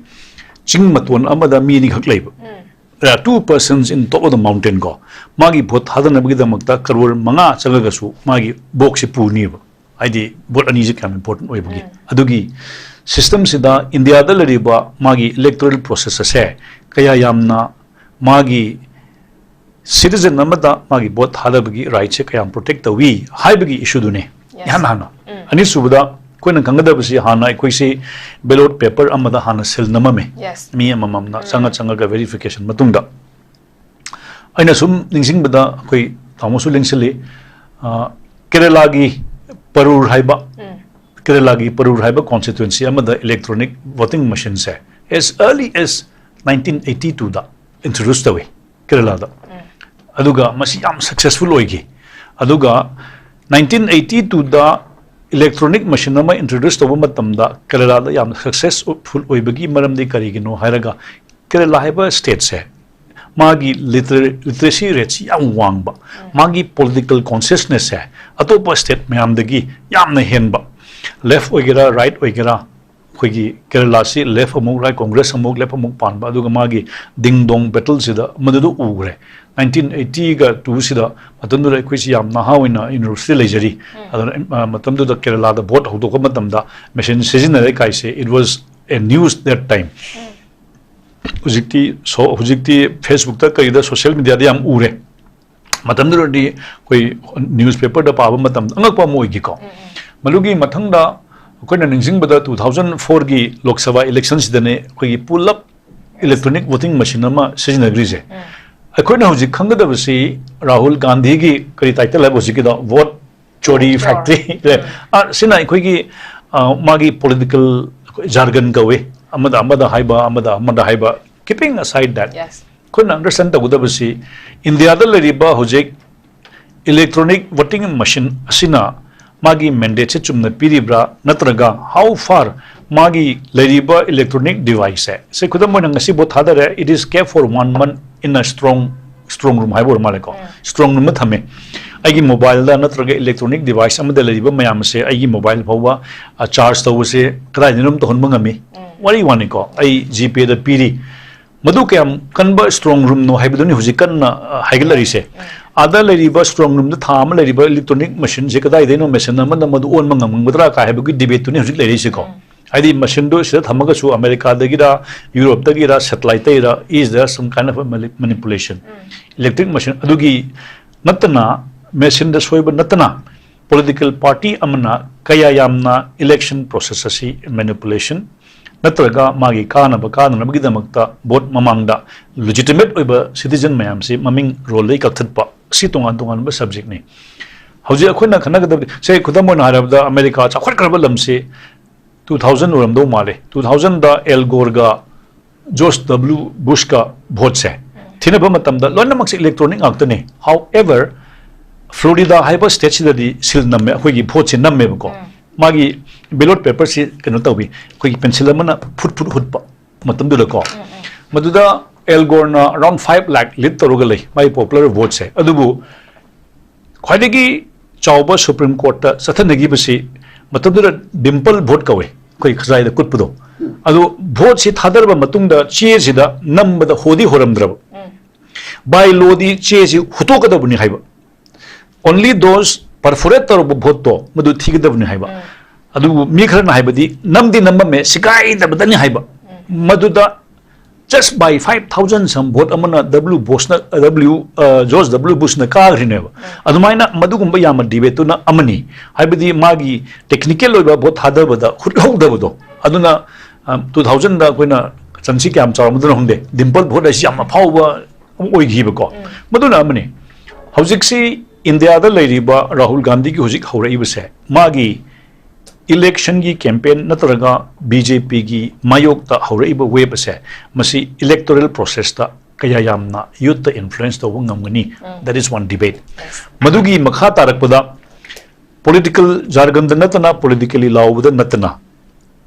ꯆꯤꯡ ꯃꯇꯣꯟ ꯑꯃꯗ ꯃꯤ ꯑꯅꯤꯈꯛ ꯂꯩꯕ, there are two persons in top of the mountain ꯀꯣ, ꯃꯥꯒꯤ vote ꯊꯥꯗꯅꯕꯒꯤꯗꯃꯛꯇ ꯀꯔꯣꯔ ꯃꯉꯥ ꯆꯪꯉꯒꯁꯨ ꯃꯥꯒꯤ ꯕꯣꯛꯁꯁꯦ ꯄꯨꯅꯤꯕ꯫ ꯍꯥꯏꯗꯤ vote ꯑꯅꯤꯁꯦ ꯀꯌꯥꯝ important ꯑꯣꯏꯕꯒꯤ꯫ ꯑꯗꯨꯒꯤ system ꯁꯤꯗ ꯏꯟꯗꯤꯌꯥꯗ ꯂꯩꯔꯤꯕ ꯃꯥꯒꯤ electoral process ꯑꯁꯦ ꯀꯌꯥ ꯌꯥꯝꯅ ꯃꯥꯒꯤ citizen ꯑꯃꯗ ꯃꯥꯒꯤ vote ꯊꯥꯗꯕꯒꯤ right ꯁꯦ ꯀꯌꯥꯝ protect ꯇꯧꯏ ꯍꯥꯏꯕꯒꯤ issue ꯗꯨꯅꯦ꯫ Yes. ꯏꯍꯥꯟ ꯍꯥꯟꯅ꯫ ꯑꯅꯤꯁꯨꯕꯗ ꯑꯩꯈꯣꯏꯅ ꯈꯪꯒꯗꯕꯁꯤ, ꯍꯥꯟꯅ ꯑꯩꯈꯣꯏꯁꯤ ballot paper ꯑꯃꯗ ꯍꯥꯟꯅ seal ꯅꯝꯃꯝꯃꯦ꯫ Yes. ꯃꯤ ꯑꯃꯃꯝꯅ ꯆꯪꯉ ꯆꯪꯉꯒ verification ꯃꯇꯨꯡꯗ꯫ ꯑꯩꯅ ꯁꯨꯝ ꯅꯤꯡꯁꯤꯡꯕꯗ ꯑꯩꯈꯣꯏ ꯇꯥꯃꯣꯁꯨ ꯂꯦꯡꯁꯤꯜꯂꯤ, ꯑ, ꯀꯦꯔꯦꯂꯥꯒꯤ ꯄꯔꯨꯔ ꯍꯥꯏꯕ, ꯀꯦꯔꯦꯂꯥꯒꯤ ꯄꯔꯨꯔ ꯍꯥꯏꯕ constituency ꯑꯃꯗ electronic voting machine ꯁꯦ as early as nineteen eighty two ꯗ introduce ꯇꯧꯏ ꯀꯦꯔꯦꯂꯥꯗ꯫ ꯑꯗꯨꯒ ꯃꯁꯤ ꯌꯥꯝ successful ꯑꯣꯏꯈꯤ꯫ ꯑꯗꯨꯒ ꯅꯥꯏꯟꯇꯤꯟ ꯑꯩꯠꯇꯤ ꯇꯨꯗ ꯏꯂꯦꯛꯇ꯭ꯔꯣꯅꯤꯛ ꯃꯦꯁꯤꯟ ꯑꯃ ꯏꯟꯇ꯭ꯔꯣꯗ꯭ꯌꯨꯁ ꯇꯧꯕ ꯃꯇꯝꯗ ꯀꯦꯔꯂꯥꯗ ꯌꯥꯝꯅ ꯁꯛꯁꯦꯁꯐꯨꯜ ꯑꯣꯏꯕꯒꯤ ꯃꯔꯝꯗꯤ ꯀꯔꯤꯒꯤꯅꯣ ꯍꯥꯏꯔꯒ, ꯀꯦꯔꯂꯥ ꯍꯥꯏꯕ ꯁ꯭ꯇꯦꯠꯁꯦ ꯃꯥꯒꯤ ꯂꯤꯇꯔꯦꯁꯤ ꯔꯦꯠꯁꯤ ꯌꯥꯝ ꯋꯥꯡꯕ, ꯃꯥꯒꯤ ꯄꯣꯂꯤꯇꯤꯀꯦꯜ ꯀꯣꯟꯁꯤꯌꯁꯅꯦꯁꯁꯦ ꯑꯇꯣꯞꯄ ꯁ꯭ꯇꯦꯠ ꯃꯌꯥꯝꯗꯒꯤ ꯌꯥꯝꯅ ꯍꯦꯟꯕ, ꯂꯦꯐ ꯑꯣꯏꯒꯦꯔꯥ ꯔꯥꯏꯠ ꯑꯣꯏꯒꯦꯔꯥ, ꯑꯩꯈꯣꯏꯒꯤ ꯀꯦꯔꯂꯥꯁꯤ ꯂꯦꯐ ꯑꯃꯨꯛ ꯔꯥꯏꯠ, ꯀꯣꯡꯒ꯭ꯔꯦꯁ ꯑꯃꯨꯛ ꯂꯦꯐ ꯑꯃꯨꯛ ꯄꯥꯟꯕ, ꯑꯗꯨꯒ ꯃꯥꯒꯤ ꯗꯤꯡ ꯗꯣꯡ ꯕꯦꯇꯜꯁꯤꯗ ꯃꯗꯨꯗ ꯎꯈ꯭ꯔꯦ꯫ ꯅꯥꯏꯟꯇꯤꯟ ꯑꯩꯠꯇꯤꯒ ꯇꯨꯁꯤꯗ, ꯃꯇꯝꯗꯨꯗ ꯑꯩꯈꯣꯏꯁꯤ ꯌꯥꯝ ꯅꯍꯥ ꯑꯣꯏꯅ ꯌꯨꯅꯤꯚꯔꯁꯤꯇꯤ ꯂꯩꯖꯔꯤ꯫ ꯑꯗꯨꯅ ꯑ, ꯃꯇꯝꯗꯨꯗ ꯀꯦꯔꯂꯥꯗ ꯚꯣꯠ ꯍꯧꯗꯣꯛꯄ ꯃꯇꯝꯗ ꯃꯦꯁꯤꯟ ꯁꯤꯖꯤꯟꯅꯔꯦ ꯀꯥꯏꯁꯦ, it was a news that time. ꯍꯧꯖꯤꯛꯇꯤ ꯁꯣ-, ꯍꯧꯖꯤꯛꯇꯤ ꯐꯦꯁꯕꯨꯛꯇ ꯀꯩꯗ ꯁꯣꯁꯤꯌꯦꯜ ꯃꯦꯗꯤꯌꯥꯗ ꯌꯥꯝ ꯎꯔꯦ꯫ ꯃꯇꯝꯗꯨꯗꯗꯤ ꯑꯩꯈꯣꯏ ꯅ꯭ꯌꯨꯁꯄꯦꯄꯔꯗ ꯄꯥꯕ ꯃꯇꯝꯗ ꯑꯉꯛꯄ ꯑꯃ ꯑꯣꯏꯈꯤꯀꯣ꯫ ꯃꯗꯨꯒꯤ ꯃꯊꯪꯗ ꯑꯩꯈꯣꯏꯅ ꯅꯤꯡꯁꯤꯡꯕꯗ ꯇꯨ ꯊꯥꯎꯖꯟ ꯐꯣꯔꯒꯤ ꯂꯣꯛ ꯁꯚꯥ ꯏꯂꯦꯛꯁꯟꯁꯤꯗꯅꯦ ꯑꯩꯈꯣꯏꯒꯤ ꯄꯨꯂꯞ ꯏꯂꯦꯛꯇ꯭ꯔꯣꯅꯤꯛ ꯚꯣꯇꯤꯡ ꯃꯦꯁꯤꯟ ꯑꯃ ꯁꯤꯖꯤꯟꯅꯈ꯭ꯔꯤꯁꯦ꯫ ꯑꯩꯈꯣꯏꯅ ꯍꯧꯖꯤꯛ ꯈꯪꯒꯗꯕꯁꯤ ꯔꯥꯍꯨꯜ ꯒꯥꯟꯙꯤꯒꯤ ꯀꯔꯤ ꯇꯥꯏꯇꯜ ꯍꯥꯏꯕ ꯍꯧꯖꯤꯛꯀꯤꯗꯣ, ꯚꯣꯠ ꯆꯣꯔꯤ ꯆꯣꯔꯤ꯫ ꯐꯦꯛꯇ꯭ꯔꯤ꯫ ꯁꯤꯅ ꯑꯩꯈꯣꯏꯒꯤ, ꯑ, ꯃꯥꯒꯤ ꯄꯣꯂꯤꯇꯤꯀꯦꯜ ꯖꯥꯔꯒꯟ ꯀꯧꯏ, ꯑꯃꯗ ꯑꯃꯗ ꯍꯥꯏꯕ, ꯑꯃꯗ ꯑꯃꯗ ꯍꯥꯏꯕ, keeping aside that, Yes. ꯑꯩꯈꯣꯏꯅ ꯑꯟꯗꯔꯁ꯭ꯇꯦꯟ ꯇꯧꯒꯗꯕꯁꯤ ꯏꯟꯗꯤꯌꯥꯗ ꯂꯩꯔꯤꯕ ꯍꯧꯖꯤꯛ ꯏꯂꯦꯛꯇ꯭ꯔꯣꯅꯤꯛ ꯚꯣꯇꯤꯡ ꯃꯦꯁꯤꯟ ꯑꯁꯤꯅ ꯃꯥꯒꯤ ꯃꯦꯟꯗꯦꯠꯁꯦ ꯆꯨꯝꯅ ꯄꯤꯔꯤꯕ꯭ꯔꯥ, ꯅꯠꯇ꯭ꯔꯒ how far ꯃꯥꯒꯤ ꯂꯩꯔꯤꯕ ꯏꯂꯦꯛꯇ꯭ꯔꯣꯅꯤꯛ ꯗꯤꯚꯥꯏꯁꯁꯦ, ꯁꯦ ꯈꯨꯗꯝ ꯑꯣꯏꯅ ꯉꯁꯤ vote ꯊꯥꯗꯔꯦ, it is kept for one month in a strong, strong room ꯍꯥꯏꯕ ꯑꯣꯏꯔ ꯃꯥꯜꯂꯦꯀꯣ, ꯎꯝ꯫ ꯁ꯭ꯇ꯭ꯔꯣꯡ ꯔꯨꯝꯗ ꯊꯝꯃꯦ꯫ ꯑꯩꯒꯤ ꯃꯣꯕꯥꯏꯜꯗ ꯅꯠꯇ꯭ꯔꯒ ꯏꯂꯦꯛꯇ꯭ꯔꯣꯅꯤꯛ ꯗꯤꯚꯥꯏꯁ ꯑꯃꯗ ꯂꯩꯔꯤꯕ ꯃꯌꯥꯝ ꯑꯁꯦ ꯑꯩꯒꯤ ꯃꯣꯕꯥꯏꯜ ꯐꯥꯎꯕ, ꯑ, ꯆꯥꯔꯖ ꯇꯧꯕꯁꯦ ꯀꯗꯥꯏꯗꯅꯣ ꯑꯗꯨꯝ ꯇꯧꯍꯟꯕ ꯉꯝꯃꯤ꯫ ꯎꯝ꯫ ꯋꯥꯔꯤ ꯋꯥꯅꯤꯀꯣ, ꯑꯩ ꯖꯤꯄꯦꯗ ꯄꯤꯔꯤ, ꯃꯗꯨ ꯀꯌꯥꯝ ꯀꯟꯕ ꯁ꯭ꯇ꯭ꯔꯣꯡ ꯔꯨꯝꯅꯣ ꯍꯥꯏꯕꯗꯨꯅꯤ ꯍꯧꯖꯤꯛ ꯀꯟꯅ, ꯑ, ꯍꯥꯏꯒꯠꯂꯛꯏꯁꯦ꯫ ꯎꯝ꯫ ꯑꯥꯗ ꯂꯩꯔꯤꯕ ꯁ꯭ꯇ꯭ꯔꯣꯡ ꯔꯨꯝꯗ ꯊꯥ ꯑꯃ ꯂꯩꯔꯤꯕ ꯏꯂꯦꯛꯇ꯭ꯔꯣꯅꯤꯛ ꯃꯦꯁꯤꯟꯁꯦ ꯀꯗꯥꯏꯗꯩꯅꯣ ꯃꯦꯁꯤꯟ ꯑꯃꯅ ꯃꯗꯨ ꯑꯣꯟꯕ ꯉꯝꯒꯗ꯭ꯔꯥ ꯀꯥꯏ ꯍꯥꯏꯕꯒꯤ ꯗꯤꯕꯦꯠꯇꯨꯅꯤ ꯍꯧꯖꯤꯛ ꯂꯩꯔꯛꯏꯁꯦꯀꯣ꯫ ꯎꯝ꯫ ꯍꯥꯏꯗꯤ ꯃꯦꯁꯤꯟꯗꯨ ꯁꯤꯗ ꯊꯝꯃꯒꯁꯨ ꯑꯃꯦꯔꯤꯀꯥꯗꯒꯤꯔ, ꯌꯨꯔꯣꯞꯇꯒꯤꯔ, ꯁꯦꯇꯦꯂꯥꯏꯠꯇꯒꯤꯔ, is there some kind of a mani-, manipulation? Um. Electric machine ꯑꯗꯨꯒꯤ ꯅꯠꯇꯅ, ꯃꯦꯁꯤꯟꯗ ꯁꯣꯏꯕ ꯅꯠꯇꯅ, ꯄꯣꯂꯤꯇꯤꯀꯦꯜ ꯄꯥꯔꯇꯤ ꯑꯃꯅ ꯀꯌꯥ ꯌꯥꯝꯅ ꯏꯂꯦꯛꯁꯟ ꯄ꯭ꯔꯣꯁꯦꯁ ꯑꯁꯤ ꯃꯦꯅꯤꯄꯨꯂꯦꯁꯟ ꯅꯠꯇ꯭ꯔꯒ ꯃꯥꯒꯤ ꯀꯥꯅꯕ ꯀꯥꯅꯅꯕꯒꯤꯗꯃꯛꯇ ꯚꯣꯠ ꯃꯃꯥꯡꯗ ꯂꯤꯖꯤꯇꯤꯃꯦꯠ ꯑꯣꯏꯕ ꯁꯤꯇꯤꯖꯟ ꯃꯌꯥꯝꯁꯤ ꯃꯃꯤꯡ ꯔꯣꯜꯗꯒꯤ ꯀꯛꯊꯠꯄ, ꯁꯤ ꯇꯣꯉꯥꯟ ꯇꯣꯉꯥꯟꯕ ꯁꯕꯖꯦꯛꯅꯤ꯫ ꯍꯧꯖꯤꯛ ꯑꯩꯈꯣꯏꯅ ꯈꯟꯅꯒꯗꯕꯗꯤ, ꯁꯦ, ꯈꯨꯗꯝ ꯑꯣꯏꯅ ꯍꯥꯏꯔꯕꯗ, ꯑꯃꯦꯔꯤꯀꯥ ꯆꯥꯎꯈꯠꯈ꯭ꯔꯕ ꯂꯝꯁꯤ ꯇꯨ ꯊꯥꯎꯖꯟ ꯑꯣꯏꯔꯝꯗꯧ ꯃꯥꯜꯂꯦ, ꯇꯨ ꯊꯥꯎꯖꯟꯗ ꯑꯦꯜ ꯒꯣꯔꯒ ꯖꯣꯔꯖ ꯗꯕ꯭ꯂꯤꯎ ꯕꯨꯁꯀ ꯚꯣꯠꯁꯦ ꯊꯤꯅꯕ ꯃꯇꯝꯗ ꯂꯣꯏꯅꯃꯛꯁꯦ ꯏꯂꯦꯛꯇ꯭ꯔꯣꯅꯤꯛ ꯉꯥꯛꯇꯅꯤ꯫ However, ꯐ꯭ꯂꯣꯔꯤꯗꯥ ꯍꯥꯏꯕ ꯁ꯭ꯇꯦꯠꯁꯤꯗꯗꯤ ꯁꯤꯜ ꯅꯝꯃꯦ, ꯑꯩꯈꯣꯏꯒꯤ ꯚꯣꯠꯁꯦ ꯅꯝꯃꯦꯕꯀꯣ꯫ ꯃꯥꯒꯤ ꯕꯦꯂꯣꯠ ꯄꯦꯄꯔꯁꯤ ꯀꯩꯅꯣ ꯇꯧꯏ, ꯑꯩꯈꯣꯏꯒꯤ ꯄꯦꯟꯁꯤꯜ ꯑꯃꯅ ꯐꯨꯠ ꯐꯨꯠ ꯍꯨꯠꯄ ꯃꯇꯝꯗꯨꯗꯀꯣ꯫ ꯃꯗꯨꯗ ꯑꯦꯜ ꯒꯣꯔꯅ ꯑꯔꯥꯎꯟ ꯐꯥꯏꯚ ꯂꯥꯛ ꯂꯤꯗ ꯇꯧꯔꯒ ꯂꯩ, ꯃꯥꯒꯤ ꯄꯣꯄꯨꯂꯔ ꯚꯣꯠꯁꯦ꯫ ꯑꯗꯨꯕꯨ ꯈ꯭ꯋꯥꯏꯗꯒꯤ ꯆꯥꯎꯕ ꯁꯨꯄ꯭ꯔꯤꯝ ꯀꯣꯔꯠꯇ ꯆꯠꯊꯅꯈꯤꯕꯁꯤ ꯃꯇꯝꯗꯨꯗ ꯗꯤꯝꯄꯜ ꯚꯣꯠ ꯀꯧꯋꯦ, ꯑꯩꯈꯣꯏ ꯈꯖꯥꯏꯗ ꯀꯨꯠꯄꯗꯣ꯫ ꯑꯗꯨ ꯚꯣꯠꯁꯤ ꯊꯥꯗꯔꯕ ꯃꯇꯨꯡꯗ ꯆꯦꯁꯤꯗ ꯅꯝꯕꯗ ꯍꯣꯗꯤ ꯍꯣꯔꯝꯗ꯭ꯔꯕ꯫ ꯕꯥꯏ ꯂꯣꯗꯤ ꯆꯦꯁꯤ ꯍꯨꯠꯇꯣꯛꯀꯗꯕꯅꯤ ꯍꯥꯏꯕ꯫ Only those perforate ꯇꯧꯔꯕ ꯚꯣꯠꯇꯣ ꯃꯗꯨ ꯊꯤꯒꯗꯕꯅꯤ ꯍꯥꯏꯕ꯫ ꯑꯗꯨꯕꯨ ꯃꯤ ꯈꯔꯅ ꯍꯥꯏꯕꯗꯤ ꯅꯝꯗꯤ ꯅꯝꯃꯝꯃꯦ, ꯁꯤꯒꯥꯏꯗꯕꯗꯅꯤ ꯍꯥꯏꯕ꯫ ꯃꯗꯨꯗ just by five thousand some vote ꯑꯃꯅ W ꯕꯨꯁꯅ, W, ꯑ, ꯖꯣꯔꯖ W ꯕꯨꯁꯅ ꯀꯥꯈ꯭ꯔꯤꯅꯦꯕ꯫ ꯑꯗꯨꯃꯥꯏꯅ ꯃꯗꯨꯒꯨꯝꯕ ꯌꯥꯝꯅ ꯗꯤꯕꯦꯠꯇꯨꯅ ꯑꯃꯅꯤ꯫ ꯍꯥꯏꯕꯗꯤ ꯃꯥꯒꯤ ꯇꯦꯛꯅꯤꯀꯦꯜ ꯑꯣꯏꯕ ꯚꯣꯠ ꯊꯥꯗꯕꯗ ꯍꯨꯠꯍꯧꯗꯕꯗꯣ꯫ ꯑꯗꯨꯅ, ꯑ, ꯇꯨ ꯊꯥꯎꯖꯟꯗ ꯑꯩꯈꯣꯏꯅ ꯆꯟꯁꯤ ꯀꯌꯥꯝ ꯆꯥꯎꯔꯝꯗꯣꯏꯅꯣ ꯈꯪꯗꯦ, ꯗꯤꯝꯄꯜ ꯚꯣꯠ ꯍꯥꯏꯁꯤ ꯌꯥꯝ ꯑꯐꯥꯎꯕ ꯑꯃ ꯑꯣꯏꯈꯤꯕꯀꯣ꯫ ꯃꯗꯨꯅ ꯑꯃꯅꯤ꯫ ꯍꯧꯖꯤꯛꯁꯤ ꯏꯟꯗꯤꯌꯥꯗ ꯂꯩꯔꯤꯕ ꯔꯥꯍꯨꯜ ꯒꯥꯟꯙꯤꯒꯤ ꯍꯧꯖꯤꯛ ꯍꯧꯔꯛꯏꯕꯁꯦ, ꯃꯥꯒꯤ ꯏꯂꯦꯛꯁꯟꯒꯤ ꯀꯦꯝꯄꯦꯟ ꯅꯠꯇ꯭ꯔꯒ ꯕꯤ ꯖꯦ ꯄꯤꯒꯤ ꯃꯥꯌꯣꯛꯇ ꯍꯧꯔꯛꯏꯕ ꯋꯦꯕ ꯑꯁꯦ, ꯃꯁꯤ ꯏꯂꯦꯛꯇꯣꯔꯦꯜ ꯄ꯭ꯔꯣꯁꯦꯁꯇ ꯀꯌꯥ ꯌꯥꯝꯅ ꯌꯨꯠꯇ ꯏꯟꯐ꯭ꯂꯨꯌꯦꯟꯁ ꯇꯧꯕ ꯉꯝꯒꯅꯤ? That is one debate. ꯃꯗꯨꯒꯤ ꯃꯈꯥ ꯇꯥꯔꯛꯄꯗ ꯄꯣꯂꯤꯇꯤꯀꯦꯜ ꯖꯥꯔꯒꯟꯗ ꯅꯠꯇꯅ, ꯄꯣꯂꯤꯇꯤꯀꯦꯂꯤ ꯂꯥꯎꯕꯗ ꯅꯠꯇꯅ,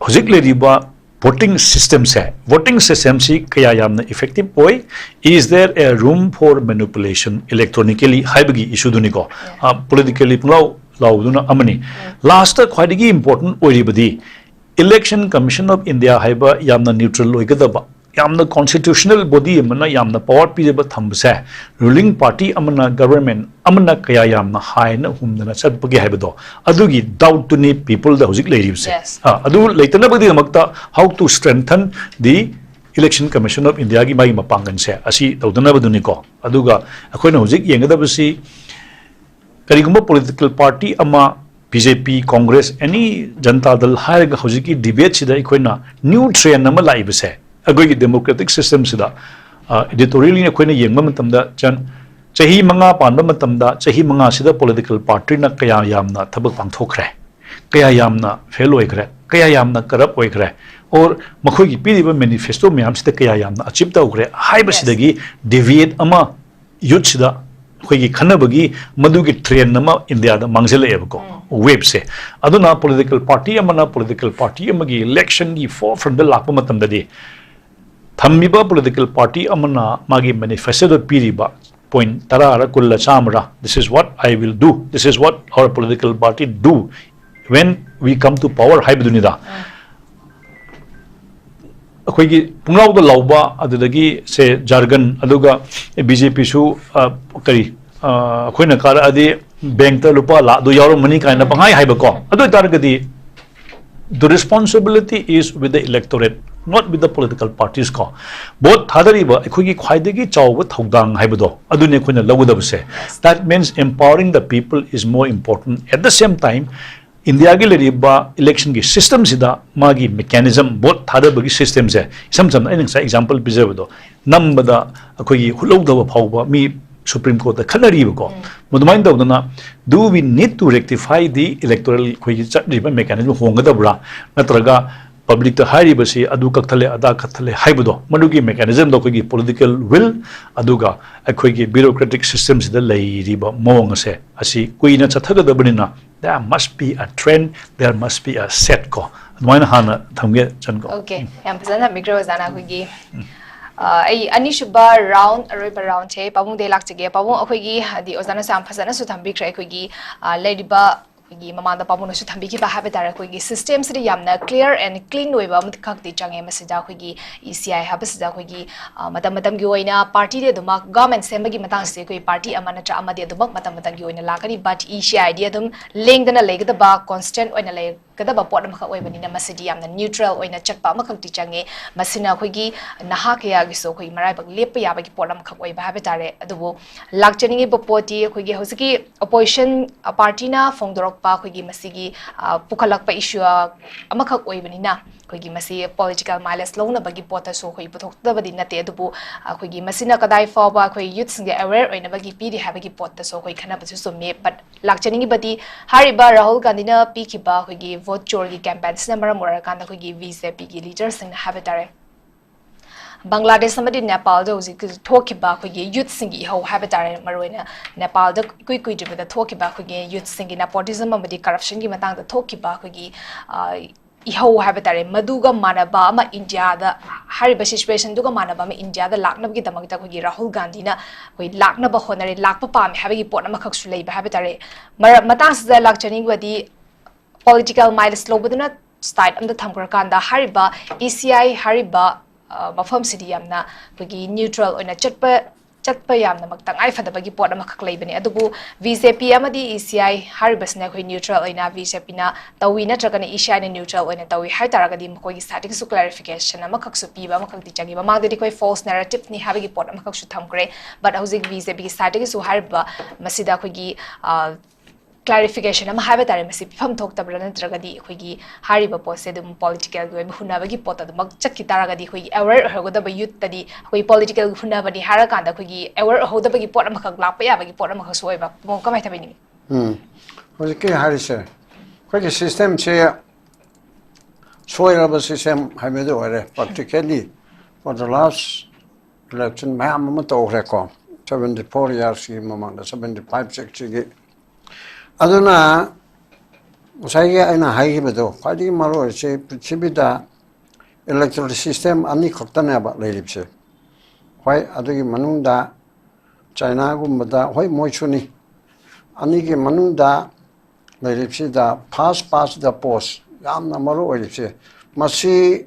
ꯍꯧꯖꯤꯛ ꯂꯩꯔꯤꯕ ꯚꯣꯇꯤꯡ ꯁꯤꯁꯇꯦꯝꯁꯦ, ꯚꯣꯇꯤꯡ ꯁꯤꯁꯇꯦꯝꯁꯤ ꯀꯌꯥ ꯌꯥꯝꯅ ꯏꯐꯦꯛꯇꯤꯚ ꯑꯣꯏ? Is there a room for manipulation electronically ꯍꯥꯏꯕꯒꯤ ꯏꯁꯨꯗꯨꯅꯤꯀꯣ꯫ ꯄꯣꯂꯤꯇꯤꯀꯦꯂꯤ ꯄꯨꯡꯂꯥꯎ ꯂꯥꯎꯕꯗꯨꯅ ꯑꯃꯅꯤ꯫ ꯂꯥꯁꯇ ꯈ꯭ꯋꯥꯏꯗꯒꯤ important ꯑꯣꯏꯔꯤꯕꯗꯤ Election Commission of India ꯍꯥꯏꯕ ꯌꯥꯝꯅ ꯅ꯭ꯌꯨꯇ꯭ꯔꯦꯜ ꯑꯣꯏꯒꯗꯕ, ꯌꯥꯝꯅ ꯀꯣꯟꯁꯇꯤꯇ꯭ꯌꯨꯁꯅꯦꯜ ꯕꯣꯗꯤ ꯑꯃꯅ ꯌꯥꯝꯅ ꯄꯋꯥꯔ ꯄꯤꯖꯕ ꯊꯝꯕꯁꯦ, ꯔꯨꯂꯤꯡ ꯄꯥꯔꯇꯤ ꯑꯃꯅ, ꯒꯚꯔꯟꯃꯦꯟꯠ ꯑꯃꯅ ꯀꯌꯥ ꯌꯥꯝꯅ ꯍꯥꯏꯅ ꯍꯨꯝꯗꯅ ꯆꯠꯄꯒꯦ ꯍꯥꯏꯕꯗꯣ, ꯑꯗꯨꯒꯤ ꯗꯥꯎꯠꯇꯨꯅꯤ ꯄꯤꯄꯜꯗ ꯍꯧꯖꯤꯛ ꯂꯩꯔꯤꯕꯁꯦ꯫ Yes. ꯑꯥ, ꯑꯗꯨ ꯂꯩꯇꯅꯕꯒꯤꯗꯃꯛꯇ how to strengthen the Election Commission of Indiaꯒꯤ ꯃꯥꯒꯤ ꯃꯄꯥꯡꯒꯜꯁꯦ ꯑꯁꯤ ꯇꯧꯗꯅꯕꯗꯨꯅꯤꯀꯣ꯫ ꯑꯗꯨꯒ ꯑꯩꯈꯣꯏꯅ ꯍꯧꯖꯤꯛ ꯌꯦꯡꯒꯗꯕꯁꯤ ꯀꯔꯤꯒꯨꯝꯕ ꯄꯣꯂꯤꯇꯤꯀꯦꯜ ꯄꯥꯔꯇꯤ ꯑꯃ, ꯕꯤ ꯖꯦ ꯄꯤ, ꯀꯣꯡꯒ꯭ꯔꯦꯁ, ꯑꯦꯅꯤ ꯖꯟꯇꯥ ꯗꯜ ꯍꯥꯏꯔꯒ ꯍꯧꯖꯤꯛꯀꯤ ꯗꯤꯕꯦꯠꯁꯤꯗ ꯑꯩꯈꯣꯏꯅ ꯅ꯭ꯌꯨ ꯇ꯭ꯔꯦꯟ ꯑꯃ ꯂꯥꯛꯏꯕꯁꯦ, ꯑꯩꯈꯣꯏꯒꯤ ꯗꯦꯃꯣꯀ꯭ꯔꯦꯇꯤꯛ ꯁꯤꯁꯇꯦꯝꯁꯤꯗ, ꯑ, ꯏꯗꯤꯇꯣꯔꯤꯌꯦꯜꯂꯤ ꯑꯩꯈꯣꯏꯅ ꯌꯦꯡꯕ ꯃꯇꯝꯗ, ꯆꯟ-, ꯆꯍꯤ ꯃꯉꯥ ꯄꯥꯟꯕ ꯃꯇꯝꯗ, ꯆꯍꯤ ꯃꯉꯥꯁꯤꯗ ꯄꯣꯂꯤꯇꯤꯀꯦꯜ ꯄꯥꯔꯇꯤꯅ ꯀꯌꯥ ꯌꯥꯝꯅ ꯊꯕꯛ ꯄꯥꯡꯊꯣꯛꯈ꯭ꯔꯦ, ꯀꯌꯥ ꯌꯥꯝꯅ ꯐꯦꯜ ꯑꯣꯏꯈ꯭ꯔꯦ, ꯀꯌꯥ ꯌꯥꯝꯅ ꯀꯔꯞ ꯑꯣꯏꯈ꯭ꯔꯦ, ꯑꯣꯔ ꯃꯈꯣꯏꯒꯤ ꯄꯤꯔꯤꯕ ꯃꯦꯅꯤꯐꯦꯁꯇꯣ ꯃꯌꯥꯝꯁꯤꯗ ꯀꯌꯥ ꯌꯥꯝꯅ ꯑꯆꯤꯞ ꯇꯧꯈ꯭ꯔꯦ ꯍꯥꯏꯕꯁꯤꯗꯒꯤ ꯗꯤꯕꯦꯠ ꯑꯃ ꯌꯨꯠꯁꯤꯗ ꯑꯩꯈꯣꯏꯒꯤ ꯈꯟꯅꯕꯒꯤ ꯃꯗꯨꯒꯤ ꯇ꯭ꯔꯦꯟ ꯑꯃ ꯏꯟꯗꯤꯌꯥꯗ ꯃꯥꯡꯁꯤꯜꯂꯛꯑꯦꯕꯀꯣ, ꯋꯦꯞꯁꯦ꯫ ꯑꯗꯨꯅ ꯄꯣꯂꯤꯇꯤꯀꯦꯜ ꯄꯥꯔꯇꯤ ꯑꯃꯅ ꯄꯣꯂꯤꯇꯤꯀꯦꯜ ꯄꯥꯔꯇꯤ ꯑꯃꯒꯤ ꯏꯂꯦꯛꯁꯟꯒꯤ ꯐꯣꯔ ꯐ꯭ꯔꯟꯗ ꯂꯥꯛꯄ ꯃꯇꯝꯗꯗꯤ, ꯊꯝꯃꯤꯕ ꯄꯣꯂꯤꯇꯤꯀꯦꯜ ꯄꯥꯔꯇꯤ ꯑꯃꯅ ꯃꯥꯒꯤ ꯃꯦꯅꯤꯐꯦꯁꯇꯣꯗ ꯄꯤꯔꯤꯕ point ꯇꯔꯥꯔ ꯀꯨꯜꯂ ꯆꯥꯝꯃꯔ, "This is what I will do, this is what our political party do when we come to power" ꯍꯥꯏꯕꯗꯨꯅꯤꯗ꯫ ꯑꯩꯈꯣꯏꯒꯤ ꯄꯨꯡꯂꯥꯎꯗ ꯂꯥꯎꯕ, ꯑꯗꯨꯗꯒꯤ ꯁꯦ ꯖꯥꯔꯒꯟ, ꯑꯗꯨꯒ ꯕꯤ ꯖꯦ ꯄꯤꯁꯨ ꯀꯔꯤ, ꯑ, ꯑꯩꯈꯣꯏꯅ ꯀꯥꯔꯛꯑꯗꯤ ꯕꯦꯡꯛꯇ ꯂꯨꯄꯥ ꯂꯥꯛ ꯑꯗꯨ ꯌꯥꯎꯔꯝꯃꯅꯤ ꯀꯥꯏꯅ ꯄꯪꯍꯥꯏ ꯍꯥꯏꯕꯀꯣ꯫ ꯑꯗꯨ ꯑꯣꯏꯇꯥꯔꯒꯗꯤ, the responsibility is with the electorate, not with the political parties ꯀꯣ꯫ ꯚꯣꯠ ꯊꯥꯗꯔꯤꯕ ꯑꯩꯈꯣꯏꯒꯤ ꯈ꯭ꯋꯥꯏꯗꯒꯤ ꯆꯥꯎꯕ ꯊꯧꯗꯥꯡ ꯍꯥꯏꯕꯗꯣ ꯑꯗꯨꯅꯤ ꯑꯩꯈꯣꯏꯅ ꯂꯧꯒꯗꯕꯁꯦ꯫ That means empowering the people is more important. At the same time, ꯏꯟꯗꯤꯌꯥꯒꯤ ꯂꯩꯔꯤꯕ ꯏꯂꯦꯛꯁꯟꯒꯤ ꯁꯤꯁꯇꯦꯝꯁꯤꯗ ꯃꯥꯒꯤ ꯃꯦꯀꯥꯅꯤꯖꯝ, ꯚꯣꯠ ꯊꯥꯗꯕꯒꯤ ꯁꯤꯁꯇꯦꯝꯁꯦ, ꯏꯁꯝ ꯁꯝꯅ ꯑꯩꯅ ꯉꯁꯥꯏ ꯑꯦꯛꯖꯥꯝꯄꯜ ꯄꯤꯖꯕꯗꯣ, ꯅꯝꯕꯗ ꯑꯩꯈꯣꯏꯒꯤ ꯍꯨꯠꯍꯧꯗꯕ ꯐꯥꯎꯕ ꯃꯤ ꯁꯨꯄ꯭ꯔꯤꯝ ꯀꯣꯔꯠꯇ ꯈꯠꯅꯔꯤꯕꯀꯣ꯫ ꯃꯗꯨꯃꯥꯏꯅ ꯇꯧꯗꯅ, do we need to rectify the electoral, ꯑꯩꯈꯣꯏꯒꯤ ꯆꯠꯂꯤꯕ ꯃꯦꯀꯥꯅꯤꯖꯝ ꯍꯣꯡꯒꯗꯕ꯭ꯔꯥ, ꯅꯠꯇ꯭ꯔꯒ ꯄꯕ꯭ꯂꯤꯛꯇ ꯍꯥꯏꯔꯤꯕꯁꯤ ꯑꯗꯨ ꯀꯛꯊꯠꯂꯦ, ꯑꯗꯥ ꯀꯛꯊꯠꯂꯦ ꯍꯥꯏꯕꯗꯣ, ꯃꯗꯨꯒꯤ ꯃꯦꯀꯥꯅꯤꯖꯝꯗꯣ ꯑꯩꯈꯣꯏꯒꯤ ꯄꯣꯂꯤꯇꯤꯀꯦꯜ ꯋꯤꯜ ꯑꯗꯨꯒ ꯑꯩꯈꯣꯏꯒꯤ ꯕ꯭ꯌꯨꯔꯣꯀ꯭ꯔꯦꯇꯤꯛ ꯁꯤꯁꯇꯦꯝꯁꯤꯗ ꯂꯩꯔꯤꯕ ꯃꯑꯣꯡ ꯑꯁꯦ, ꯑꯁꯤ ꯀꯨꯏꯅ ꯆꯠꯊꯒꯗꯕꯅꯤꯅ, there must be a trend, there must be a set ꯀꯣ꯫ ꯑꯗꯨꯃꯥꯏꯅ ꯍꯥꯟꯅ ꯊꯝꯒꯦ, ꯆꯟ ꯀꯣ꯫ ꯑꯣꯀꯦ, ꯌꯥꯝ ꯐꯖꯅ ꯊꯝꯕꯤꯈ꯭ꯔꯦ ꯑꯣꯖꯥꯅ꯫ ꯑꯩꯈꯣꯏꯒꯤ, ꯑ, ꯑꯩ ꯑꯅꯤꯁꯨꯕ ꯔꯥꯎꯟ, ꯑꯔꯣꯏꯕ ꯔꯥꯎꯟꯁꯦ ꯄꯥꯕꯨꯡꯗꯩ ꯂꯥꯛꯆꯒꯦ꯫ ꯄꯥꯕꯨꯡ, ꯑꯩꯈꯣꯏꯒꯤ, ꯍꯥꯏꯗꯤ ꯑꯣꯖꯥꯅꯁꯨ ꯌꯥꯝ ꯐꯖꯅꯁꯨ ꯊꯝꯕꯤꯈ꯭ꯔꯦ꯫ ꯑꯩꯈꯣꯏꯒꯤ, ꯑ, ꯂꯩꯔꯤꯕ, ꯑꯩꯈꯣꯏꯒꯤ ꯃꯃꯥꯡꯗ ꯄꯥꯕꯨꯡꯅꯁꯨ ꯊꯝꯕꯤꯈꯤꯕ ꯍꯥꯏꯕ ꯇꯥꯔꯦ, ꯑꯩꯈꯣꯏꯒꯤ ꯁꯤꯁꯇꯦꯝꯁꯤꯗ ꯌꯥꯝꯅ clear and clean ꯑꯣꯏꯕ ꯑꯃꯈꯛꯇꯤ ꯆꯪꯉꯦ꯫ ꯃꯁꯤꯗ ꯑꯩꯈꯣꯏꯒꯤ ꯏ ꯁꯤ ꯑꯥꯏ ꯍꯥꯏꯕꯁꯤꯗ ꯑꯩꯈꯣꯏꯒꯤ, ꯑ, ꯃꯇꯝ ꯃꯇꯝꯒꯤ ꯑꯣꯏꯅ ꯄꯥꯔꯇꯤꯗꯤ ꯑꯗꯨꯃꯛ, ꯒꯚꯔꯟꯃꯦꯟꯠ ꯁꯦꯝꯕꯒꯤ ꯃꯇꯥꯡꯁꯤꯗ ꯑꯩꯈꯣꯏ ꯄꯥꯔꯇꯤ ꯑꯃ ꯅꯠꯇ꯭ꯔ ꯑꯃꯗꯤ ꯑꯗꯨꯃꯛ ꯃꯇꯝ ꯃꯇꯝꯒꯤ ꯑꯣꯏꯅ ꯂꯥꯛꯀꯅꯤ, but ꯏ ꯁꯤ ꯑꯥꯏꯗꯤ ꯑꯗꯨꯝ ꯂꯦꯡꯗꯅ ꯂꯩꯒꯗꯕ, ꯀꯣꯟꯁꯇꯦꯟꯠ ꯑꯣꯏꯅ ꯂꯩꯒꯗꯕ ꯄꯣꯠ ꯑꯃꯈꯛ ꯑꯣꯏꯕꯅꯤꯅ ꯃꯁꯤꯗꯤ ꯌꯥꯝꯅ ꯅ꯭ꯌꯨꯇ꯭ꯔꯦꯜ ꯑꯣꯏꯅ ꯆꯠꯄ ꯑꯃꯈꯛꯇꯤ ꯆꯪꯉꯦ꯫ ꯃꯁꯤꯅ ꯑꯩꯈꯣꯏꯒꯤ ꯅꯍꯥ ꯀꯌꯥꯒꯤꯁꯨ ꯑꯩꯈꯣꯏꯒꯤ ꯃꯔꯥꯏꯕꯛ ꯂꯦꯞꯄ ꯌꯥꯕꯒꯤ ꯄꯣꯠ ꯑꯃꯈꯛ ꯑꯣꯏꯕ ꯍꯥꯏꯕ ꯇꯥꯔꯦ꯫ ꯑꯗꯨꯕꯨ ꯂꯥꯛꯆꯅꯤꯡꯉꯤꯕ ꯄꯣꯠꯇꯤ ꯑꯩꯈꯣꯏꯒꯤ ꯍꯧꯖꯤꯛꯀꯤ ꯑꯣꯄꯣꯖꯤꯁꯟ ꯄꯥꯔꯇꯤꯅ ꯐꯣꯡꯗꯣꯔꯛꯄ ꯑꯩꯈꯣꯏꯒꯤ ꯃꯁꯤꯒꯤ, ꯑ, ꯄꯨꯈꯠꯂꯛꯄ ꯏꯁꯨ ꯑꯃꯈꯛ ꯑꯣꯏꯕꯅꯤꯅ ꯑꯩꯈꯣꯏꯒꯤ ꯃꯁꯤ ꯄꯣꯂꯤꯇꯤꯀꯦꯜ ꯃꯥꯏꯂꯦꯖ ꯂꯧꯅꯕꯒꯤ ꯄꯣꯠꯇꯁꯨ ꯑꯩꯈꯣꯏ ꯄꯨꯊꯣꯛꯇꯕꯗꯤ ꯅꯠꯇꯦ꯫ ꯑꯗꯨꯕꯨ ꯑꯩꯈꯣꯏꯒꯤ ꯃꯁꯤꯅ ꯀꯗꯥꯏ ꯐꯥꯎꯕ ꯑꯩꯈꯣꯏ ꯌꯨꯠꯁꯤꯡꯁꯦ ꯑꯦꯋꯦꯌꯔ ꯑꯣꯏꯅꯕꯒꯤ ꯄꯤꯔꯤ ꯍꯥꯏꯕꯒꯤ ꯄꯣꯠꯇꯁꯨ ꯑꯩꯈꯣꯏ ꯈꯟꯅꯕꯁꯨ ꯆꯨꯝꯃꯤ꯫ But ꯂꯥꯛꯆꯅꯤꯡꯉꯤꯕꯗꯤ ꯍꯥꯏꯔꯤꯕ ꯔꯥꯍꯨꯜ ꯒꯥꯟꯙꯤꯅ ꯄꯤꯈꯤꯕ ꯑꯩꯈꯣꯏꯒꯤ ꯚꯣꯠ ꯆꯣꯔꯒꯤ ꯀꯦꯝꯄꯦꯟꯁꯤꯅ ꯃꯔꯝ ꯑꯣꯏꯔꯀꯥꯟꯗ ꯑꯩꯈꯣꯏꯒꯤ ꯕꯤ ꯖꯦ ꯄꯤꯒꯤ ꯂꯤꯗꯔꯁꯤꯡꯅ ꯍꯥꯏꯕ ꯇꯥꯔꯦ, ꯕꯪꯒ꯭ꯂꯥꯗꯦꯁ ꯑꯃꯗꯤ ꯅꯦꯄꯥꯜꯗ ꯍꯧꯖꯤꯛ ꯊꯣꯛꯈꯤꯕ ꯑꯩꯈꯣꯏꯒꯤ ꯌꯨꯠꯁꯤꯡꯒꯤ ꯏꯍꯧ ꯍꯥꯏꯕ ꯇꯥꯔꯦ, ꯃꯔꯨꯑꯣꯏꯅ ꯅꯦꯄꯥꯜꯗ ꯏꯀꯨꯏ ꯀꯨꯏꯗ꯭ꯔꯤꯕꯗ ꯊꯣꯛꯈꯤꯕ ꯑꯩꯈꯣꯏꯒꯤ ꯌꯨꯠꯁꯤꯡꯒꯤ nepotism ꯑꯃꯗꯤ corruptionꯒꯤ ꯃꯇꯥꯡꯗ ꯊꯣꯛꯈꯤꯕ ꯑꯩꯈꯣꯏꯒꯤ, ꯑ, ꯏꯍꯧ ꯍꯥꯏꯕ ꯇꯥꯔꯦ, ꯃꯗꯨꯒ ꯃꯥꯟꯅꯕ ꯑꯃ ꯏꯟꯗꯤꯌꯥꯗ, ꯍꯥꯏꯔꯤꯕ situationꯗꯨꯒ ꯃꯥꯟꯅꯕ ꯑꯃ ꯏꯟꯗꯤꯌꯥꯗ ꯂꯥꯛꯅꯕꯒꯤꯗꯃꯛꯇ ꯑꯩꯈꯣꯏꯒꯤ ꯔꯥꯍꯨꯜ ꯒꯥꯟꯙꯤꯅ ꯑꯩꯈꯣꯏ ꯂꯥꯛꯅꯕ ꯍꯣꯠꯅꯔꯦ, ꯂꯥꯛꯄ ꯄꯥꯝꯃꯦ ꯍꯥꯏꯕꯒꯤ ꯄꯣꯠ ꯑꯃꯈꯛꯁꯨ ꯂꯩꯕ ꯍꯥꯏꯕ ꯇꯥꯔꯦ꯫ ꯃꯔ-, ꯃꯇꯥꯡꯁꯤꯗ ꯂꯥꯛꯆꯅꯤꯡꯕꯗꯤ political mileage ꯂꯧꯕꯗꯨꯅ side ꯑꯃꯗ ꯊꯝꯈ꯭ꯔꯀꯥꯟꯗ, ꯍꯥꯏꯔꯤꯕ ꯏ ꯁꯤ ꯑꯥꯏ ꯍꯥꯏꯔꯤꯕ, ꯑ, ꯃꯐꯝꯁꯤꯗꯤ ꯌꯥꯝꯅ ꯑꯩꯈꯣꯏꯒꯤ neutral ꯑꯣꯏꯅ ꯆꯠꯄ, ꯆꯠꯄ ꯌꯥꯝꯅꯃꯛ ꯇꯉꯥꯏ ꯐꯗꯕꯒꯤ ꯄꯣꯠ ꯑꯃꯈꯛ ꯂꯩꯕꯅꯤ꯫ ꯑꯗꯨꯕꯨ ꯕꯤ ꯖꯦ ꯄꯤ ꯑꯃꯗꯤ ꯏ ꯁꯤ ꯑꯥꯏ ꯍꯥꯏꯔꯤꯕꯁꯤꯅ ꯑꯩꯈꯣꯏ neutral ꯑꯣꯏꯅ ꯕꯤ ꯖꯦ ꯄꯤꯅ ꯇꯧꯏ ꯅꯠꯇ꯭ꯔꯒꯅ ꯏ ꯁꯤ ꯑꯥꯏꯅ neutral ꯑꯣꯏꯅ ꯇꯧꯏ ꯍꯥꯏ ꯇꯥꯔꯒꯗꯤ ꯃꯈꯣꯏꯒꯤ sideꯇꯒꯤꯁꯨ clarification ꯑꯃꯈꯛꯁꯨ ꯄꯤꯕ ꯑꯃꯈꯛꯇꯤ ꯆꯪꯉꯤ꯫ ꯃꯃꯥꯡꯗꯗꯤ ꯑꯩꯈꯣꯏ false narrativeꯅꯤ ꯍꯥꯏꯕꯒꯤ ꯄꯣꯠ ꯑꯃꯈꯛꯁꯨ ꯊꯝꯈ꯭ꯔꯦ, but ꯍꯧꯖꯤꯛ ꯕꯤ ꯖꯦ ꯄꯤꯒꯤ sideꯇꯒꯤꯁꯨ ꯍꯥꯏꯔꯤꯕ ꯃꯁꯤꯗ ꯑꯩꯈꯣꯏꯒꯤ, ꯑ, clarification ꯑꯃ ꯍꯥꯏꯕ ꯇꯥꯔꯦ, ꯃꯁꯤ ꯄꯤꯐꯝ ꯊꯣꯛꯇꯕ꯭ꯔꯥ, ꯅꯠꯇ꯭ꯔꯒꯗꯤ ꯑꯩꯈꯣꯏꯒꯤ ꯍꯥꯏꯔꯤꯕ ꯄꯣꯠꯁꯦ ꯑꯗꯨꯝ politicalꯒꯤ ꯑꯣꯏꯕ ꯍꯨꯟꯅꯕꯒꯤ ꯄꯣꯠꯇ ꯑꯗꯨꯃꯛ ꯆꯠꯈꯤ ꯇꯥꯔꯒꯗꯤ ꯑꯩꯈꯣꯏꯒꯤ aware ꯑꯣꯏꯍꯧꯒꯗꯕ youthꯇꯗꯤ ꯑꯩꯈꯣꯏ political ꯍꯨꯟꯅꯕꯅꯤ ꯍꯥꯏꯔꯀꯥꯟꯗ ꯑꯩꯈꯣꯏꯒꯤ aware ꯑꯣꯏꯍꯧꯗꯕꯒꯤ ꯄꯣꯠ ꯑꯃꯈꯛ ꯂꯥꯛꯄ ꯌꯥꯕꯒꯤ ꯄꯣꯠ ꯑꯃꯈꯛꯁꯨ ꯑꯣꯏꯕ꯫ ꯃꯑꯣꯡ ꯀꯃꯥꯏꯅ ꯊꯝꯕꯤꯅꯤꯡꯉꯤ? ꯎꯝ, ꯍꯧꯖꯤꯛꯀꯤ ꯍꯥꯏꯔꯤꯁꯦ ꯑꯩꯈꯣꯏꯒꯤ systemꯁꯦ ꯁꯣꯏꯔꯕ system ꯍꯥꯏꯕꯗꯨ ꯑꯣꯏꯔꯦ꯫ Practically for the last election ꯃꯌꯥꯝ ꯑꯃ ꯇꯧꯈ꯭ꯔꯦꯀꯣ, seventy four yearsꯀꯤ ꯃꯃꯥꯡꯗ, seventy five sixꯒꯤ꯫ ꯑꯗꯨꯅ ꯉꯁꯥꯏꯒꯤ ꯑꯩꯅ ꯍꯥꯏꯈꯤꯕꯗꯣ, ꯈ꯭ꯋꯥꯏꯗꯒꯤ ꯃꯔꯨ ꯑꯣꯏꯔꯤꯁꯦ ꯄ꯭ꯔꯤꯊꯤꯕꯤꯗ electoral system ꯑꯅꯤ ꯈꯛꯇꯅꯦꯕ ꯂꯩꯔꯤꯕꯁꯦ꯫ ꯍꯣꯏ, ꯑꯗꯨꯒꯤ ꯃꯅꯨꯡꯗ ꯆꯥꯏꯅꯥꯒꯨꯝꯕꯗ, ꯍꯣꯏ, ꯃꯣꯏꯁꯨꯅꯤ꯫ ꯑꯅꯤꯒꯤ ꯃꯅꯨꯡꯗ ꯂꯩꯔꯤꯕꯁꯤꯗ first past the post ꯌꯥꯝꯅ ꯃꯔꯨ ꯑꯣꯏꯔꯤꯕꯁꯦ, ꯃꯁꯤ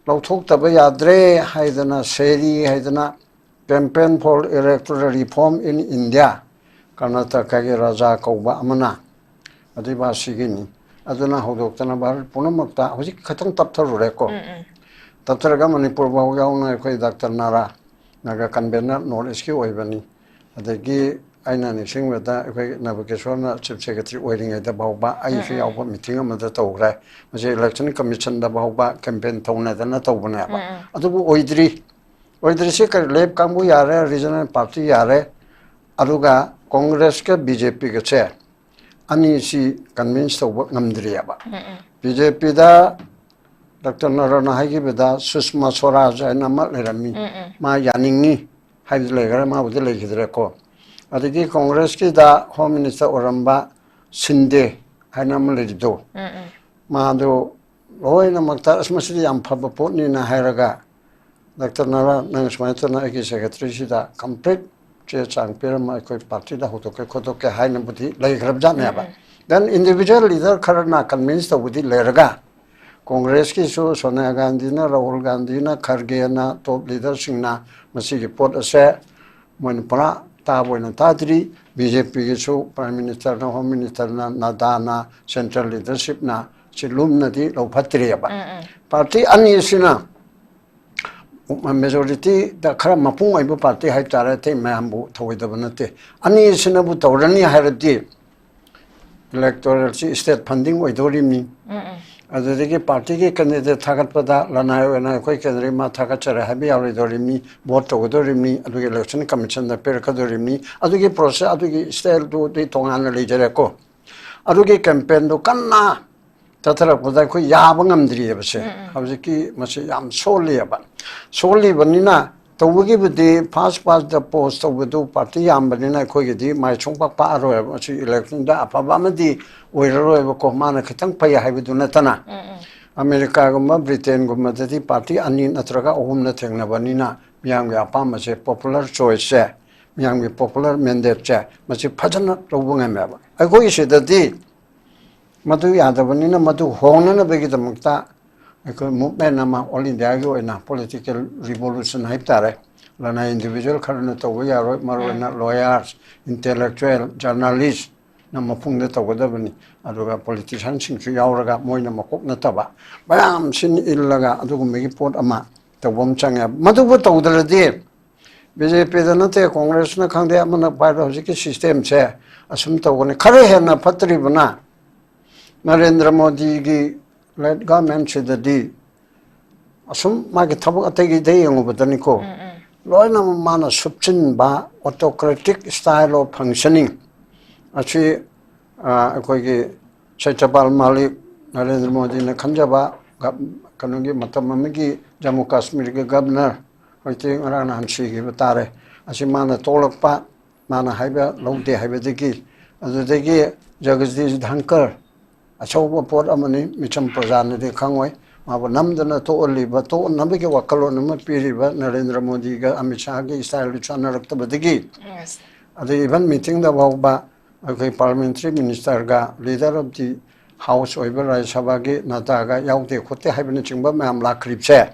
ꯂꯧꯊꯣꯛꯇꯕ ꯌꯥꯗ꯭ꯔꯦ ꯍꯥꯏꯗꯅ, ꯁꯦꯔꯤ ꯍꯥꯏꯗꯅ, Campaign for Electoral Reform in India, ꯀꯔꯅꯥꯇꯀꯥꯒꯤ ꯔꯥꯖꯥ ꯀꯧꯕ ꯑꯃꯅ, ꯑꯗꯨꯏꯕ ꯑꯁꯤꯒꯤꯅꯤ꯫ ꯑꯗꯨꯅ ꯍꯧꯗꯣꯛꯇꯅ ꯚꯥꯔꯠ ꯄꯨꯝꯅꯃꯛꯇ ꯍꯧꯖꯤꯛ ꯈꯤꯇꯪ ꯇꯞꯊꯔꯨꯔꯦꯀꯣ꯫ ꯇꯞꯊꯔꯒ ꯃꯅꯤꯄꯨꯔ ꯐꯥꯎ ꯌꯥꯎꯅ ꯑꯩꯈꯣꯏ ꯗꯥꯛꯇꯔ ꯅꯥꯔꯥ, ꯅꯥꯒꯥ convener North Eastꯀꯤ ꯑꯣꯏꯕꯅꯤ꯫ ꯑꯗꯒꯤ ꯑꯩꯅ ꯅꯤꯡꯁꯤꯡꯕꯗ ꯑꯩꯈꯣꯏ ꯅꯕꯀꯦꯁꯣꯔꯅ chief secretary ꯑꯣꯏꯔꯤꯉꯩꯗ ꯐꯥꯎꯕ ꯑꯩꯁꯨ ꯌꯥꯎꯕ meeting ꯑꯃꯗ ꯇꯧꯈ꯭ꯔꯦ꯫ ꯃꯁꯤ election commissionꯗ ꯐꯥꯎꯕ campaign ꯇꯧꯅꯗꯅ ꯇꯧꯕꯅꯦꯕ꯫ ꯑꯗꯨꯕꯨ ꯑꯣꯏꯗ꯭ꯔꯤ꯫ ꯑꯣꯏꯗ꯭ꯔꯤꯁꯤ ꯀꯔꯤ, left ꯀꯥꯡꯕꯨ ꯌꯥꯔꯦ, regional party ꯌꯥꯔꯦ, ꯑꯗꯨꯒ ꯀꯣꯡꯒ꯭ꯔꯦꯁꯀ ꯕꯤ ꯖꯦ ꯄꯤꯒꯁꯦ ꯑꯅꯤꯁꯤ convince ꯇꯧꯕ ꯉꯝꯗ꯭ꯔꯤꯑꯕ꯫ ꯕꯤ ꯖꯦ ꯄꯤꯗ ꯗꯥꯛꯇꯔ ꯅꯔꯥꯅ ꯍꯥꯏꯈꯤꯕꯗ ꯁꯨꯁꯃꯥ ꯁ꯭ꯋꯔꯥꯖ ꯍꯥꯏꯅ ꯑꯃ ꯂꯩꯔꯝꯃꯤ꯫ ꯎꯝ, ꯎꯝ꯫ ꯃꯥ ꯌꯥꯅꯤꯡꯉꯤ ꯍꯥꯏꯕꯗꯤ ꯂꯩꯈ꯭ꯔꯦ, ꯃꯥꯕꯨꯗꯤ ꯂꯩꯈꯤꯗ꯭ꯔꯦꯀꯣ꯫ ꯑꯗꯒꯤ ꯀꯣꯡꯒ꯭ꯔꯦꯁꯀꯤꯗ ꯍꯣꯝ ꯃꯤꯅꯤꯁꯇꯔ ꯑꯣꯏꯔꯝꯕ ꯁꯤꯟꯗꯦ ꯍꯥꯏꯅ ꯑꯃ ꯂꯩꯔꯤꯗꯣ, ꯎꯝ, ꯎꯝ꯫ ꯃꯥꯗꯣ ꯂꯣꯏꯅꯃꯛꯇ "ꯑꯁ, ꯃꯁꯤꯗꯤ ꯌꯥꯝ ꯐꯕ ꯄꯣꯠꯅꯤꯅ" ꯍꯥꯏꯔꯒ, "ꯗꯥꯛꯇꯔ ꯅꯔꯥ, ꯅꯪ ꯁꯨꯃꯥꯏꯅ ꯇꯧꯅ ꯑꯩꯒꯤ ꯁꯦꯀ꯭ꯔꯦꯇꯔꯤꯁꯤꯗ ꯀꯝꯄ꯭ꯂꯤꯠ ꯆꯦ ꯆꯥꯡ ꯄꯤꯔꯝꯃ ꯑꯩꯈꯣꯏ ꯄꯥꯔꯇꯤꯗ ꯍꯧꯗꯣꯛꯀꯦ ꯈꯣꯠꯇꯣꯛꯀꯦ" ꯍꯥꯏꯅꯕꯨꯗꯤ ꯂꯩꯈ꯭ꯔꯕꯖꯥꯠꯅꯦꯕ꯫ ꯎꯝ, ꯎꯝ꯫ Then individual leader ꯈꯔꯅ ꯀꯟꯚꯤꯟꯁ ꯇꯧꯕꯗꯤ ꯂꯩꯔꯒ, ꯀꯣꯡꯒ꯭ꯔꯦꯁꯀꯤꯁꯨ ꯁꯣꯅꯤꯌꯥ ꯒꯥꯟꯙꯤꯅ, ꯔꯥꯍꯨꯜ ꯒꯥꯟꯙꯤꯅ, ꯈꯔꯒꯦꯅ, ꯇꯣꯞ ꯂꯤꯗꯔꯁꯤꯡꯅ ꯃꯁꯤꯒꯤ ꯄꯣꯠ ꯑꯁꯦ ꯃꯣꯏꯅ ꯄꯨꯔꯥ ꯇꯥꯕ ꯑꯣꯏꯅ ꯇꯥꯗ꯭ꯔꯤ꯫ ꯕꯤ ꯖꯦ ꯄꯤꯒꯤꯁꯨ ꯄ꯭ꯔꯥꯏꯝ ꯃꯤꯅꯤꯁꯇꯔꯅ, ꯍꯣꯝ ꯃꯤꯅꯤꯁꯇꯔꯅ, ꯅꯗꯥꯅ, ꯁꯦꯟꯇ꯭ꯔꯦꯜ ꯂꯤꯗꯔꯁꯤꯞꯅ ꯁꯤ ꯂꯨꯝꯅꯗꯤ ꯂꯧꯐꯠꯇ꯭ꯔꯤꯑꯕ꯫ ꯎꯝ, ꯎꯝ꯫ ꯄꯥꯔꯇꯤ ꯑꯅꯤ ꯑꯁꯤꯅ ꯃꯦꯖꯣꯔꯤꯇꯤꯗ ꯈꯔ ꯃꯄꯨꯡ ꯑꯣꯏꯕ ꯄꯥꯔꯇꯤ ꯍꯥꯏꯇꯥꯔꯦ, ꯑꯇꯩ ꯃꯌꯥꯝꯕꯨ ꯊꯧꯑꯣꯏꯗꯕ ꯅꯠꯇꯦ꯫ ꯑꯅꯤꯁꯤꯅꯕꯨ ꯇꯧꯔꯅꯤ ꯍꯥꯏꯔꯗꯤ, ꯏꯂꯦꯛꯇꯣꯔꯦꯜꯁꯤ ꯁ꯭ꯇꯦꯠ ꯐꯟꯗꯤꯡ ꯑꯣꯏꯗꯣꯔꯤꯕꯅꯤ꯫ ꯎꯝ, ꯎꯝ꯫ ꯑꯗꯨꯗꯒꯤ ꯄꯥꯔꯇꯤꯒꯤ ꯀꯦꯟꯗꯤꯗꯦꯠ ꯊꯥꯒꯠꯄꯗ ꯂꯅꯥꯏ ꯑꯣꯏꯅ ꯑꯩꯈꯣꯏ ꯀꯦꯟꯗ꯭ꯔꯒꯤ ꯃꯥ ꯊꯥꯒꯠꯆꯔꯦ ꯍꯥꯏꯕ ꯌꯥꯔꯣꯏꯗꯣꯔꯤꯕꯅꯤ, ꯚꯣꯠ ꯇꯧꯒꯗꯣꯔꯤꯕꯅꯤ, ꯑꯗꯨꯒꯤ ꯏꯂꯦꯛꯁꯟ ꯀꯃꯤꯁꯟꯗ ꯄꯤꯔꯛꯀꯗꯣꯔꯤꯕꯅꯤ, ꯑꯗꯨꯒꯤ ꯄ꯭ꯔꯣꯁꯦꯁ, ꯑꯗꯨꯒꯤ ꯁ꯭ꯇꯥꯏꯜꯗꯨꯗꯤ ꯇꯣꯉꯥꯟꯅ ꯂꯩꯖꯔꯦꯀꯣ꯫ ꯑꯗꯨꯒꯤ ꯀꯦꯝꯄꯦꯟꯗꯨ ꯀꯟꯅ ꯆꯠꯊꯔꯛꯄꯗ ꯑꯩꯈꯣꯏ ꯌꯥꯕ ꯉꯝꯗ꯭ꯔꯤꯑꯕꯁꯦ꯫ ꯎꯝ, ꯎꯝ꯫ ꯍꯧꯖꯤꯛꯀꯤ ꯃꯁꯤ ꯌꯥꯝ ꯁꯣꯜꯂꯤꯑꯕ꯫ ꯁꯣꯜꯂꯤꯕꯅꯤꯅ ꯇꯧꯕꯒꯤꯕꯨꯗꯤ first past the post ꯇꯧꯕꯗꯨ ꯄꯥꯔꯇꯤ ꯌꯥꯝꯕꯅꯤꯅ ꯑꯩꯈꯣꯏꯒꯤꯗꯤ ꯃꯥꯏ ꯁꯨꯡꯄꯥꯛ ꯄꯥꯛꯑꯔꯣꯏꯕ꯫ ꯃꯁꯤ ꯏꯂꯦꯛꯁꯟꯗ ꯑꯐꯕ ꯑꯃꯗꯤ ꯑꯣꯏꯔꯔꯣꯏꯕꯀꯣ, ꯃꯥꯅ ꯈꯤꯇꯪ ꯐꯩ ꯍꯥꯏꯕꯗꯨ ꯅꯠꯇꯅ꯫ ꯎꯝ, ꯎꯝ꯫ ꯑꯃꯦꯔꯤꯀꯥꯒꯨꯝꯕ ꯕ꯭ꯔꯤꯇꯦꯟꯒꯨꯝꯕꯗꯗꯤ ꯄꯥꯔꯇꯤ ꯑꯅꯤ ꯅꯠꯇ꯭ꯔꯒ ꯑꯍꯨꯝꯅ ꯊꯦꯡꯅꯕꯅꯤꯅ ꯃꯤꯌꯥꯝꯒꯤ ꯑꯄꯥꯝꯕꯁꯦ, ꯄꯣꯄꯨꯂꯔ ꯆꯣꯏꯁꯁꯦ, ꯃꯤꯌꯥꯝꯒꯤ ꯄꯣꯄꯨꯂꯔ ꯃꯦꯟꯗꯦꯠꯁꯦ ꯃꯁꯤ ꯐꯖꯅ ꯂꯧꯕ ꯉꯝꯃꯦꯕ꯫ ꯑꯩꯈꯣꯏ ꯁꯤꯗꯗꯤ ꯃꯗꯨ ꯌꯥꯗꯕꯅꯤꯅ ꯃꯗꯨ ꯍꯣꯡꯅꯅꯕꯒꯤꯗꯃꯛꯇ ꯑꯩꯈꯣꯏ ꯃꯨꯞꯃꯦꯟ ꯑꯃ ꯑꯣꯜ ꯏꯟꯗꯤꯌꯥꯒꯤ ꯑꯣꯏꯅ ꯄꯣꯂꯤꯇꯤꯀꯦꯜ ꯔꯤꯚꯣꯂꯨꯁꯟ ꯍꯥꯏꯕ ꯇꯥꯔꯦ, ꯂꯅꯥꯏ ꯏꯟꯗꯤꯚꯤꯖꯨꯋꯦꯜ ꯈꯔꯅ ꯇꯧꯕ ꯌꯥꯔꯣꯏ, ꯃꯔꯨꯑꯣꯏꯅ ꯎꯝ꯫ ꯂꯣꯌꯔꯁ, ꯏꯟꯇꯦꯂꯦꯛꯆꯨꯋꯦꯜ, ꯖꯔꯅꯥꯂꯤꯁ, ꯅ ꯃꯄꯨꯡꯗ ꯇꯧꯒꯗꯕꯅꯤ꯫ ꯑꯗꯨꯒ ꯄꯣꯂꯤꯇꯤꯁꯤꯌꯥꯟꯁꯤꯡꯁꯨ ꯌꯥꯎꯔꯒ ꯃꯣꯏꯅ ꯃꯀꯣꯛ ꯅꯠꯇꯕ ꯃꯌꯥꯝ ꯁꯤꯟ ꯏꯜꯂꯒ ꯑꯗꯨꯒꯨꯝꯕꯒꯤ ꯄꯣꯠ ꯑꯃ ꯇꯧꯕ ꯑꯃ ꯆꯪꯉꯦ꯫ ꯃꯗꯨꯕꯨ ꯇꯧꯗ꯭ꯔꯗꯤ ꯕꯤ ꯖꯦ ꯄꯤꯗ ꯅꯠꯇꯦ, ꯀꯣꯡꯒ꯭ꯔꯦꯁꯅ ꯈꯪꯗꯦ, ꯑꯃꯅ ꯄꯥꯏꯕ ꯍꯧꯖꯤꯛꯀꯤ ꯁꯤꯁꯇꯦꯝꯁꯦ ꯑꯁꯨꯝ ꯇꯧꯒꯅꯤ꯫ ꯈꯔ ꯍꯦꯟꯅ ꯐꯠꯇ꯭ꯔꯤꯕꯅ ꯅꯔꯦꯟꯗ꯭ꯔ ꯃꯣꯗꯤꯒꯤ ꯂꯦꯠ ꯒꯚꯔꯟꯃꯦꯟꯁꯤꯗꯗꯤ ꯑꯁꯨꯝ ꯃꯥꯒꯤ ꯊꯕꯛ ꯑꯇꯩꯒꯤꯗ ꯌꯦꯡꯉꯨꯕꯗꯅꯤꯀꯣ, ꯎꯝ, ꯎꯝ꯫ ꯂꯣꯏꯅꯃꯛ ꯃꯥꯅ ꯁꯨꯞꯆꯤꯟꯕ autocratic style of functioning ꯑꯁꯤ, ꯑ, ꯑꯩꯈꯣꯏꯒꯤ ꯁꯇ꯭ꯌꯄꯥꯜ ꯃꯥꯂꯤꯛ, ꯅꯔꯦꯟꯗ꯭ꯔ ꯃꯣꯗꯤꯅ ꯈꯟꯖꯕ ꯀꯩꯅꯣꯒꯤ ꯃꯇꯝ ꯑꯃꯒꯤ ꯖꯃꯨ ꯀꯥꯁꯃꯤꯔꯒꯤ ꯒꯕꯅꯔ, ꯍꯧꯖꯤꯛꯇꯤ ꯉꯔꯥꯡ ꯅꯍꯥꯟ ꯁꯤꯈꯤꯕ ꯇꯥꯔꯦ, ꯑꯁꯤ ꯃꯥꯅ ꯇꯣꯛꯂꯛꯄ, ꯃꯥꯅ ꯍꯥꯏꯕ ꯂꯧꯗꯦ ꯍꯥꯏꯕꯗꯒꯤ, ꯑꯗꯨꯗꯒꯤ ꯖꯒꯗꯤꯁ ꯙꯟꯀꯔ, ꯑꯆꯧꯕ ꯄꯣꯠ ꯑꯃꯅꯤ, ꯃꯤꯆꯝ ꯄ꯭ꯔꯖꯥꯅꯗꯤ ꯈꯪꯉꯣꯏ꯫ ꯃꯥꯕꯨ ꯅꯝꯗꯅ ꯇꯣꯛꯍꯜꯂꯤꯕ, ꯇꯣꯛꯅꯕꯒꯤ ꯋꯥꯈꯜꯂꯣꯟ ꯑꯃ ꯄꯤꯔꯤꯕ ꯅꯔꯦꯟꯗ꯭ꯔ ꯃꯣꯗꯤꯒ ꯑꯃꯤꯠ ꯁꯥꯍꯒꯤ ꯏꯁꯇꯥꯏꯜꯗꯨ ꯆꯥꯟꯅꯔꯛꯇꯕꯗꯒꯤ, ꯑꯗꯩ ꯏꯚꯟ ꯃꯤꯇꯤꯡꯗ ꯐꯥꯎꯕ ꯑꯩꯈꯣꯏ ꯄꯥꯔꯂꯤꯌꯥꯃꯦꯟꯇꯔꯤ ꯃꯤꯅꯤꯁꯇꯔꯒ, ꯂꯤꯗꯔ ꯑꯣꯐ ꯗꯤ ꯍꯥꯎꯁ ꯑꯣꯏꯕ ꯔꯥꯖ꯭ꯌ ꯁꯚꯥꯒꯤ ꯅꯗꯥꯒ ꯌꯥꯎꯗꯦ ꯈꯣꯠꯇꯦ ꯍꯥꯏꯕꯅꯆꯤꯡꯕ ꯃꯌꯥꯝ ꯂꯥꯛꯈ꯭ꯔꯤꯕꯁꯦ,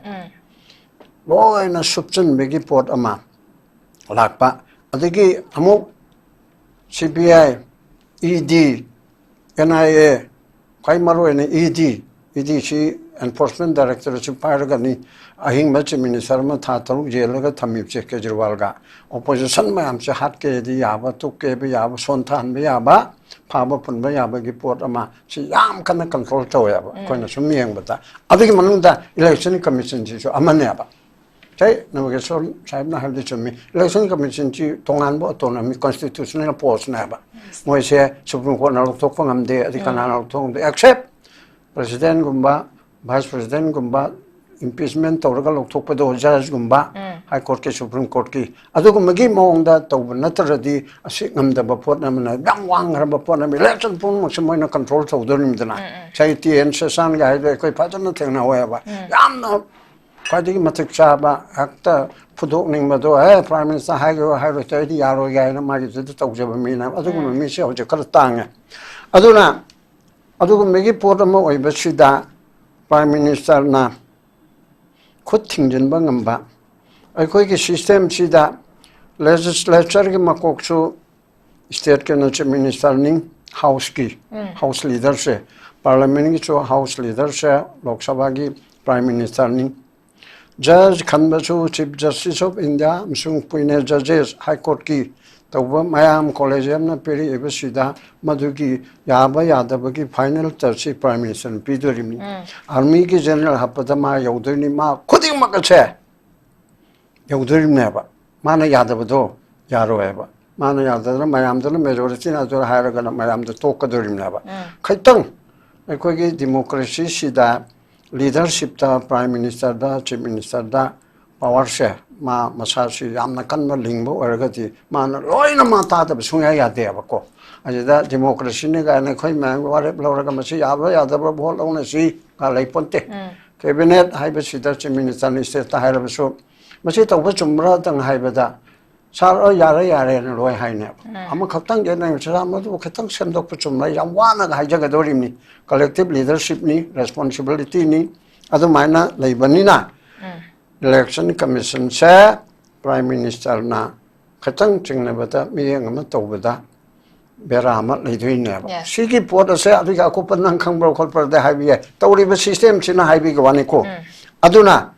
ꯂꯣꯏꯅ ꯁꯨꯞꯆꯟꯕꯒꯤ ꯄꯣꯠ ꯑꯃ ꯂꯥꯛꯄ꯫ ꯑꯗꯒꯤ ꯑꯃꯨꯛ C B I, E D, N I A, ꯈ꯭ꯋꯥꯏ ꯃꯔꯨ ꯑꯣꯏꯅ ꯏ ꯗꯤ, ꯏ ꯗꯤ ꯁꯤ, ꯑꯦꯟꯐꯣꯔꯁꯃꯦꯟ ꯗꯥꯏꯔꯦꯛꯇꯣꯔꯦꯠꯁꯤ ꯄꯥꯏꯔꯒꯅꯤ ꯑꯍꯤꯡꯕ ꯆꯤꯐ ꯃꯤꯅꯤꯁꯇꯔ ꯑꯃ ꯊꯥ ꯇꯔꯨꯛ ꯖꯦꯜꯗꯒ ꯊꯝꯃꯤꯕꯁꯦ ꯀꯦꯖꯔꯤꯋꯥꯜꯒ꯫ ꯑꯣꯄꯣꯖꯤꯁꯟ ꯃꯌꯥꯝꯁꯦ ꯍꯥꯠꯀꯦꯗꯤ ꯌꯥꯕ, ꯇꯨꯞꯀꯦꯕ ꯌꯥꯕ, ꯁꯣꯟꯊꯍꯟꯕ ꯌꯥꯕ, ꯐꯥꯕ ꯄꯨꯟꯕ ꯌꯥꯕꯒꯤ ꯄꯣꯠ ꯑꯃ ꯁꯤ ꯌꯥꯝ ꯀꯟꯅ ꯀꯟꯇ꯭ꯔꯣꯜ ꯇꯧꯋꯦꯕ ꯑꯩꯈꯣꯏꯅ ꯁꯨꯝ ꯌꯦꯡꯕꯗ꯫ ꯑꯗꯨꯒꯤ ꯃꯅꯨꯡꯗ ꯏꯂꯦꯛꯁꯟ ꯀꯃꯤꯁꯟꯁꯤꯁꯨ ꯑꯃꯅꯦꯕ꯫ ꯁꯦ, ꯅꯣꯒꯦꯁꯣꯔ ꯁꯥꯍꯦꯕꯅ ꯍꯥꯏꯕꯗꯤ ꯆꯨꯝꯃꯤ, ꯏꯂꯦꯛꯁꯟ ꯀꯃꯤꯁꯟꯁꯤ ꯇꯣꯉꯥꯟꯕ ꯑꯣꯇꯣꯅꯣꯃꯤ ꯀꯣꯟꯁꯇꯤꯇ꯭ꯌꯨꯁꯅꯦꯜ ꯄꯣꯁꯅꯦꯕ꯫ ꯃꯣꯏꯁꯦ ꯁꯨꯄ꯭ꯔꯤꯝ ꯀꯣꯔꯠꯅ ꯂꯧꯊꯣꯛꯄ ꯉꯝꯗꯦ, ꯑꯗꯩ ꯀꯅꯥꯅ ꯂꯧꯊꯣꯛ ꯉꯝꯗꯦ? ꯑꯦꯛꯁꯦꯞ ꯄ꯭ꯔꯁꯤꯗꯦꯟꯒꯨꯝꯕ, ꯚꯥꯏꯁ ꯄ꯭ꯔꯁꯤꯗꯦꯟꯒꯨꯝꯕ, ꯏꯝꯄꯤꯆꯃꯦꯟ ꯇꯧꯔꯒ ꯂꯧꯊꯣꯛꯄꯗꯣ, ꯖꯖꯒꯨꯝꯕ, ꯍꯥꯏ ꯀꯣꯔꯠꯀꯤ, ꯁꯨꯄ꯭ꯔꯤꯝ ꯀꯣꯔꯠꯀꯤ, ꯑꯗꯨꯒꯨꯝꯕꯒꯤ ꯃꯑꯣꯡꯗ ꯇꯧꯕ ꯅꯠꯇ꯭ꯔꯗꯤ ꯑꯁꯤ ꯉꯝꯗꯕ ꯄꯣꯠ ꯑꯃꯅ, ꯌꯥꯝ ꯋꯥꯡꯈ꯭ꯔꯕ ꯄꯣꯠ ꯑꯃ, ꯏꯂꯦꯛꯁꯟ ꯄꯨꯝꯅꯃꯛꯁꯦ ꯃꯣꯏꯅ ꯀꯟꯇ꯭ꯔꯣꯜ ꯇꯧꯗꯣꯔꯤꯕꯅꯤꯗꯅ꯫ ꯉꯁꯥꯏ ꯇꯤ ꯑꯦꯟ ꯁꯦꯁꯥꯟꯒ ꯍꯥꯏꯗꯣ ꯑꯩꯈꯣꯏ ꯐꯖꯅ ꯊꯦꯡꯅꯍꯧꯋꯦꯕ꯫ ꯌꯥꯝꯅ ꯈ꯭ꯋꯥꯏꯗꯒꯤ ꯃꯇꯤꯛ ꯆꯥꯕ, ꯍꯦꯛꯇ ꯐꯨꯗꯣꯛꯅꯤꯡꯕꯗꯣ, "ꯑꯦ, ꯄ꯭ꯔꯥꯏꯝ ꯃꯤꯅꯤꯁꯇꯔ ꯍꯥꯏꯒꯦ ꯍꯥꯏꯔꯣꯏ, ꯑꯩꯗꯤ ꯌꯥꯔꯣꯏꯒꯦ" ꯍꯥꯏꯅ ꯃꯥꯒꯤꯗꯨꯗ ꯇꯧꯖꯕ ꯃꯤꯅ, ꯑꯗꯨꯒꯨꯝꯕ ꯃꯤꯁꯦ ꯍꯧꯖꯤꯛ ꯈꯔ ꯇꯥꯡꯉꯦ꯫ ꯑꯗꯨꯅ ꯑꯗꯨꯒꯨꯝꯕꯒꯤ ꯄꯣꯠ ꯑꯃ ꯑꯣꯏꯕꯁꯤꯗ ꯄ꯭ꯔꯥꯏꯝ ꯃꯤꯅꯤꯁꯇꯔꯅ ꯈꯨꯠ ꯊꯤꯡꯖꯤꯟꯕ ꯉꯝꯕ, ꯑꯩꯈꯣꯏꯒꯤ ꯁꯤꯁꯇꯦꯝꯁꯤꯗ ꯂꯦꯖꯤꯁꯂꯦꯆꯔꯒꯤ ꯃꯀꯣꯛꯁꯨ ꯁ꯭ꯇꯦꯠꯀꯤꯅ ꯆꯤꯐ ꯃꯤꯅꯤꯁꯇꯔꯅꯤ, ꯍꯥꯎꯁꯀꯤ, ꯍꯥꯎꯁ ꯂꯤꯗꯔꯁꯦ, ꯄꯥꯔꯂꯤꯌꯥꯃꯦꯟꯒꯤꯁꯨ ꯍꯥꯎꯁ ꯂꯤꯗꯔꯁꯦ, ꯂꯣꯛ ꯁꯚꯥꯒꯤ ꯄ꯭ꯔꯥꯏꯝ ꯃꯤꯅꯤꯁꯇꯔꯅꯤ꯫ ꯖꯖ ꯈꯟꯕꯁꯨ ꯆꯤꯐ ꯖꯁꯇꯤꯁ ꯑꯣꯐ ꯏꯟꯗꯤꯌꯥ ꯑꯃꯁꯨꯡ ꯄꯨꯏꯅꯦ ꯖꯖꯦꯁ ꯍꯥꯏ ꯀꯣꯔꯠꯀꯤ ꯇꯧꯕ ꯃꯌꯥꯝ ꯀꯣꯂꯦꯖꯤꯌꯝꯅ ꯄꯤꯔꯛꯏꯕꯁꯤꯗ ꯃꯗꯨꯒꯤ ꯌꯥꯕ ꯌꯥꯗꯕꯒꯤ ꯐꯥꯏꯅꯦꯜ ꯇꯆꯁꯤ ꯄ꯭ꯔꯥꯏꯝ ꯃꯤꯅꯤꯁꯇꯔꯅ ꯄꯤꯗꯣꯔꯤꯕꯅꯤ꯫ ꯑꯥꯔꯃꯤꯒꯤ ꯖꯦꯅꯔꯦꯜ ꯍꯥꯞꯄꯗ ꯃꯥ ꯌꯧꯗꯣꯏꯅꯤ, ꯃꯥ ꯈꯨꯗꯤꯡꯃꯛ ꯑꯁꯦ ꯌꯧꯗꯣꯔꯤꯕꯅꯦꯕ꯫ ꯃꯥꯅ ꯌꯥꯗꯕꯗꯣ ꯌꯥꯔꯣꯏꯕ꯫ ꯃꯥꯅ ꯌꯥꯗꯗꯅ ꯃꯌꯥꯝꯗꯨꯅ ꯃꯦꯖꯣꯔꯤꯇꯤꯅ ꯑꯗꯨ ꯍꯥꯏꯔꯒꯅ ꯃꯌꯥꯝꯗꯣ ꯇꯣꯛꯀꯗꯣꯔꯤꯕꯅꯦꯕ꯫ ꯈꯤꯇꯪ ꯑꯩꯈꯣꯏꯒꯤ ꯗꯤꯃꯣꯀ꯭ꯔꯦꯁꯤꯁꯤꯗ ꯂꯤꯗꯔꯁꯤꯞꯇ, ꯄ꯭ꯔꯥꯏꯝ ꯃꯤꯅꯤꯁꯇꯔꯗ, ꯆꯤꯐ ꯃꯤꯅꯤꯁꯇꯔꯗ ꯄꯋꯥꯔꯁꯦ ꯃꯥ ꯃꯁꯥꯁꯤ ꯌꯥꯝꯅ ꯀꯟꯕ ꯂꯤꯡꯕ ꯑꯣꯏꯔꯒꯗꯤ ꯃꯥꯅ ꯂꯣꯏꯅ ꯃꯥ ꯇꯥꯗꯕ ꯁꯨꯡꯌꯥ ꯌꯥꯗꯦꯕꯀꯣ꯫ ꯑꯁꯤꯗ ꯗꯤꯃꯣꯀ꯭ꯔꯦꯁꯤꯅꯤ ꯀꯥꯏꯅ ꯑꯩꯈꯣꯏ ꯃꯌꯥꯝꯒꯤ ꯋꯥꯔꯦꯞ ꯂꯧꯔꯒ ꯃꯁꯤ ꯌꯥꯕ꯭ꯔꯥ ꯌꯥꯗꯕ꯭ꯔꯥ ꯚꯣꯠ ꯂꯧꯅꯁꯤ ꯀ ꯂꯩꯄꯣꯟꯇꯦ꯫ ꯀꯦꯕꯤꯅꯦꯠ ꯍꯥꯏꯕꯁꯤꯗ ꯆꯤꯐ ꯃꯤꯅꯤꯁꯇꯔꯅ ꯏꯁꯇꯦꯠꯇ ꯍꯥꯏꯔꯕꯁꯨ ꯃꯁꯤ ꯇꯧꯕ ꯆꯨꯝꯕ꯭ꯔꯥꯗꯪ ꯍꯥꯏꯕꯗ ꯁꯥꯔ, "ꯑ, ꯌꯥꯔꯦ, ꯌꯥꯔꯦꯅ ꯂꯣꯏ ꯍꯥꯏꯅꯦꯕ꯫ ꯎꯝ꯫ ꯑꯃꯈꯛꯇꯪ ꯌꯦꯠꯅꯩ, "ꯁꯥꯔ, ꯃꯗꯨ ꯈꯤꯇꯪ ꯁꯦꯝꯗꯣꯛꯄ ꯆꯨꯝꯕ꯭ꯔꯥ?" ꯌꯥꯝ ꯋꯥꯅꯒ ꯍꯥꯏꯖꯒꯗꯧꯔꯤꯕꯅꯤ꯫ ꯀꯂꯦꯛꯇꯤꯚ ꯂꯤꯗꯔꯁꯤꯞꯅꯤ, ꯔꯦꯁꯄꯣꯟꯁꯤꯕꯤꯂꯤꯇꯤꯅꯤ꯫ ꯑꯗꯨꯃꯥꯏꯅ ꯂꯩꯕꯅꯤꯅ ꯎꯝ꯫ ꯏꯂꯦꯛꯁꯟ ꯀꯃꯤꯁꯟꯁꯦ ꯄ꯭ꯔꯥꯏꯝ ꯃꯤꯅꯤꯁꯇꯔꯅ ꯈꯤꯇꯪ ꯆꯤꯡꯅꯕꯗ, ꯃꯤꯠꯌꯦꯡ ꯑꯃ ꯇꯧꯕꯗ ꯕꯦꯔꯥ ꯑꯃ ꯂꯩꯗꯣꯏꯅꯦꯕ꯫ Yes꯫ ꯁꯤꯒꯤ ꯄꯣꯠ ꯑꯁꯦ ꯑꯗꯨꯒꯤ ꯑꯀꯨꯞꯄ ꯅꯪ ꯈꯪꯕ꯭ꯔꯥ ꯈꯣꯠꯄ꯭ꯔꯥꯗꯤ ꯍꯥꯏꯕ ꯌꯥꯏ꯫ ꯇꯧꯔꯤꯕ ꯁꯤꯁꯇꯦꯝꯁꯤꯅ ꯍꯥꯏꯕꯒꯤ ꯋꯥꯅꯤꯀꯣ꯫ ꯎꯝ꯫ ꯑꯗꯨꯅ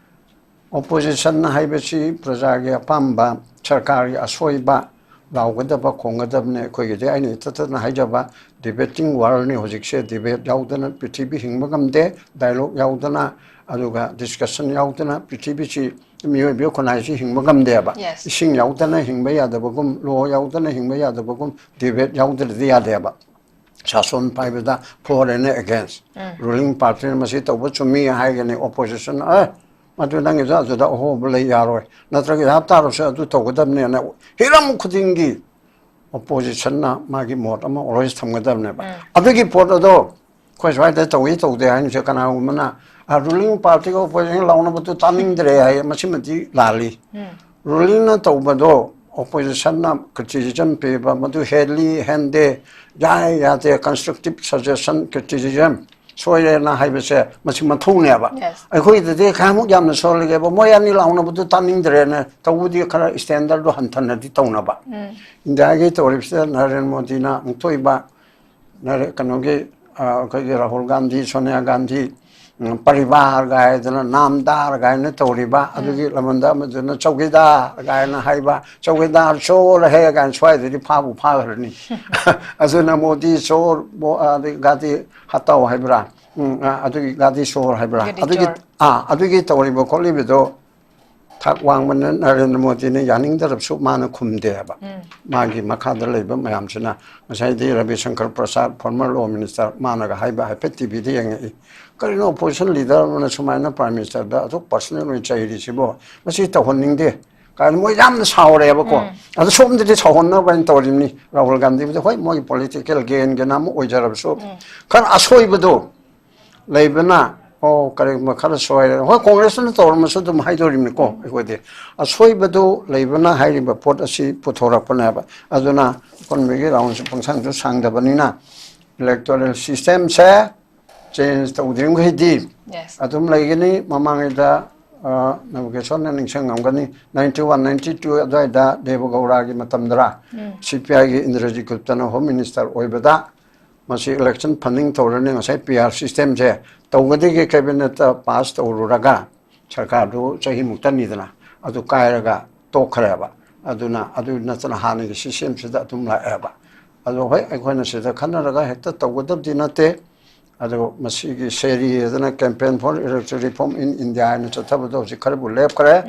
ꯑꯣꯄꯣꯖꯤꯁꯟ ꯍꯥꯏꯕꯁꯤ ꯄ꯭ꯔꯖꯥꯒꯤ ꯑꯄꯥꯝꯕ, ꯁꯔꯀꯥꯔꯒꯤ ꯑꯁꯣꯏꯕ ꯂꯥꯎꯒꯗꯕ, ꯈꯣꯡꯒꯗꯕꯅꯦ꯫ ꯑꯩꯈꯣꯏꯒꯤꯗꯤ ꯑꯩꯅ ꯏꯇꯠ ꯇꯠꯅ ꯍꯥꯏꯖꯕ, ꯗꯤꯕꯦꯇꯤꯡ ꯋꯥꯔꯜꯅꯤ ꯍꯧꯖꯤꯛꯁꯦ꯫ ꯗꯤꯕꯦꯠ ꯌꯥꯎꯗꯅ ꯄ꯭ꯔꯤꯊꯤꯕꯤ ꯍꯤꯡꯕ ꯉꯝꯗꯦ, ꯗꯥꯏꯂꯣꯒ ꯌꯥꯎꯗꯅ, ꯑꯗꯨꯒ ꯗꯤꯁꯀꯁꯟ ꯌꯥꯎꯗꯅ ꯄ꯭ꯔꯤꯊꯤꯕꯤꯁꯤ, ꯃꯤꯑꯣꯏꯕ ꯈꯨꯟꯅꯥꯏꯁꯤ ꯍꯤꯡꯕ ꯉꯝꯗꯦꯕ꯫ Yes꯫ ꯏꯁꯤꯡ ꯌꯥꯎꯗꯅ ꯍꯤꯡꯕ ꯌꯥꯗꯕꯒꯨꯝ, ꯂꯣ ꯌꯥꯎꯗꯅ ꯍꯤꯡꯕ ꯌꯥꯗꯕꯒꯨꯝ, ꯗꯤꯕꯦꯠ ꯌꯥꯎꯗ꯭ꯔꯗꯤ ꯌꯥꯗꯦꯕ꯫ ꯁꯥꯁꯣꯟ ꯄꯥꯏꯕꯗ for and against꯫ Um. Ruling ꯄꯥꯔꯇꯤꯅ ꯃꯁꯤ ꯇꯧꯕ ꯆꯨꯝꯃꯤ ꯍꯥꯏꯒꯅꯤ, ꯑꯣꯄꯣꯖꯤꯁꯟ, "ꯑꯦ, ꯃꯗꯨ ꯅꯪꯒꯤꯗꯨ ꯑꯗꯨꯗ ꯑꯍꯣꯕ ꯂꯩ, ꯌꯥꯔꯣꯏ", ꯅꯠꯇ꯭ꯔꯒ ꯌꯥꯞ ꯇꯥꯔꯁꯨ ꯑꯗꯨ ꯇꯧꯒꯗꯕꯅꯦꯅ ꯍꯤꯔꯝ ꯈꯨꯗꯤꯡꯒꯤ ꯑꯣꯄꯣꯖꯤꯁꯟꯅ ꯃꯥꯒꯤ ꯃꯣꯠ ꯑꯃ ꯑꯣꯜꯋꯦꯁ ꯊꯝꯒꯗꯕꯅꯦꯕ꯫ ꯎꯝ꯫ ꯑꯗꯨꯒꯤ ꯄꯣꯠ ꯑꯗꯣ ꯑꯩꯈꯣꯏ ꯁ꯭ꯋꯥꯏꯗ ꯇꯧꯏ ꯇꯧꯗꯦ ꯍꯥꯏꯅꯁꯨ ꯀꯅꯥꯒꯨꯝꯕꯅ, "ꯑ, ꯔꯨꯂꯤꯡ ꯄꯥꯔꯇꯤꯒ ꯑꯣꯄꯣꯖꯤꯁꯟ ꯂꯥꯎꯅꯕꯗꯨ ꯇꯥꯅꯤꯡꯗ꯭ꯔꯦ" ꯍꯥꯏ, ꯃꯁꯤꯃꯗꯤ ꯂꯥꯜꯂꯤ꯫ ꯎꯝ꯫ ꯔꯨꯂꯤꯡꯅ ꯇꯧꯕꯗꯣ ꯑꯣꯄꯣꯖꯤꯁꯟꯅ ꯀ꯭ꯔꯤꯇꯤꯁꯤꯖꯝ ꯄꯤꯕ, ꯃꯗꯨ ꯍꯦꯜꯂꯤ, ꯍꯦꯟꯗꯦ, ꯌꯥꯏ, ꯌꯥꯗꯦ, ꯀꯟꯁꯇ꯭ꯔꯛꯇꯤꯞ ꯁꯖꯦꯁꯟ, ꯀ꯭ꯔꯤꯇꯤꯁꯤꯖꯝ, ꯁꯣꯏꯔꯦꯅ ꯍꯥꯏꯕꯁꯦ ꯃꯁꯤ ꯃꯊꯧꯅꯦꯕ꯫ Yes꯫ ꯑꯩꯈꯣꯏꯗꯗꯤ ꯀꯌꯥꯃꯨꯛ ꯌꯥꯝꯅ ꯁꯣꯜꯂꯒꯦꯕ, ꯃꯣꯏ ꯑꯅꯤ ꯂꯥꯎꯅꯕꯗꯨ ꯇꯥꯅꯤꯡꯗ꯭ꯔꯦꯅ ꯇꯧꯕꯗꯤ ꯈꯔ ꯁ꯭ꯇꯦꯟꯗꯔꯗꯣ ꯍꯟꯊꯅꯗꯤ ꯇꯧꯅꯕ꯫ ꯎꯝ꯫ ꯏꯟꯗꯤꯌꯥꯒꯤ ꯇꯧꯔꯤꯕꯁꯤꯗ ꯅꯔꯦꯟ ꯃꯣꯗꯤꯅ ꯑꯃꯨꯛ ꯊꯣꯛꯏꯕ ꯅꯔꯦ-, ꯀꯩꯅꯣꯒꯤ, ꯑ, ꯑꯩꯈꯣꯏꯒꯤ ꯔꯥꯍꯨꯜ ꯒꯥꯟꯙꯤ, ꯁꯣꯅꯤꯌꯥ ꯒꯥꯟꯙꯤ, ꯎꯝ, ꯄꯔꯤꯕꯥꯔ ꯒꯥꯏꯗꯅ, ꯅꯥꯝꯗꯥꯔ ꯒꯥꯏꯅ ꯇꯧꯔꯤꯕ, ꯎꯝ꯫ ꯑꯗꯨꯒꯤ ꯂꯃꯟꯗ ꯑꯃꯗꯨꯅ ꯆꯧꯀꯤꯗꯥꯔ ꯒꯥꯏꯅ ꯍꯥꯏꯕ, "ꯆꯧꯀꯤꯗꯥꯔ ꯆꯣꯔ ꯍꯦ" ꯒꯥꯏꯅ ꯁ꯭ꯋꯥꯏꯗꯗꯤ ꯐꯥꯕꯨ ꯐꯥꯈ꯭ꯔꯅꯤ꯫ ꯑꯗꯨꯅ ꯃꯣꯗꯤ ꯆꯣꯔ, ꯃꯣ-, ꯑꯗꯩ ꯒꯥꯗꯤ ꯍꯇꯥꯎ ꯍꯥꯏꯕ꯭ꯔꯥ? ꯎꯝ, ꯑ, ꯑꯗꯨꯒꯤ ꯒꯥꯗꯤ ꯆꯣꯔ ꯍꯥꯏꯕ꯭ꯔꯥ? ꯒꯥꯗꯤ ꯑꯗꯨꯒꯤ, ꯆꯣꯔ꯫ ꯑꯥ, ꯑꯗꯨꯒꯤ ꯇꯧꯔꯤꯕ ꯈꯣꯠꯂꯤꯕꯗꯣ ꯊꯥꯛ ꯋꯥꯡꯕꯅ ꯅꯔꯦꯟꯗ꯭ꯔ ꯃꯣꯗꯤꯅ ꯌꯥꯅꯤꯡꯗ꯭ꯔꯕꯁꯨ ꯃꯥꯅ ꯈꯨꯝꯗꯦꯕ꯫ ꯃꯥꯒꯤ ꯃꯈꯥꯗ ꯂꯩꯕ ꯃꯌꯥꯝꯁꯤꯅ, ꯉꯁꯥꯏꯗꯤ ꯔꯕꯤ ꯁꯪꯀꯔ ꯄ꯭ꯔꯁꯥꯗ, former law minister, ꯃꯥꯅꯒ ꯍꯥꯏꯕ ꯍꯥꯏꯐꯦꯠ ꯇꯤꯚꯤꯗ ꯌꯦꯡꯉꯛꯏ, "ꯀꯔꯤꯅꯣ opposition leader ꯑꯃꯅ ꯁꯨꯃꯥꯏꯅ prime ministerꯗ ꯑꯗꯨꯛ personal ꯑꯣꯏꯅ ꯆꯩꯔꯤꯁꯤꯕꯣ? ꯃꯁꯤ ꯇꯧꯍꯟꯅꯤꯡꯗꯦ" ꯀꯥꯏꯅ ꯃꯣꯏ ꯌꯥꯝꯅ ꯁꯥꯎꯔꯦꯕꯀꯣ꯫ ꯑꯗꯣ ꯁꯣꯝꯗꯗꯤ ꯁꯥꯎꯍꯟꯅꯕ ꯍꯥꯏꯅ ꯇꯧꯔꯤꯕꯅꯤ꯫ ꯔꯥꯍꯨꯜ ꯒꯥꯟꯙꯤꯕꯨꯗꯤ ꯍꯣꯏ, ꯃꯣꯏꯒꯤ political gainꯒꯤꯅ ꯑꯃ ꯑꯣꯏꯖꯔꯕꯁꯨ, ꯈꯔ ꯑꯁꯣꯏꯕꯗꯣ ꯂꯩꯕꯅ, ꯑꯣ, ꯀꯔꯤꯒꯨꯝꯕ ꯈꯔ ꯁꯣꯏꯔꯦ꯫ ꯍꯣꯏ, ꯀꯣꯡꯒ꯭ꯔꯦꯁꯅ ꯇꯧꯔꯝꯃꯁꯨ ꯑꯗꯨꯝ ꯍꯥꯏꯗꯣꯔꯤꯕꯅꯤꯀꯣ꯫ ꯑꯩꯈꯣꯏꯗꯤ ꯑꯁꯣꯏꯕꯗꯨ ꯂꯩꯕꯅ ꯍꯥꯏꯔꯤꯕ ꯄꯣꯠ ꯑꯁꯤ ꯄꯨꯊꯣꯔꯛꯄꯅꯦꯕ꯫ ꯑꯗꯨꯅ economyꯒꯤ roundꯁꯨ ꯄꯪꯁꯪꯁꯨ ꯁꯥꯡꯗꯕꯅꯤꯅ electoral systemꯁꯦ change ꯇꯧꯗ꯭ꯔꯤꯃꯈꯩꯗꯤ Yes. ꯑꯗꯨꯝ ꯂꯩꯒꯅꯤ꯫ ꯃꯃꯥꯡꯉꯩꯗ, ꯑ, ꯅꯕꯀꯦꯁꯣꯔꯅ ꯅꯤꯡꯁꯤꯡꯉꯝꯒꯅꯤ, ninety one, ninety two ꯑꯗꯨꯋꯥꯏꯗ ꯗꯦꯕꯒꯧꯔꯥꯒꯤ ꯃꯇꯝꯗꯔ, CPIꯒꯤ ꯏꯟꯗ꯭ꯔꯖꯤꯠ ꯒꯨꯞꯇꯅ home minister ꯑꯣꯏꯕꯗ, ꯃꯁꯤ election funding ꯇꯧꯔꯅꯤ, ꯉꯁꯥꯏ PR systemꯁꯦ ꯇꯧꯒꯗꯒꯦ cabinetꯇ pass ꯇꯧꯔꯨꯔꯒ, ꯁꯔꯀꯥꯔꯗꯨ ꯆꯍꯤꯃꯨꯛꯇꯅꯤꯗꯅ, ꯑꯗꯨ ꯀꯥꯏꯔꯒ ꯇꯣꯛꯈ꯭ꯔꯦꯕ꯫ ꯑꯗꯨꯅ ꯑꯗꯨ ꯅꯠꯇꯅ ꯍꯥꯟꯅꯒꯤ systemꯁꯤꯗ ꯑꯗꯨꯝ ꯂꯥꯛꯑꯦꯕ꯫ ꯑꯗꯣ ꯍꯣꯏ, ꯑꯩꯈꯣꯏꯅ ꯁꯤꯗ ꯈꯟꯅꯔꯒ ꯍꯦꯛꯇ ꯇꯧꯒꯗꯕꯗꯤ ꯅꯠꯇꯦ꯫ ꯑꯗꯣ ꯃꯁꯤꯒꯤ ꯁꯦꯔꯤ ꯍꯥꯏꯗꯅ Campaign for Electoral Reform in India ꯍꯥꯏꯅ ꯆꯠꯊꯕꯗꯣ ꯍꯧꯖꯤꯛ ꯈꯔꯕꯨ ꯂꯦꯞꯈ꯭ꯔꯦ꯫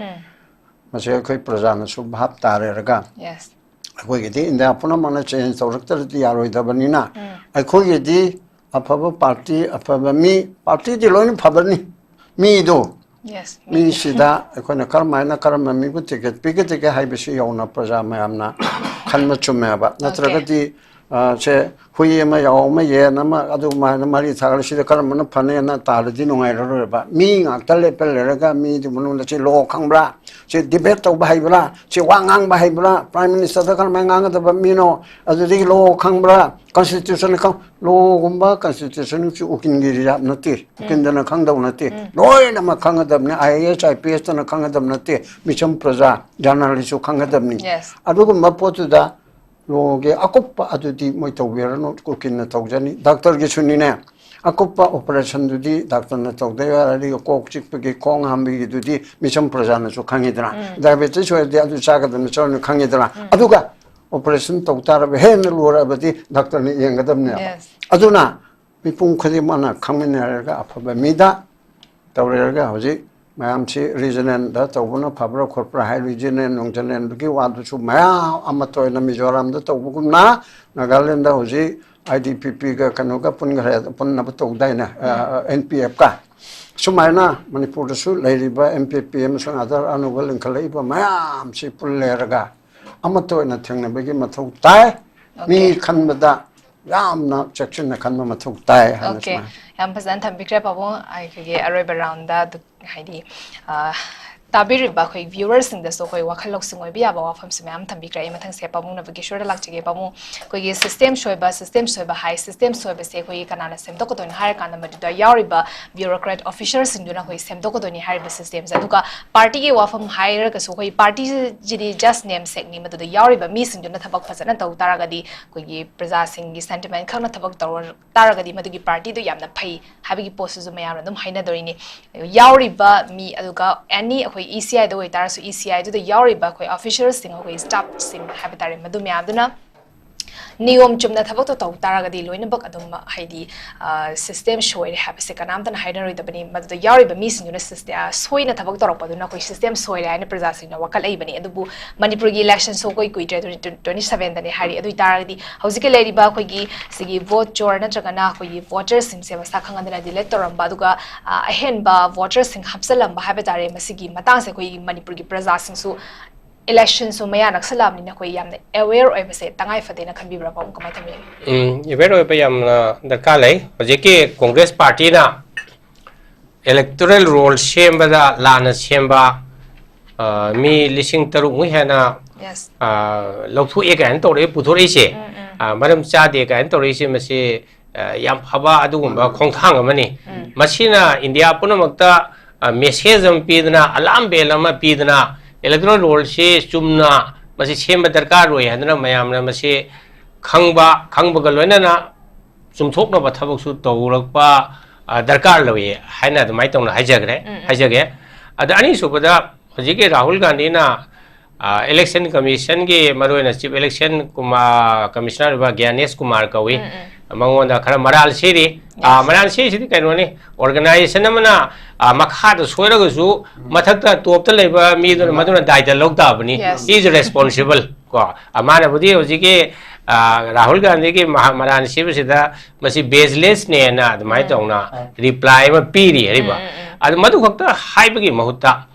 ꯃꯁꯤ ꯑꯩꯈꯣꯏ ꯄ꯭ꯔꯖꯥꯅꯁꯨ ꯚꯥꯞ ꯇꯥꯔꯦꯔꯒ, Yes. ꯑꯩꯈꯣꯏꯒꯤꯗꯤ ꯏꯟꯗꯤꯌꯥ ꯄꯨꯝꯅꯃꯛꯅ change ꯇꯧꯔꯛꯇ꯭ꯔꯗꯤ ꯌꯥꯔꯣꯏꯗꯕꯅꯤꯅ, ꯑꯩꯈꯣꯏꯒꯤꯗꯤ ꯑꯐꯕ party, ꯑꯐꯕ ꯃꯤ, partyꯗꯤ ꯂꯣꯏꯅ ꯐꯕꯅꯤ, ꯃꯤꯗꯣ, Yes. ꯃꯤꯁꯤꯗ ꯑꯩꯈꯣꯏꯅ ꯀꯔꯝꯍꯥꯏꯅ, ꯀꯔꯝꯕ ꯃꯤꯕꯨ ticket ꯄꯤꯒꯗꯒꯦ ꯍꯥꯏꯕꯁꯤ ꯌꯧꯅ ꯄ꯭ꯔꯖꯥ ꯃꯌꯥꯝꯅ ꯈꯟꯕ ꯆꯨꯝꯃꯦꯕ꯫ ꯅꯠꯇ꯭ꯔꯒꯗꯤ, ꯑ, ꯁꯦ, ꯍꯨꯏ ꯑꯃ, ꯌꯥꯎ ꯑꯃ, ꯌꯦꯟ ꯑꯃ, ꯑꯗꯨꯃꯥꯏꯅ ꯃꯔꯤ ꯊꯥꯒꯠꯂ ꯁꯤꯗ ꯀꯔꯝꯕꯅ ꯐꯅꯦꯅ ꯇꯥꯔꯗꯤ ꯅꯨꯡꯉꯥꯏꯔꯔꯣꯏꯕ꯫ ꯃꯤ ꯉꯥꯛꯇ ꯂꯦꯞꯄ ꯂꯩꯔꯒ ꯃꯤꯗꯨ ꯃꯅꯨꯡꯗ ꯁꯤ law ꯈꯪꯕ꯭ꯔꯥ? ꯁꯤ debate ꯇꯧꯕ ꯍꯩꯕ꯭ꯔꯥ? ꯁꯤ ꯋꯥ ꯉꯥꯡꯕ ꯍꯩꯕ꯭ꯔꯥ? Prime ministerꯗ ꯀꯔꯝꯍꯥꯏꯅ ꯉꯥꯡꯒꯗꯕ ꯃꯤꯅꯣ? ꯑꯗꯨꯗꯒꯤ law ꯈꯪꯕ꯭ꯔꯥ? Constitution ꯈꯪ-, lawꯒꯨꯝꯕ constitutionꯁꯨ ꯎꯀꯤꯜꯒꯤ reserve ꯅꯠꯇꯦ꯫ ꯎꯀꯤꯜꯗꯅ ꯈꯪꯗꯧ ꯅꯠꯇꯦ꯫ ꯂꯣꯏꯅꯃꯛ ꯈꯪꯒꯗꯕꯅꯤ꯫ IAS, IPSꯇꯅ ꯈꯪꯒꯗꯕ ꯅꯠꯇꯦ꯫ ꯃꯤꯆꯝ ꯄ꯭ꯔꯖꯥ, journalistꯁꯨ ꯈꯪꯒꯗꯕꯅꯤ꯫ Yes. ꯑꯗꯨꯒꯨꯝꯕ ꯄꯣꯠꯇꯨꯗ lawꯒꯤ ꯑꯀꯨꯞꯄ ꯑꯗꯨꯗꯤ ꯃꯣꯏ ꯇꯧꯕꯤꯔꯅꯨ, ꯎꯀꯤꯜꯅ ꯇꯧꯖꯅꯤ꯫ Doctorꯒꯤꯁꯨꯅꯤꯅꯦ, ꯑꯀꯨꯞꯄ operationꯗꯨꯗꯤ doctorꯅ ꯇꯧꯗ ꯌꯥꯔꯦ꯫ ꯑꯗꯨꯒ ꯀꯣꯛ ꯆꯤꯛꯄꯒꯤ, ꯈꯣꯡ ꯍꯥꯝꯕꯒꯤꯗꯨꯗꯤ ꯃꯤꯆꯝ ꯄ꯭ꯔꯖꯥꯅꯁꯨ ꯈꯪꯉꯤꯗꯅ, diabetes ꯑꯣꯏꯔꯗꯤ ꯑꯗꯨ ꯆꯥꯒꯗꯕꯅꯤ, ꯆꯥꯔꯅꯤ ꯈꯪꯉꯤꯗꯅ꯫ ꯑꯗꯨꯒ operation ꯇꯧ ꯇꯥꯔꯕ ꯍꯦꯟꯅ ꯂꯨꯔꯛꯑꯕꯗꯤ doctorꯅ ꯌꯦꯡꯒꯗꯕꯅꯦꯕ꯫ Yes. ꯑꯗꯨꯅ ꯃꯤꯄꯨꯝ ꯈꯨꯗꯤꯡꯃꯛꯅ ꯈꯪꯃꯤꯟꯅꯔꯒ ꯑꯐꯕ ꯃꯤꯗ ꯇꯧꯔꯦꯔꯒ ꯍꯧꯖꯤꯛ ꯃꯌꯥꯝꯁꯤ ꯔꯤꯖꯅꯦꯜꯗ ꯇꯧꯕꯅ ꯐꯕ꯭ꯔꯥ ꯈꯣꯠꯄ꯭ꯔꯥ ꯍꯥꯏ, ꯔꯤꯖꯅꯦꯜ ꯅꯨꯡꯖꯅꯦꯜꯒꯤ ꯋꯥꯗꯨꯁꯨ ꯃꯌꯥꯝ ꯑꯃꯠꯇ ꯑꯣꯏꯅ ꯃꯤꯖꯣꯔꯥꯝꯗ ꯇꯧꯕꯒꯨꯝꯅ ꯅꯥꯒꯥꯂꯦꯟꯗ ꯍꯧꯖꯤꯛ ꯑꯥꯏ ꯗꯤ ꯄꯤ ꯄꯤꯒ ꯀꯩꯅꯣꯒ ꯄꯨꯟꯈ꯭ꯔꯦ, ꯄꯨꯟꯅꯕ ꯇꯧꯗꯥꯏꯅꯦ, ꯑꯦꯟ ꯄꯤ ꯑꯦꯐꯀ꯫ ꯁꯨꯃꯥꯏꯅ ꯃꯅꯤꯄꯨꯔꯗꯁꯨ ꯂꯩꯔꯤꯕ ꯑꯦꯝ ꯄꯤ ꯄꯤ ꯑꯃꯁꯨꯡ ꯑꯥꯙꯥꯔ ꯑꯅꯧꯕ ꯂꯤꯡꯈꯠꯂꯛꯏꯕ ꯃꯌꯥꯝꯁꯤ ꯄꯨꯜꯂꯦꯔꯒ ꯑꯃꯠꯇ ꯑꯣꯏꯅ ꯊꯦꯡꯅꯕꯒꯤ ꯃꯊꯧ ꯇꯥꯏ꯫ ꯃꯤ Okay. ꯈꯟꯕꯗ ꯌꯥꯝꯅ ꯆꯦꯛꯁꯤꯟꯅ ꯈꯟꯕ ꯃꯊꯧ ꯇꯥꯏ ꯍꯥꯏꯅ Okay. ꯁꯨꯃꯥꯏꯅ꯫ ꯌꯥꯝ ꯐꯖꯅ ꯊꯝꯕꯤꯈ꯭ꯔꯦ ꯄꯥꯕꯨꯡ꯫ ꯑꯩꯈꯣꯏꯒꯤ ꯑꯔꯣꯏꯕ ꯔꯥꯎꯟꯗ ꯑꯗꯨ ꯍꯥꯏꯗꯤ, ꯑ, ꯇꯥꯕꯤꯔꯤꯕ ꯑꯩꯈꯣꯏ ꯚ꯭ꯌꯨꯋꯔꯁꯤꯡꯗꯁꯨ ꯑꯩꯈꯣꯏ ꯋꯥꯈꯜ ꯂꯧꯁꯤꯡ ꯑꯣꯏꯕ ꯌꯥꯕ ꯋꯥꯐꯝꯁꯨ ꯃꯌꯥꯝ ꯊꯝꯕꯤꯈ꯭ꯔꯦ꯫ ꯑꯩ ꯃꯊꯪꯁꯦ ꯄꯥꯕꯨꯡꯅ ꯕ꯭ꯔꯤꯇꯤꯁꯔꯗ ꯂꯥꯛꯆꯒꯦ꯫ ꯄꯥꯕꯨꯡ, ꯑꯩꯈꯣꯏꯒꯤ ꯁꯤꯁꯇꯦꯝ ꯁꯣꯏꯕ, ꯁꯤꯁꯇꯦꯝ ꯁꯣꯏꯕ ꯍꯥꯏ, ꯁꯤꯁꯇꯦꯝ ꯁꯣꯏꯕꯁꯦ ꯑꯩꯈꯣꯏꯒꯤ ꯀꯅꯥꯅ ꯁꯦꯝꯗꯣꯛꯀꯗꯣꯏꯅꯣ ꯍꯥꯏꯔꯀꯥꯟꯗ ꯃꯗꯨꯗ ꯌꯥꯎꯔꯤꯕ ꯕ꯭ꯌꯨꯔꯣꯀ꯭ꯔꯦꯠ ꯑꯣꯐꯤꯁꯔꯁꯤꯡꯗꯨꯅ ꯑꯩꯈꯣꯏ ꯁꯦꯝꯗꯣꯛꯀꯗꯣꯏꯅꯤ ꯍꯥꯏꯔꯤꯕ ꯁꯤꯁꯇꯦꯝꯁꯦ꯫ ꯑꯗꯨꯒ ꯄꯥꯔꯇꯤꯒꯤ ꯋꯥꯐꯝ ꯍꯥꯏꯔꯒꯁꯨ ꯑꯩꯈꯣꯏ ꯄꯥꯔꯇꯤꯁꯤꯗꯤ ꯖꯁ ꯅꯦꯝ ꯁꯦꯛꯅꯤ, ꯃꯗꯨꯗ ꯌꯥꯎꯔꯤꯕ ꯃꯤꯁꯤꯡꯗꯨꯅ ꯊꯕꯛ ꯐꯖꯅ ꯇꯧ ꯇꯥꯔꯒꯗꯤ ꯑꯩꯈꯣꯏꯒꯤ ꯄ꯭ꯔꯖꯥꯁꯤꯡꯒꯤ ꯁꯦꯟꯇꯤꯃꯦꯟ ꯈꯛꯅ ꯊꯕꯛ ꯇꯧꯔ ꯇꯥꯔꯒꯗꯤ ꯃꯗꯨꯒꯤ ꯄꯥꯔꯇꯤꯗꯨ ꯌꯥꯝꯅ ꯐꯩ ꯍꯥꯏꯕꯒꯤ ꯄꯣꯠꯁꯤꯁꯨ ꯃꯌꯥꯝꯅ ꯑꯗꯨꯝ ꯍꯥꯏꯅꯗꯣꯔꯤꯅꯤ꯫ ꯌꯥꯎꯔꯤꯕ ꯃꯤ, ꯑꯗꯨꯒ ꯑꯦꯅꯤ ꯑꯩꯈꯣꯏ ꯏ ꯁꯤ ꯑꯥꯏꯗ ꯑꯣꯏꯇꯥꯔꯁꯨ, ꯏ ꯁꯤ ꯑꯥꯏꯗꯨꯗ ꯌꯥꯎꯔꯤꯕ ꯑꯩꯈꯣꯏ ꯑꯣꯐꯤꯁꯔꯁꯤꯡ, ꯑꯩꯈꯣꯏ ꯁ꯭ꯇꯥꯐꯁꯤꯡ ꯍꯥꯏꯕ ꯇꯥꯔꯦ, ꯃꯗꯨ ꯃꯌꯥꯝꯗꯨꯅ ꯅꯤꯌꯣꯝ ꯆꯨꯝꯅ ꯊꯕꯛꯇꯣ ꯇꯧ ꯇꯥꯔꯒꯗꯤ ꯂꯣꯏꯅꯃꯛ ꯑꯗꯨꯝ ꯍꯥꯏꯗꯤ, ꯑ, ꯁꯤꯁꯇꯦꯝ ꯁꯣꯏꯔꯦ ꯍꯥꯏꯕꯁꯦ ꯀꯅꯥꯝꯇꯅ ꯍꯥꯏꯅꯔꯣꯏꯗꯕꯅꯤ꯫ ꯃꯗꯨꯗ ꯌꯥꯎꯔꯤꯕ ꯃꯤꯁꯤꯡꯗꯨꯅ ꯁꯤꯁꯇꯦ-, ꯑ, ꯁꯣꯏꯅ ꯊꯕꯛ ꯇꯧꯔꯛꯄꯗꯨꯅ ꯑꯩꯈꯣꯏ ꯁꯤꯁꯇꯦꯝ ꯁꯣꯏꯔꯦ ꯍꯥꯏꯅ ꯄ꯭ꯔꯖꯥꯁꯤꯡꯅ ꯋꯥꯀꯠꯂꯛꯏꯕꯅꯤ꯫ ꯑꯗꯨꯕꯨ ꯃꯅꯤꯄꯨꯔꯒꯤ ꯏꯂꯦꯛꯁꯟꯁꯨ ꯑꯩꯈꯣꯏ ꯀꯨꯏꯗ꯭ꯔꯦ, ꯇ꯭ꯋꯦꯟꯇꯤ ꯇ꯭ꯋꯦꯟꯇꯤ ꯁꯚꯦꯟꯗꯅꯤ ꯍꯥꯏꯔꯤ꯫ ꯑꯗꯨ ꯑꯣꯏꯇꯥꯔꯒꯗꯤ ꯍꯧꯖꯤꯛꯀꯤ ꯂꯩꯔꯤꯕ ꯑꯩꯈꯣꯏꯒꯤ ꯁꯤꯒꯤ ꯚꯣꯠ ꯆꯣꯔ ꯅꯠꯇ꯭ꯔꯒꯅ ꯑꯩꯈꯣꯏꯒꯤ ꯚꯣꯇꯔꯁꯤꯡꯁꯦ ꯃꯁꯥ ꯈꯪꯍꯟꯗꯅ ꯗꯤꯂꯦꯠ ꯇꯧꯔꯝꯕ, ꯑꯗꯨꯒ, ꯑ, ꯑꯍꯦꯟꯕ ꯚꯣꯇꯔꯁꯤꯡ ꯍꯥꯞꯆꯤꯜꯂꯝꯕ ꯍꯥꯏꯕ ꯇꯥꯔꯦ, ꯃꯁꯤꯒꯤ ꯃꯇꯥꯡꯁꯦ ꯑꯩꯈꯣꯏꯒꯤ ꯃꯅꯤꯄꯨꯔꯒꯤ ꯄ꯭ꯔꯖꯥꯁꯤꯡꯁꯨ ꯏꯂꯦꯛꯁꯟꯁꯨ ꯃꯌꯥ ꯅꯛꯁꯜꯂꯛꯑꯕꯅꯤꯅ ꯑꯩꯈꯣꯏ ꯌꯥꯝꯅ ꯑꯦꯋꯦꯌꯔ ꯑꯣꯏꯕꯁꯦ ꯇꯉꯥꯏ ꯐꯗꯦꯅ ꯈꯟꯕꯤꯕ꯭ꯔꯥ, ꯄꯥꯕꯨꯡ? ꯀꯃꯥꯏꯅ ꯊꯝꯕꯤꯒꯦ? ꯎꯝ, ꯑꯦꯋꯦꯌꯔ ꯑꯣꯏꯕ ꯌꯥꯝꯅ ꯗꯔꯀꯥꯔ ꯂꯩ꯫ ꯍꯧꯖꯤꯛꯀꯤ ꯀꯣꯡꯒ꯭ꯔꯦꯁ ꯄꯥꯔꯇꯤꯅ ꯏꯂꯦꯛꯇꯣꯔꯦꯜ ꯔꯣꯜ ꯁꯦꯝꯕꯗ ꯂꯥꯟꯅ ꯁꯦꯝꯕ, ꯑ, ꯃꯤ ꯂꯤꯁꯤꯡ ꯇꯔꯨꯛꯃꯨꯛ ꯍꯦꯟꯅ, Yes. ꯑ, ꯂꯧꯊꯣꯛꯑꯦ ꯀꯥꯏꯅ ꯇꯧꯔꯛꯏ, ꯄꯨꯊꯣꯔꯛꯏꯁꯦ, ꯎꯝ, ꯎꯝ꯫ ꯑ, ꯃꯔꯝ ꯆꯥꯗꯦ ꯀꯥꯏꯅ ꯇꯧꯔꯛꯏꯁꯦ, ꯃꯁꯤ, ꯑ, ꯌꯥꯝ ꯐꯕ ꯑꯗꯨꯒꯨꯝꯕ ꯈꯣꯡꯊꯥꯡ ꯑꯃꯅꯤ꯫ ꯎꯝ꯫ ꯃꯁꯤꯅ ꯏꯟꯗꯤꯌꯥ ꯄꯨꯝꯅꯃꯛꯇ, ꯑ, ꯃꯦꯁꯦꯖ ꯑꯃ ꯄꯤꯗꯅ, ꯑꯂꯥꯔꯝ ꯕꯦꯜ ꯑꯃ ꯄꯤꯗꯅ, ꯏꯂꯦꯛꯇꯣꯔꯦꯜ ꯔꯣꯜꯁꯤ ꯆꯨꯝꯅ ꯃꯁꯤ ꯁꯦꯝꯕ ꯗꯔꯀꯥꯔ ꯑꯣꯏ ꯍꯥꯏꯗꯅ ꯃꯌꯥꯝꯅ ꯃꯁꯤ ꯈꯪꯕ, ꯈꯪꯕꯒ ꯂꯣꯏꯅꯅ ꯆꯨꯝꯊꯣꯛꯅꯕ ꯊꯕꯛꯁꯨ ꯇꯧꯔꯛꯄ, ꯑ, ꯗꯔꯀꯥꯔ ꯂꯩ ꯍꯥꯏꯅ ꯑꯗꯨꯃꯥꯏꯅ ꯇꯧꯅ ꯍꯥꯏꯖꯈ꯭ꯔꯦ, ꯎꯝ, ꯎꯝ꯫ ꯍꯥꯏꯖꯒꯦ꯫ ꯑꯗ, ꯑꯅꯤꯁꯨꯕꯗ, ꯍꯧꯖꯤꯛꯀꯤ ꯔꯥꯍꯨꯜ ꯒꯥꯟꯙꯤꯅ, ꯑ, ꯏꯂꯦꯛꯁꯟ ꯀꯃꯤꯁꯟꯒꯤ ꯃꯔꯨꯑꯣꯏꯅ ꯆꯤꯐ ꯏꯂꯦꯛꯁꯟ ꯀꯨꯃꯥ-, ꯀꯃꯤꯁꯅꯔ ꯑꯣꯏꯕ ꯒ꯭ꯌꯥꯅꯦꯁ ꯀꯨꯃꯥꯔ ꯀꯧꯏ꯫ ꯎꯝ, ꯎꯝ꯫ ꯃꯉꯣꯟꯗ ꯈꯔ ꯃꯔꯥꯜ ꯁꯤꯔꯤ꯫ ꯑ, ꯃꯔꯥꯜ ꯁꯤꯔꯤꯁꯤꯗꯤ ꯀꯩꯅꯣꯅꯤ, organization ꯑꯃꯅ, ꯑ, ꯃꯈꯥꯗ ꯁꯣꯏꯔꯒꯁꯨ ꯃꯊꯛꯇ, top ꯇ ꯂꯩꯕ ꯃꯤꯗꯨꯅ ꯃꯗꯨꯅ ꯗꯥꯏꯇ ꯂꯧ ꯇꯥꯕꯅꯤ꯫ Yes. He is responsible꯫ ꯀꯣ, ꯑ, ꯃꯥꯅꯕꯨꯗꯤ ꯍꯧꯖꯤꯛꯀꯤ, ꯑ, ꯔꯥꯍꯨꯜ ꯒꯥꯟꯙꯤꯒꯤ ꯃꯍꯥ-, ꯃꯔꯥꯜ ꯁꯤꯕꯁꯤꯗ ꯃꯁꯤ baseless ꯅꯦꯅ ꯑꯗꯨꯃꯥꯏꯅ ꯇꯧꯅ reply ꯑꯃ ꯄꯤꯔꯤ ꯍꯥꯏꯔꯤꯕ꯫ ꯑꯗꯨ ꯃꯗꯨ ꯈꯛꯇ ꯍꯥꯏꯕꯒꯤ ꯃꯍꯨꯠꯇ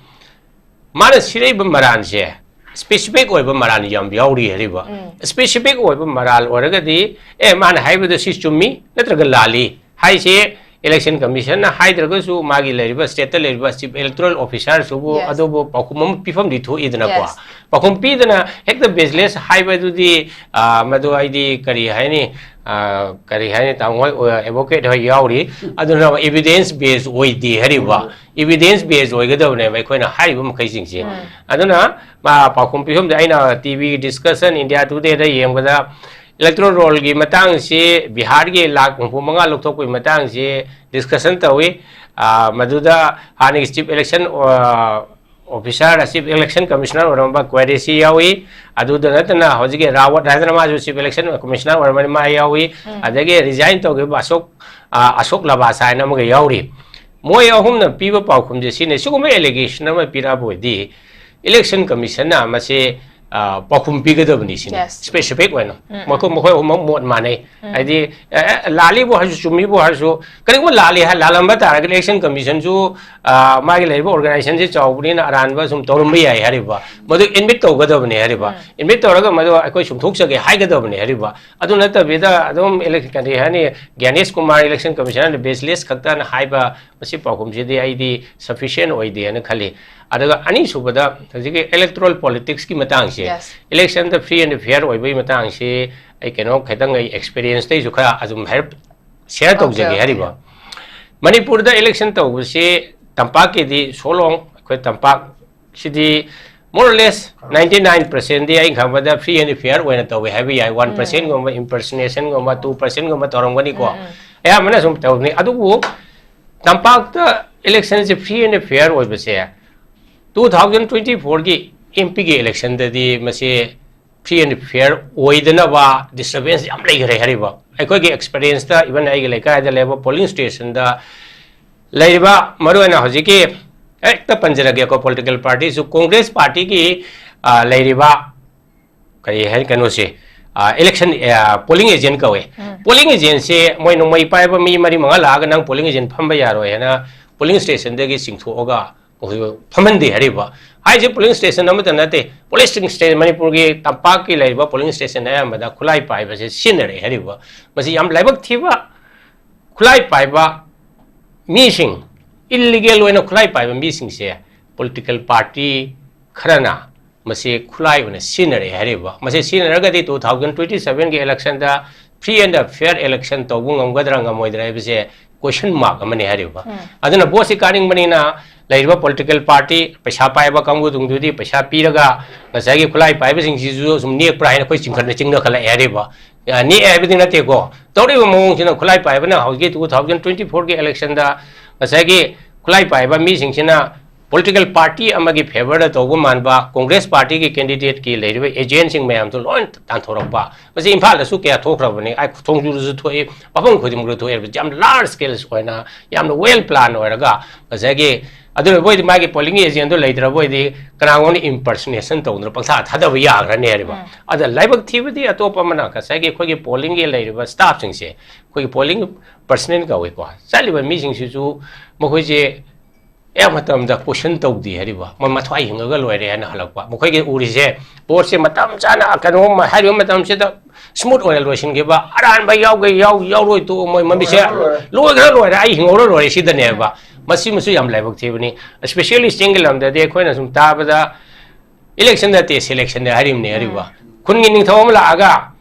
ꯃꯥꯅ ꯁꯤꯔꯛꯏꯕ ꯃꯔꯥꯜꯁꯦ specific ꯑꯣꯏꯕ ꯃꯔꯥꯜ ꯌꯥꯝ ꯌꯥꯎꯔꯤ ꯍꯥꯏꯔꯤꯕ꯫ Specific ꯑꯣꯏꯕ ꯃꯔꯥꯜ ꯑꯣꯏꯔꯒꯗꯤ, ꯑꯦ, ꯃꯥꯅ ꯍꯥꯏꯕꯗꯣ ꯁꯤ ꯆꯨꯝꯃꯤ ꯅꯠꯇ꯭ꯔꯒ ꯂꯥꯜꯂꯤ ꯍꯥꯏꯁꯦ election commission ꯅ ꯍꯥꯏꯗ꯭ꯔꯒꯁꯨ ꯃꯥꯒꯤ ꯂꯩꯔꯤꯕ state ꯇ ꯂꯩꯔꯤꯕ chief electoral officer ꯁꯤꯕꯨ Yes. ꯑꯗꯨꯕꯨ ꯄꯥꯎꯈꯨꯝ ꯑꯃ ꯄꯤꯐꯝꯗꯤ ꯊꯣꯛꯏꯗꯅꯀꯣ꯫ Yes. ꯄꯥꯎꯈꯨꯝ ꯄꯤꯗꯅ ꯍꯦꯛꯇ baseless ꯍꯥꯏꯕꯗꯨꯗꯤ, ꯑ, ꯃꯗꯨ ꯑꯩꯗꯤ ꯀꯔꯤ ꯍꯥꯏꯅꯤ, ꯑ, ꯀꯔꯤ ꯍꯥꯏꯅꯤ, ꯇꯥꯃꯣ ꯍꯣꯏ, ꯑ, advocate ꯍꯣꯏ ꯌꯥꯎꯔꯤ, ꯑꯗꯨꯅ evidence base ꯑꯣꯏꯗꯦ ꯍꯥꯏꯔꯤꯕ꯫ Evidence base ꯑꯣꯏꯒꯗꯕꯅꯦꯕ ꯑꯩꯈꯣꯏꯅ ꯍꯥꯏꯔꯤꯕ ꯃꯈꯩꯁꯤꯡꯁꯦ꯫ ꯑꯗꯨꯅ ꯃꯥ ꯄꯥꯎꯈꯨꯝ ꯄꯤꯐꯝꯗ ꯑꯩꯅ T V discussion India Today ꯗ ꯌꯦꯡꯕꯗ electoral roll ꯒꯤ ꯃꯇꯥꯡꯁꯤ, ꯕꯤꯍꯥꯔꯒꯤ ꯂꯥꯈ ꯍꯨꯝꯐꯨ ꯃꯉꯥ ꯂꯧꯊꯣꯛꯄꯒꯤ ꯃꯇꯥꯡꯁꯤ discussion ꯇꯧꯏ꯫ ꯑ, ꯃꯗꯨꯗ ꯍꯥꯟꯅꯒꯤ chief election, ꯑ, officer, chief election commissioner ꯑꯣꯏꯔꯝꯕ ꯀ꯭ꯋꯥꯔꯦꯁꯤ ꯌꯥꯎꯏ꯫ ꯑꯗꯨꯗ ꯅꯠꯇꯅ ꯍꯧꯖꯤꯛꯀꯤ ꯔꯥꯋꯠ ꯍꯥꯏꯗꯅ ꯃꯥꯁꯨ chief election commissioner ꯑꯣꯏꯔꯝꯕꯅꯤ, ꯃꯥ ꯌꯥꯎꯏ꯫ ꯑꯗꯒꯤ resign ꯇꯧꯈꯤꯕ ꯑꯁꯣꯛ, ꯑ, ꯑꯁꯣꯛ ꯂꯕꯥꯁ ꯍꯥꯏꯅ ꯑꯃꯒ ꯌꯥꯎꯔꯤ꯫ ꯃꯣꯏ ꯑꯍꯨꯝꯅ ꯄꯤꯕ ꯄꯥꯎꯈꯨꯝꯁꯦ ꯁꯤꯅꯤ꯫ ꯁꯤꯒꯨꯝꯕ allegation ꯑꯃ ꯄꯤꯔꯛꯑꯕ ꯑꯣꯏꯗꯤ election commission ꯅ ꯃꯁꯤ, ꯑ, ꯄꯥꯎꯈꯨꯝ ꯄꯤꯒꯗꯕꯅꯤ ꯁꯤꯅꯤ꯫ Yes. Specific ꯑꯣꯏꯅ꯫ ꯃꯈꯣꯏ, ꯃꯈꯣꯏ ꯑꯍꯨꯝꯃꯛ ꯃꯣꯠ ꯃꯥꯟꯅꯩ꯫ ꯍꯥꯏꯗꯤ, ꯑꯦ, ꯑꯦ, ꯂꯥꯜꯂꯤꯕꯨ ꯍꯥꯏꯔꯁꯨ, ꯆꯨꯝꯃꯤꯕꯨ ꯍꯥꯏꯔꯁꯨ, ꯀꯔꯤꯒꯨꯝꯕ ꯂꯥꯜꯂꯤ ꯍꯥꯏ, ꯂꯥꯜꯂꯝꯕ ꯇꯥꯔꯒꯗꯤ election commission ꯁꯨ, ꯑ, ꯃꯥꯒꯤ ꯂꯩꯔꯤꯕ organization ꯁꯤ ꯆꯥꯎꯕꯅꯤꯅ ꯑꯔꯥꯟꯕ ꯁꯨꯝ ꯇꯧꯔꯝꯕ ꯌꯥꯏ ꯍꯥꯏꯔꯤꯕ꯫ ꯃꯗꯨ admit ꯇꯧꯒꯗꯕꯅꯤ ꯍꯥꯏꯔꯤꯕ꯫ Admit ꯇꯧꯔꯒ ꯃꯗꯨ ꯑꯩꯈꯣꯏ ꯆꯨꯝꯊꯣꯛꯆꯒꯦ ꯍꯥꯏꯒꯗꯕꯅꯤ ꯍꯥꯏꯔꯤꯕ꯫ ꯑꯗꯨ ꯅꯠꯇꯕꯤꯗ ꯑꯗꯨꯝ ele-, ꯀꯔꯤ ꯍꯥꯏꯅꯤ, ꯒ꯭ꯌꯥꯅꯦꯁ ꯀꯨꯃꯥꯔ election commissioner ꯅ baseless ꯈꯛꯇꯅ ꯍꯥꯏꯕ, ꯃꯁꯤ ꯄꯥꯎꯈꯨꯝꯁꯤꯗꯤ ꯑꯩꯗꯤ sufficient ꯑꯣꯏꯗꯦꯅ ꯈꯜꯂꯤ꯫ ꯑꯗꯨꯒ ꯑꯅꯤꯁꯨꯕꯗ ꯍꯧꯖꯤꯛꯀꯤ electoral politics ꯀꯤ ꯃꯇꯥꯡꯁꯦ, Yes. election the free and fair ꯑꯣꯏꯕꯒꯤ ꯃꯇꯥꯡꯁꯤ ꯑꯩ ꯀꯩꯅꯣ ꯈꯤꯇꯪ ꯑꯩ experience ꯇꯩꯁꯨ ꯈꯔ ꯑꯗꯨꯝ ꯍꯥꯏꯔꯞ share Okay, ꯇꯧꯖꯒꯦ okay. ꯍꯥꯏꯔꯤꯕ꯫ ꯃꯅꯤꯄꯨꯔꯗ election ꯇꯧꯕꯁꯤ ꯇꯝꯄꯥꯛꯀꯤꯗꯤ ꯁꯣꯂꯣꯡ, ꯑꯩꯈꯣꯏ ꯇꯝꯄꯥꯛ ꯁꯤꯗꯤ more or less ninety nine percent ꯗꯤ ꯑꯩ ꯈꯪꯕꯗ free and fair ꯑꯣꯏꯅ ꯇꯧꯋꯦ ꯍꯥꯏꯕ ꯌꯥꯏ꯫ One percent ꯒꯨꯝꯕ impersonation ꯒꯨꯝꯕ, two percent ꯒꯨꯝꯕ ꯇꯧꯔꯝꯒꯅꯤꯀꯣ꯫ ꯑꯌꯥꯝꯕꯅ ꯁꯨꯝ ꯇꯧꯕꯅꯤ꯫ ꯑꯗꯨꯕꯨ ꯇꯝꯄꯥꯛꯇ election say free and fair ꯑꯣꯏꯕꯁꯦ two thousand twenty four ꯒꯤ M P ꯒꯤ election ꯗꯗꯤ ꯃꯁꯤ free and fair ꯑꯣꯏꯗꯅꯕ disturbance ꯌꯥꯝ ꯂꯩꯈ꯭ꯔꯦ ꯍꯥꯏꯔꯤꯕ꯫ ꯑꯩꯈꯣꯏꯒꯤ experience ꯇ, even ꯑꯩꯒꯤ ꯂꯩꯀꯥꯏꯗ ꯂꯩꯕ polling station ꯗ ꯂꯩꯔꯤꯕ, ꯃꯔꯨꯑꯣꯏꯅ ꯍꯧꯖꯤꯛꯀꯤ ꯍꯦꯛꯇ ꯄꯟꯖꯔꯒꯦꯀꯣ, political party ꯁꯨ, Congress party ꯒꯤ, ꯑ, ꯂꯩꯔꯤꯕ ꯀꯔꯤ ꯍꯥꯏ, ꯀꯩꯅꯣꯁꯦ, ꯑ, election, ꯑ, polling agent ꯀꯧꯋꯦ꯫ ꯎꯝ꯫ Polling agent ꯁꯦ ꯃꯣꯏ ꯅꯣꯡꯃꯩ ꯄꯥꯏꯕ ꯃꯤ ꯃꯔꯤ ꯃꯉꯥ ꯂꯥꯛꯑꯒ ꯅꯪ polling agent ꯐꯝꯕ ꯌꯥꯔꯣꯏ ꯍꯥꯏꯅ polling station ꯗꯒꯤ ꯆꯤꯡꯊꯣꯛꯑꯒ ꯃꯈꯣꯏ ꯐꯝꯍꯟꯗꯦ ꯍꯥꯏꯔꯤꯕ꯫ ꯍꯥꯏꯁꯦ polling station ꯑꯃꯠꯇ ꯅꯠꯇꯦ, polling station, ꯃꯅꯤꯄꯨꯔꯒꯤ ꯇꯝꯄꯥꯛꯀꯤ ꯂꯩꯔꯤꯕ polling station ꯑꯌꯥꯝꯕꯗ ꯈꯨꯠꯂꯥꯏ ꯄꯥꯏꯕꯁꯦ ꯁꯤꯖꯤꯟꯅꯔꯦ ꯍꯥꯏꯔꯤꯕ꯫ ꯃꯁꯤ ꯌꯥꯝ ꯂꯥꯏꯕꯛ ꯊꯤꯕ꯫ ꯈꯨꯠꯂꯥꯏ ꯄꯥꯏꯕ ꯃꯤꯁꯤꯡ, illegal ꯑꯣꯏꯅ ꯈꯨꯠꯂꯥꯏ ꯄꯥꯏꯕ ꯃꯤꯁꯤꯡꯁꯦ political party ꯈꯔꯅ ꯃꯁꯤ ꯈꯨꯠꯂꯥꯏ ꯑꯣꯏꯅ ꯁꯤꯖꯤꯟꯅꯔꯦ ꯍꯥꯏꯔꯤꯕ꯫ ꯃꯁꯤ ꯁꯤꯖꯤꯟꯅꯔꯒꯗꯤ two thousand twenty seven ꯒꯤ election the free and fair election ꯇꯧꯕ ꯉꯝꯒꯗ꯭ꯔꯥ ꯉꯝꯃꯣꯏꯗ꯭ꯔꯥ ꯍꯥꯏꯕꯁꯦ question mark ꯑꯃꯅꯤ ꯍꯥꯏꯔꯤꯕ꯫ ꯎꯝ꯫ ꯑꯗꯨꯅ vote ꯁꯤ ꯀꯥꯅꯤꯡꯕꯅꯤꯅ ꯂꯩꯔꯤꯕ political party, ꯄꯩꯁꯥ ꯄꯥꯏꯕ ꯀꯥꯡꯕꯨꯗꯨꯡꯗꯨꯗꯤ ꯄꯩꯁꯥ ꯄꯤꯔꯒ ꯉꯁꯥꯏꯒꯤ ꯈꯨꯠꯂꯥꯏ ꯄꯥꯏꯕꯁꯤꯡꯁꯤꯁꯨ ꯁꯨꯝ ꯅꯦꯛꯄ꯭ꯔꯥ ꯍꯥꯏꯅ ꯑꯩꯈꯣꯏ ꯆꯤꯡꯈꯠꯅ ꯆꯤꯡꯅꯈꯠꯂꯛꯑꯦ ꯍꯥꯏꯔꯤꯕ꯫ ꯑ, ꯅꯦꯛꯑꯦ ꯍꯥꯏꯕꯗꯤ ꯅꯠꯇꯦꯀꯣ꯫ ꯇꯧꯔꯤꯕ ꯃꯑꯣꯡꯁꯤꯅ ꯈꯨꯠꯂꯥꯏ ꯄꯥꯏꯕꯅ ꯍꯧꯖꯤꯛꯀꯤ two thousand twenty four ꯒꯤ election ꯗ ꯉꯁꯥꯏꯒꯤ ꯈꯨꯠꯂꯥꯏ ꯄꯥꯏꯕ ꯃꯤꯁꯤꯡꯁꯤꯅ political party ꯑꯃꯒꯤ favour ꯗ ꯇꯧꯕ ꯃꯥꯟꯕ, Congress party ꯒꯤ candidate ꯀꯤ ꯂꯩꯔꯤꯕ agent ꯁꯤꯡ ꯃꯌꯥꯝꯗꯨ ꯂꯣꯏ ꯇꯥꯟꯊꯣꯔꯛꯄ꯫ ꯃꯁꯤ ꯏꯝꯐꯥꯜꯗꯁꯨ ꯀꯌꯥ ꯊꯣꯛꯈ꯭ꯔꯕꯅꯤ, ꯑꯩ ꯊꯣꯡꯖꯨꯗꯁꯨ ꯊꯣꯛꯏ, ꯃꯐꯝ ꯈꯨꯗꯤꯡꯃꯛꯇ ꯊꯣꯛꯑꯦ꯫ ꯌꯥꯝ large scale ꯑꯣꯏꯅ, ꯌꯥꯝꯅ well plan ꯑꯣꯏꯔꯒ, ꯉꯁꯥꯏꯒꯤ ꯑꯗꯨ ꯑꯣꯏꯔꯕꯣꯏꯗꯤ ꯃꯥꯒꯤ polling agent ꯗꯣ ꯂꯩꯇ꯭ꯔꯕꯣꯏꯗꯤ ꯀꯅꯥꯒꯨꯝꯕ impersonation ꯇꯧꯗꯅ ꯄꯪꯊꯥ ꯊꯥꯗꯕ ꯌꯥꯈ꯭ꯔꯅꯤ ꯍꯥꯏꯔꯤꯕ꯫ ꯎꯝ꯫ ꯑꯗ ꯂꯥꯏꯕꯛ ꯊꯤꯕꯗꯤ ꯑꯇꯣꯞꯄ ꯑꯃꯅ ꯉꯁꯥꯏꯒꯤ ꯑꯩꯈꯣꯏꯒꯤ polling ꯒꯤ ꯂꯩꯔꯤꯕ staff ꯁꯤꯡꯁꯦ, ꯑꯩꯈꯣꯏꯒꯤ polling personnel ꯀꯧꯏꯀꯣ, ꯆꯠꯂꯤꯕ ꯃꯤꯁꯤꯡꯁꯤꯁꯨ ꯃꯈꯣꯏꯁꯦ ꯑꯌꯥꯝꯕ ꯃꯇꯝꯗ question ꯇꯧꯗꯦ ꯍꯥꯏꯔꯤꯕ, ꯃꯣꯏ ꯃꯊ꯭ꯋꯥꯏ ꯍꯤꯡꯉꯒ ꯂꯣꯏꯔꯦ ꯍꯥꯏꯅ ꯍꯜꯂꯛꯄ꯫ ꯃꯈꯣꯏꯒꯤ ꯎꯔꯤꯁꯦ vote ꯁꯦ ꯃꯇꯝ ꯆꯥꯅ ꯀꯩꯅꯣ ꯍꯥꯏꯔꯤꯕ ꯃꯇꯝꯁꯤꯗ smooth ꯑꯣꯏꯅ ꯂꯣꯏꯁꯤꯟꯈꯤꯕ, ꯑꯔꯥꯟꯕ ꯌꯥꯎꯒꯦ ꯌꯥꯎ, ꯌꯥꯎꯔꯣꯏ ꯇꯣꯛꯑꯣ, ꯃꯣꯏ ꯃꯃꯤꯠꯁꯦ ꯂꯣꯏꯈ꯭ꯔ ꯂꯣꯏꯔꯦ, ꯑꯩ ꯍꯤꯡꯍꯧꯔ ꯂꯣꯏꯔꯦ ꯁꯤꯗꯅꯦꯕ꯫ ꯃꯁꯤꯃꯁꯨ ꯌꯥꯝ ꯂꯥꯏꯕꯛ ꯊꯤꯕꯅꯤ꯫ Especially ꯆꯤꯡꯒꯤ ꯂꯝꯗꯗꯤ ꯑꯩꯈꯣꯏꯅ ꯁꯨꯝ ꯇꯥꯕꯗ election ꯅꯠꯇꯦ, selection ꯅꯦ ꯍꯥꯏꯔꯤꯕꯅꯦ ꯍꯥꯏꯔꯤꯕ꯫ ꯎꯝ꯫ ꯈꯨꯟꯒꯤ ꯅꯤꯡꯊꯧ ꯑꯃ ꯂꯥꯛꯑꯒ,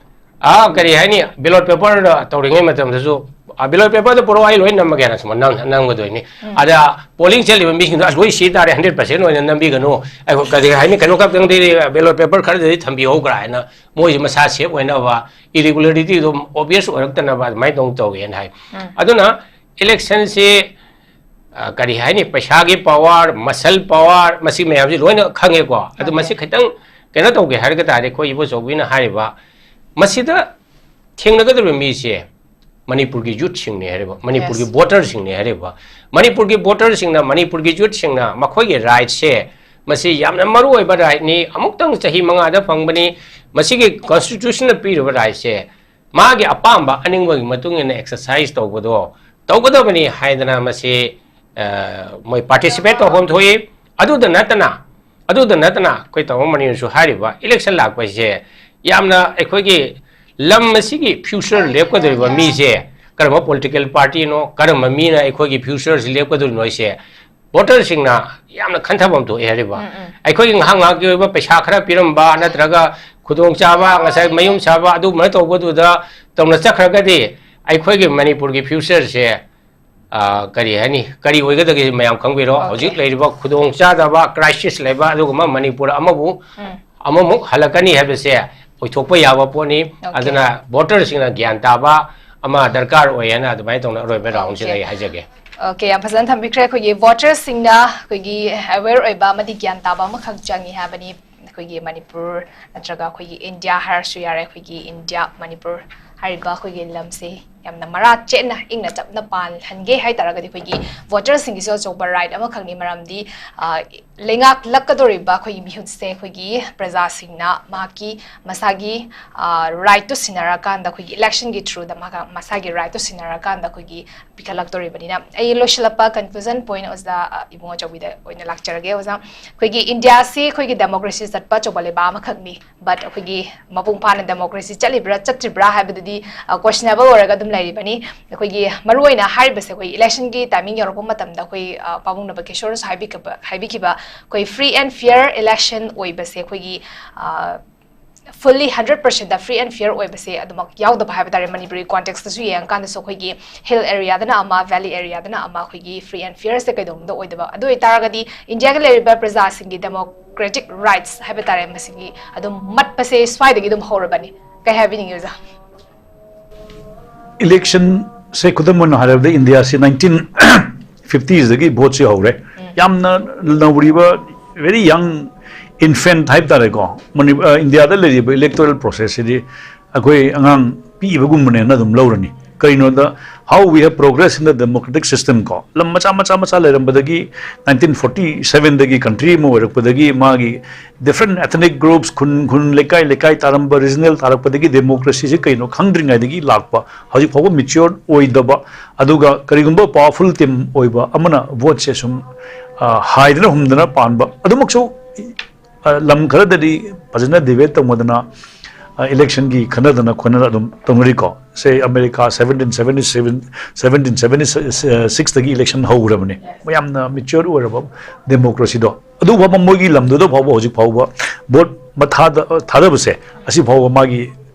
ꯑꯥ, ꯀꯔꯤ ꯍꯥꯏꯅꯤ, ballot paper ꯗ ꯇꯧꯔꯤꯉꯩ ꯃꯇꯝꯗꯁꯨ, ꯑꯥ, ballot paper ꯗ ꯄꯨꯔꯛꯑꯣ, ꯑꯩ ꯂꯣꯏ ꯅꯝꯃꯒꯦꯅ ꯁꯨꯝ ꯅꯝ-, ꯅꯝꯒꯗꯣꯏꯅꯤ꯫ ꯎꯝ꯫ ꯑꯗ polling ꯆꯠꯂꯤꯕ ꯃꯤꯁꯤꯡꯗꯣ, "ꯑꯁ, ꯂꯣꯏ ꯁꯤ ꯇꯥꯔꯦ, hundred percent ꯑꯣꯏꯅ ꯅꯝꯕꯤꯒꯅꯨ, ꯑꯩꯈꯣꯏ ꯀꯔꯤ ꯍꯥꯏꯅꯤ, ꯀꯩꯅꯣ ꯈꯛꯇꯪꯗꯤ, ballot paper ꯈꯔꯗꯗꯤ ꯊꯝꯕꯤꯍꯧ" ꯀꯥꯏꯅ ꯃꯣꯏꯁꯦ ꯃꯁꯥ safe ꯑꯣꯏꯅꯕ, irregularity ꯗꯣ obvious ꯑꯣꯏꯔꯛꯇꯅꯕ ꯑꯗꯨꯃꯥꯏꯅ ꯇꯧ ꯇꯧꯋꯦꯅ ꯍꯥꯏ꯫ ꯎꯝ꯫ ꯑꯗꯨꯅ election ꯁꯤ, ꯑ, ꯀꯔꯤ ꯍꯥꯏꯅꯤ, ꯄꯩꯁꯥꯒꯤ power, muscle power, ꯃꯁꯤ ꯃꯌꯥꯝꯁꯤ ꯂꯣꯏꯅ ꯈꯪꯉꯦꯀꯣ꯫ ꯑꯗꯨ ꯃꯁꯤ ꯈꯤꯇꯪ ꯀꯩꯅꯣ ꯇꯧꯒꯦ ꯍꯥꯏꯔꯒ ꯇꯥꯔꯗꯤ, ꯑꯩꯈꯣꯏ ꯏꯕꯣꯆꯧꯕꯤꯅ ꯍꯥꯏꯔꯤꯕ, ꯃꯁꯤꯗ ꯊꯦꯡꯅꯒꯗꯧꯔꯤꯕ ꯃꯤꯁꯦ ꯃꯅꯤꯄꯨꯔꯒꯤ ꯌꯨꯠꯁꯤꯡꯅꯦ ꯍꯥꯏꯔꯤꯕ, ꯃꯅꯤꯄꯨꯔꯒꯤ ꯚꯣꯇꯔꯁꯤꯡꯅꯦ ꯍꯥꯏꯔꯤꯕ꯫ ꯃꯅꯤꯄꯨꯔꯒꯤ ꯚꯣꯇꯔꯁꯤꯡꯅ, ꯃꯅꯤꯄꯨꯔꯒꯤ ꯌꯨꯠꯁꯤꯡꯅ ꯃꯈꯣꯏꯒꯤ ꯔꯥꯏꯠꯁꯦ, ꯃꯁꯤ ꯌꯥꯝꯅ ꯃꯔꯨ ꯑꯣꯏꯕ ꯔꯥꯏꯠꯅꯤ, ꯑꯃꯨꯛꯇꯪ ꯆꯍꯤ ꯃꯉꯥꯗ ꯐꯪꯕꯅꯤ꯫ ꯃꯁꯤꯒꯤ ꯀꯟꯁꯇꯤꯇ꯭ꯌꯨꯁꯟꯅ ꯄꯤꯔꯤꯕ ꯔꯥꯏꯠꯁꯦ ꯃꯥꯒꯤ ꯑꯄꯥꯝꯕ ꯑꯅꯤꯡꯕꯒꯤ ꯃꯇꯨꯡ ꯏꯟꯅ ꯑꯦꯛꯁꯔꯁꯥꯏꯁ ꯇꯧꯕꯗꯣ ꯇꯧꯒꯗꯕꯅꯤ ꯍꯥꯏꯗꯅ ꯃꯁꯤ, ꯑ, ꯃꯣꯏ ꯄꯥꯔꯇꯤꯁꯤꯄꯦꯠ ꯇꯧꯐꯝ ꯊꯣꯛꯏ꯫ ꯑꯗꯨꯗ ꯅꯠꯇꯅ, ꯑꯗꯨꯗ ꯅꯠꯇꯅ ꯑꯩꯈꯣꯏ ꯇꯥꯃꯣ ꯃꯅꯤꯅꯁꯨ ꯍꯥꯏꯔꯤꯕ, ꯏꯂꯦꯛꯁꯟ ꯂꯥꯛꯄ ꯍꯥꯏꯁꯦ ꯌꯥꯝꯅ ꯑꯩꯈꯣꯏꯒꯤ ꯂꯝ ꯑꯁꯤꯒꯤ ꯐ꯭ꯌꯨꯆꯔ ꯂꯦꯞꯀꯗꯧꯔꯤꯕ ꯃꯤꯁꯦ ꯀꯔꯝꯕ ꯄꯣꯂꯤꯇꯤꯀꯦꯜ ꯄꯥꯔꯇꯤꯅꯣ, ꯀꯔꯝꯕ ꯃꯤꯅ ꯑꯩꯈꯣꯏꯒꯤ ꯐ꯭ꯌꯨꯆꯔꯁꯤ ꯂꯦꯞꯀꯗꯧꯔꯤꯅꯣ ꯍꯥꯏꯁꯦ ꯚꯣꯇꯔꯁꯤꯡꯅ ꯌꯥꯝꯅ ꯈꯟꯊꯐꯝ ꯊꯣꯛꯑꯦ ꯍꯥꯏꯔꯤꯕ꯫ ꯑꯩꯈꯣꯏꯒꯤ ꯉꯥꯏꯍꯥꯛ ꯉꯥꯏꯍꯥꯛꯀꯤ ꯑꯣꯏꯕ ꯄꯩꯁꯥ ꯈꯔ ꯄꯤꯔꯝꯕ ꯅꯠꯇ꯭ꯔꯒ ꯈꯨꯗꯣꯡꯆꯥꯕ, ꯉꯁꯥꯏ ꯃꯌꯨꯝ ꯁꯥꯕ ꯑꯗꯨꯒꯨꯝꯕ ꯇꯧꯕꯗꯨꯗ ꯇꯧꯅ ꯆꯠꯈ꯭ꯔꯒꯗꯤ ꯑꯩꯈꯣꯏꯒꯤ ꯃꯅꯤꯄꯨꯔꯒꯤ ꯐ꯭ꯌꯨꯆꯔꯁꯦ, ꯑ, ꯀꯔꯤ ꯍꯥꯏꯅꯤ, ꯀꯔꯤ ꯑꯣꯏꯒꯗꯒꯦ ꯃꯌꯥꯝ ꯈꯪꯕꯤꯔꯣ꯫ Okay. ꯍꯧꯖꯤꯛ ꯂꯩꯔꯤꯕ ꯈꯨꯗꯣꯡꯆꯥꯗꯕ, ꯀ꯭ꯔꯥꯏꯁꯤꯁ ꯂꯩꯕ ꯑꯗꯨꯒꯨꯝꯕ ꯃꯅꯤꯄꯨꯔ ꯑꯃꯕꯨ ꯑꯃꯃꯨꯛ ꯍꯜꯂꯛꯀꯅꯤ ꯍꯥꯏꯕꯁꯦ ꯑꯣꯏꯊꯣꯛꯄ ꯌꯥꯕ ꯄꯣꯠꯅꯤ꯫ Okay. ꯑꯗꯨꯅ ꯚꯣꯇꯔꯁꯤꯡꯅ ꯒ꯭ꯌꯥꯟ ꯇꯥꯕ ꯑꯃ ꯗꯔꯀꯥꯔ ꯑꯣꯏ ꯍꯥꯏꯅ ꯑꯗꯨꯃꯥꯏꯅ ꯇꯧꯅ ꯑꯔꯣꯏꯕ ꯔꯥꯎꯟꯁꯤꯗ Okay. ꯑꯩ ꯍꯥꯏꯖꯒꯦ꯫ Okay, ꯌꯥꯝ ꯐꯖꯅ ꯊꯝꯕꯤꯈ꯭ꯔꯦ꯫ ꯑꯩꯈꯣꯏꯒꯤ ꯚꯣꯇꯔꯁꯤꯡꯅ ꯑꯩꯈꯣꯏꯒꯤ ꯑꯦꯋꯦꯌꯔ ꯑꯣꯏꯕ ꯑꯃꯗꯤ ꯒ꯭ꯌꯥꯟ ꯇꯥꯕ ꯑꯃꯈꯛ ꯆꯪꯉꯤ ꯍꯥꯏꯕꯅꯤ꯫ ꯑꯩꯈꯣꯏꯒꯤ ꯃꯅꯤꯄꯨꯔ ꯅꯠꯇ꯭ꯔꯒ ꯑꯩꯈꯣꯏꯒꯤ ꯏꯟꯗꯤꯌꯥ ꯍꯥꯏꯔꯁꯨ ꯌꯥꯔꯦ, ꯑꯩꯈꯣꯏꯒꯤ ꯏꯟꯗꯤꯌꯥ, ꯃꯅꯤꯄꯨꯔ ꯍꯥꯏꯔꯤꯕ ꯑꯩꯈꯣꯏꯒꯤ ꯂꯝꯁꯦ ꯌꯥꯝꯅ ꯃꯔꯥ ꯆꯦꯠꯅ ꯏꯪꯅ ꯇꯞꯅ ꯄꯥꯜꯍꯟꯒꯦ ꯍꯥꯏ ꯇꯥꯔꯒꯗꯤ ꯑꯩꯈꯣꯏꯒꯤ ꯚꯣꯇꯔꯁꯤꯡꯒꯤꯁꯨ ꯑꯆꯧꯕ ꯔꯥꯏꯠ ꯑꯃꯈꯛꯅꯤ꯫ ꯃꯔꯝꯗꯤ, ꯑ, ꯂꯩꯉꯥꯛꯂꯛꯀꯗꯧꯔꯤꯕ ꯑꯩꯈꯣꯏꯒꯤ ꯃꯤꯍꯨꯠꯁꯦ ꯑꯩꯈꯣꯏꯒꯤ ꯄ꯭ꯔꯖꯥꯁꯤꯡꯅ ꯃꯍꯥꯛꯀꯤ ꯃꯁꯥꯒꯤ, ꯑ, ꯔꯥꯏꯠꯇꯨ ꯁꯤꯟꯅꯔꯀꯥꯟꯗ, ꯑꯩꯈꯣꯏꯒꯤ ꯏꯂꯦꯛꯁꯟꯒꯤ ꯊ꯭ꯔꯨꯗ ꯃꯍꯥꯛ ꯃꯁꯥꯒꯤ ꯔꯥꯏꯠꯇꯨ ꯁꯤꯟꯅꯔꯀꯥꯟꯗ ꯑꯩꯈꯣꯏꯒꯤ ꯄꯤꯈꯠꯂꯛꯇꯧꯔꯤꯕꯅꯤꯅ꯫ ꯑꯩ ꯂꯣꯏꯁꯤꯜꯂꯛꯄ ꯀꯟꯀ꯭ꯂꯨꯖꯟ ꯄꯣꯏꯟ ꯑꯣꯖꯥ, ꯑ, ꯏꯕꯨꯡꯉꯣ ꯑꯆꯧꯕꯤꯗ ꯑꯣꯏꯅ ꯂꯥꯛꯆꯔꯒꯦ꯫ ꯑꯣꯖꯥ, ꯑꯩꯈꯣꯏꯒꯤ ꯏꯟꯗꯤꯌꯥꯁꯤ ꯑꯩꯈꯣꯏꯒꯤ ꯗꯦꯃꯣꯀ꯭ꯔꯦꯁꯤ ꯆꯠꯄ ꯑꯆꯧꯕ ꯂꯩꯕꯥꯛ ꯑꯃꯈꯛꯅꯤ, but ꯑꯩꯈꯣꯏꯒꯤ ꯃꯄꯨꯡ ꯐꯥꯅ ꯗꯦꯃꯣꯀ꯭ꯔꯦꯁꯤ ꯆꯠꯂꯤꯕ꯭ꯔꯥ ꯆꯠꯇ꯭ꯔꯤꯕ꯭ꯔꯥ ꯍꯥꯏꯕꯗꯨꯗꯤ, ꯑ, questionable ꯑꯣꯏꯔꯒ ꯑꯗꯨꯝ ꯂꯩꯔꯤꯕꯅꯤ꯫ ꯑꯩꯈꯣꯏꯒꯤ ꯃꯔꯨꯑꯣꯏꯅ ꯍꯥꯏꯔꯤꯕꯁꯦ ꯑꯩꯈꯣꯏ ꯏꯂꯦꯛꯁꯟꯒꯤ ꯇꯥꯏꯃꯤꯡ ꯌꯧꯔꯛꯄ ꯃꯇꯝꯗ ꯑꯩꯈꯣꯏ, ꯑ, ꯄꯥꯕꯨꯡ ꯅꯕꯀꯤꯁꯣꯔꯅꯁꯨ ꯍꯥꯏꯕꯤꯈꯤꯕ, ꯍꯥꯏꯕꯤꯈꯤꯕ ꯑꯩꯈꯣꯏ free and fair election ꯑꯣꯏꯕꯁꯦ ꯑꯩꯈꯣꯏꯒꯤ, ꯑ, fully hundred percent free and fair ꯑꯣꯏꯕꯁꯦ ꯑꯗꯨꯃꯛ ꯌꯥꯎꯗꯕ ꯍꯥꯏꯕ ꯇꯥꯔꯦ꯫ ꯃꯅꯤꯄꯨꯔꯤ context ꯇꯁꯨ ꯌꯦꯡꯉꯀꯥꯟꯗꯁꯨ ꯑꯩꯈꯣꯏꯒꯤ hill area ꯗꯅ ꯑꯃ, valley area ꯗꯅ ꯑꯃ, ꯑꯩꯈꯣꯏꯒꯤ free and fair ꯁꯦ ꯀꯩꯗꯧꯅꯨꯡꯗ ꯑꯣꯏꯗꯕ꯫ ꯑꯗꯨ ꯑꯣꯏꯇꯥꯔꯒꯗꯤ ꯏꯟꯗꯤꯌꯥꯒꯤ ꯂꯩꯔꯤꯕ ꯄ꯭ꯔꯖꯥꯁꯤꯡꯒꯤ democratic rights ꯍꯥꯏꯕ ꯇꯥꯔꯦ, ꯃꯁꯤꯒꯤ ꯑꯗꯨꯝ ꯃꯠꯄꯁꯦ ꯁ꯭ꯋꯥꯏꯗꯒꯤ ꯑꯗꯨꯝ ꯍꯧꯔꯕꯅꯤ꯫ ꯀꯩ ꯍꯥꯏꯕꯤꯅꯤꯡꯉꯤ ꯑꯣꯖꯥ? ꯏꯂꯦꯛꯁꯟꯁꯦ ꯈꯨꯗꯝ ꯑꯣꯏꯅ ꯍꯥꯏꯔꯕꯗ ꯏꯟꯗꯤꯌꯥꯁꯤ nineteen fifties ꯗꯒꯤ ꯚꯣꯠꯁꯤ ꯍꯧꯔꯦ꯫ ꯌꯥꯝꯅ ꯅꯧꯔꯤꯕ, very young ꯏꯟꯐꯦꯟꯠ ꯍꯥꯏꯕ ꯇꯥꯔꯦꯀꯣ, ꯃꯅꯤ-, ꯑ, ꯏꯟꯗꯤꯌꯥꯗ ꯂꯩꯔꯤꯕ ꯏꯂꯦꯛꯇꯣꯔꯦꯜ ꯄ꯭ꯔꯣꯁꯦꯁꯁꯤꯗꯤ ꯑꯩꯈꯣꯏ ꯑꯉꯥꯡ ꯄꯤꯛꯏꯕꯒꯨꯝꯕꯅꯦꯅ ꯑꯗꯨꯝ ꯂꯧꯔꯅꯤ꯫ ꯀꯔꯤꯅꯣꯗ, how we have progressed in the democratic system ꯀꯣ, ꯂꯝ ꯃꯆꯥ ꯃꯆꯥ ꯃꯆꯥ ꯂꯩꯔꯝꯕꯗꯒꯤ, ꯅꯥꯏꯟꯇꯤꯟ ꯐꯣꯔꯇꯤ ꯁꯚꯦꯟꯗꯒꯤ ꯀꯟꯇ꯭ꯔꯤ ꯑꯃ ꯑꯣꯏꯔꯛꯄꯗꯒꯤ, ꯃꯥꯒꯤ ꯗꯤꯐ꯭ꯔꯦꯟ ꯑꯦꯊꯅꯤꯛ ꯒ꯭ꯔꯨꯞꯁ, ꯈꯨꯟ ꯈꯨꯟ, ꯂꯩꯀꯥꯏ ꯂꯩꯀꯥꯏ ꯇꯥꯔꯝꯕ, ꯔꯤꯖꯅꯦꯜ ꯇꯥꯔꯛꯄꯗꯒꯤ ꯗꯦꯃꯣꯀ꯭ꯔꯦꯁꯤꯁꯦ ꯀꯩꯅꯣ ꯈꯪꯗ꯭ꯔꯤꯉꯩꯗꯒꯤ ꯂꯥꯛꯄ, ꯍꯧꯖꯤꯛ ꯐꯥꯎꯕ ꯃꯦꯆ꯭ꯌꯣꯔ ꯑꯣꯏꯗꯕ, ꯑꯗꯨꯒ ꯀꯔꯤꯒꯨꯝꯕ ꯄꯥꯋꯔꯐꯨꯜ ꯇꯤꯝ ꯑꯣꯏꯕ ꯑꯃꯅ ꯚꯣꯠꯁꯦ ꯁꯨꯝ, ꯑ, ꯍꯥꯏꯗꯅ ꯍꯨꯝꯗꯅ ꯄꯥꯟꯕ, ꯑꯗꯨꯃꯛꯁꯨ, ꯑ, ꯂꯝ ꯈꯔꯗꯗꯤ ꯐꯖꯅ ꯗꯤꯕꯦꯠ ꯇꯧꯅꯗꯅ, ꯑ, ꯏꯂꯦꯛꯁꯟꯒꯤ ꯈꯟꯅꯗꯅ ꯈꯣꯠꯅꯗꯅ ꯑꯗꯨꯝ ꯇꯧꯅꯔꯤꯀꯣ꯫ ꯁꯦ, America seventeen seventy seven, seventeen seventy ꯁꯤꯛꯁꯇꯒꯤ ꯏꯂꯦꯛꯁꯟ ꯍꯧꯈ꯭ꯔꯕꯅꯦ꯫ ꯃꯌꯥꯝꯅ ꯃꯦꯆ꯭ꯌꯣꯔ ꯑꯣꯏꯔꯕ ꯗꯦꯃꯣꯀ꯭ꯔꯦꯁꯤꯗꯣ꯫ ꯑꯗꯨ ꯐꯥꯎꯕ ꯃꯣꯏꯒꯤ ꯂꯝꯗꯨꯗ ꯐꯥꯎꯕ ꯍꯧꯖꯤꯛ ꯐꯥꯎꯕ ꯚꯣꯠ ꯃꯊꯥꯗ-, ꯊꯥꯗꯕꯁꯦ, ꯑꯁꯤ ꯐꯥꯎꯕ ꯃꯥꯒꯤ,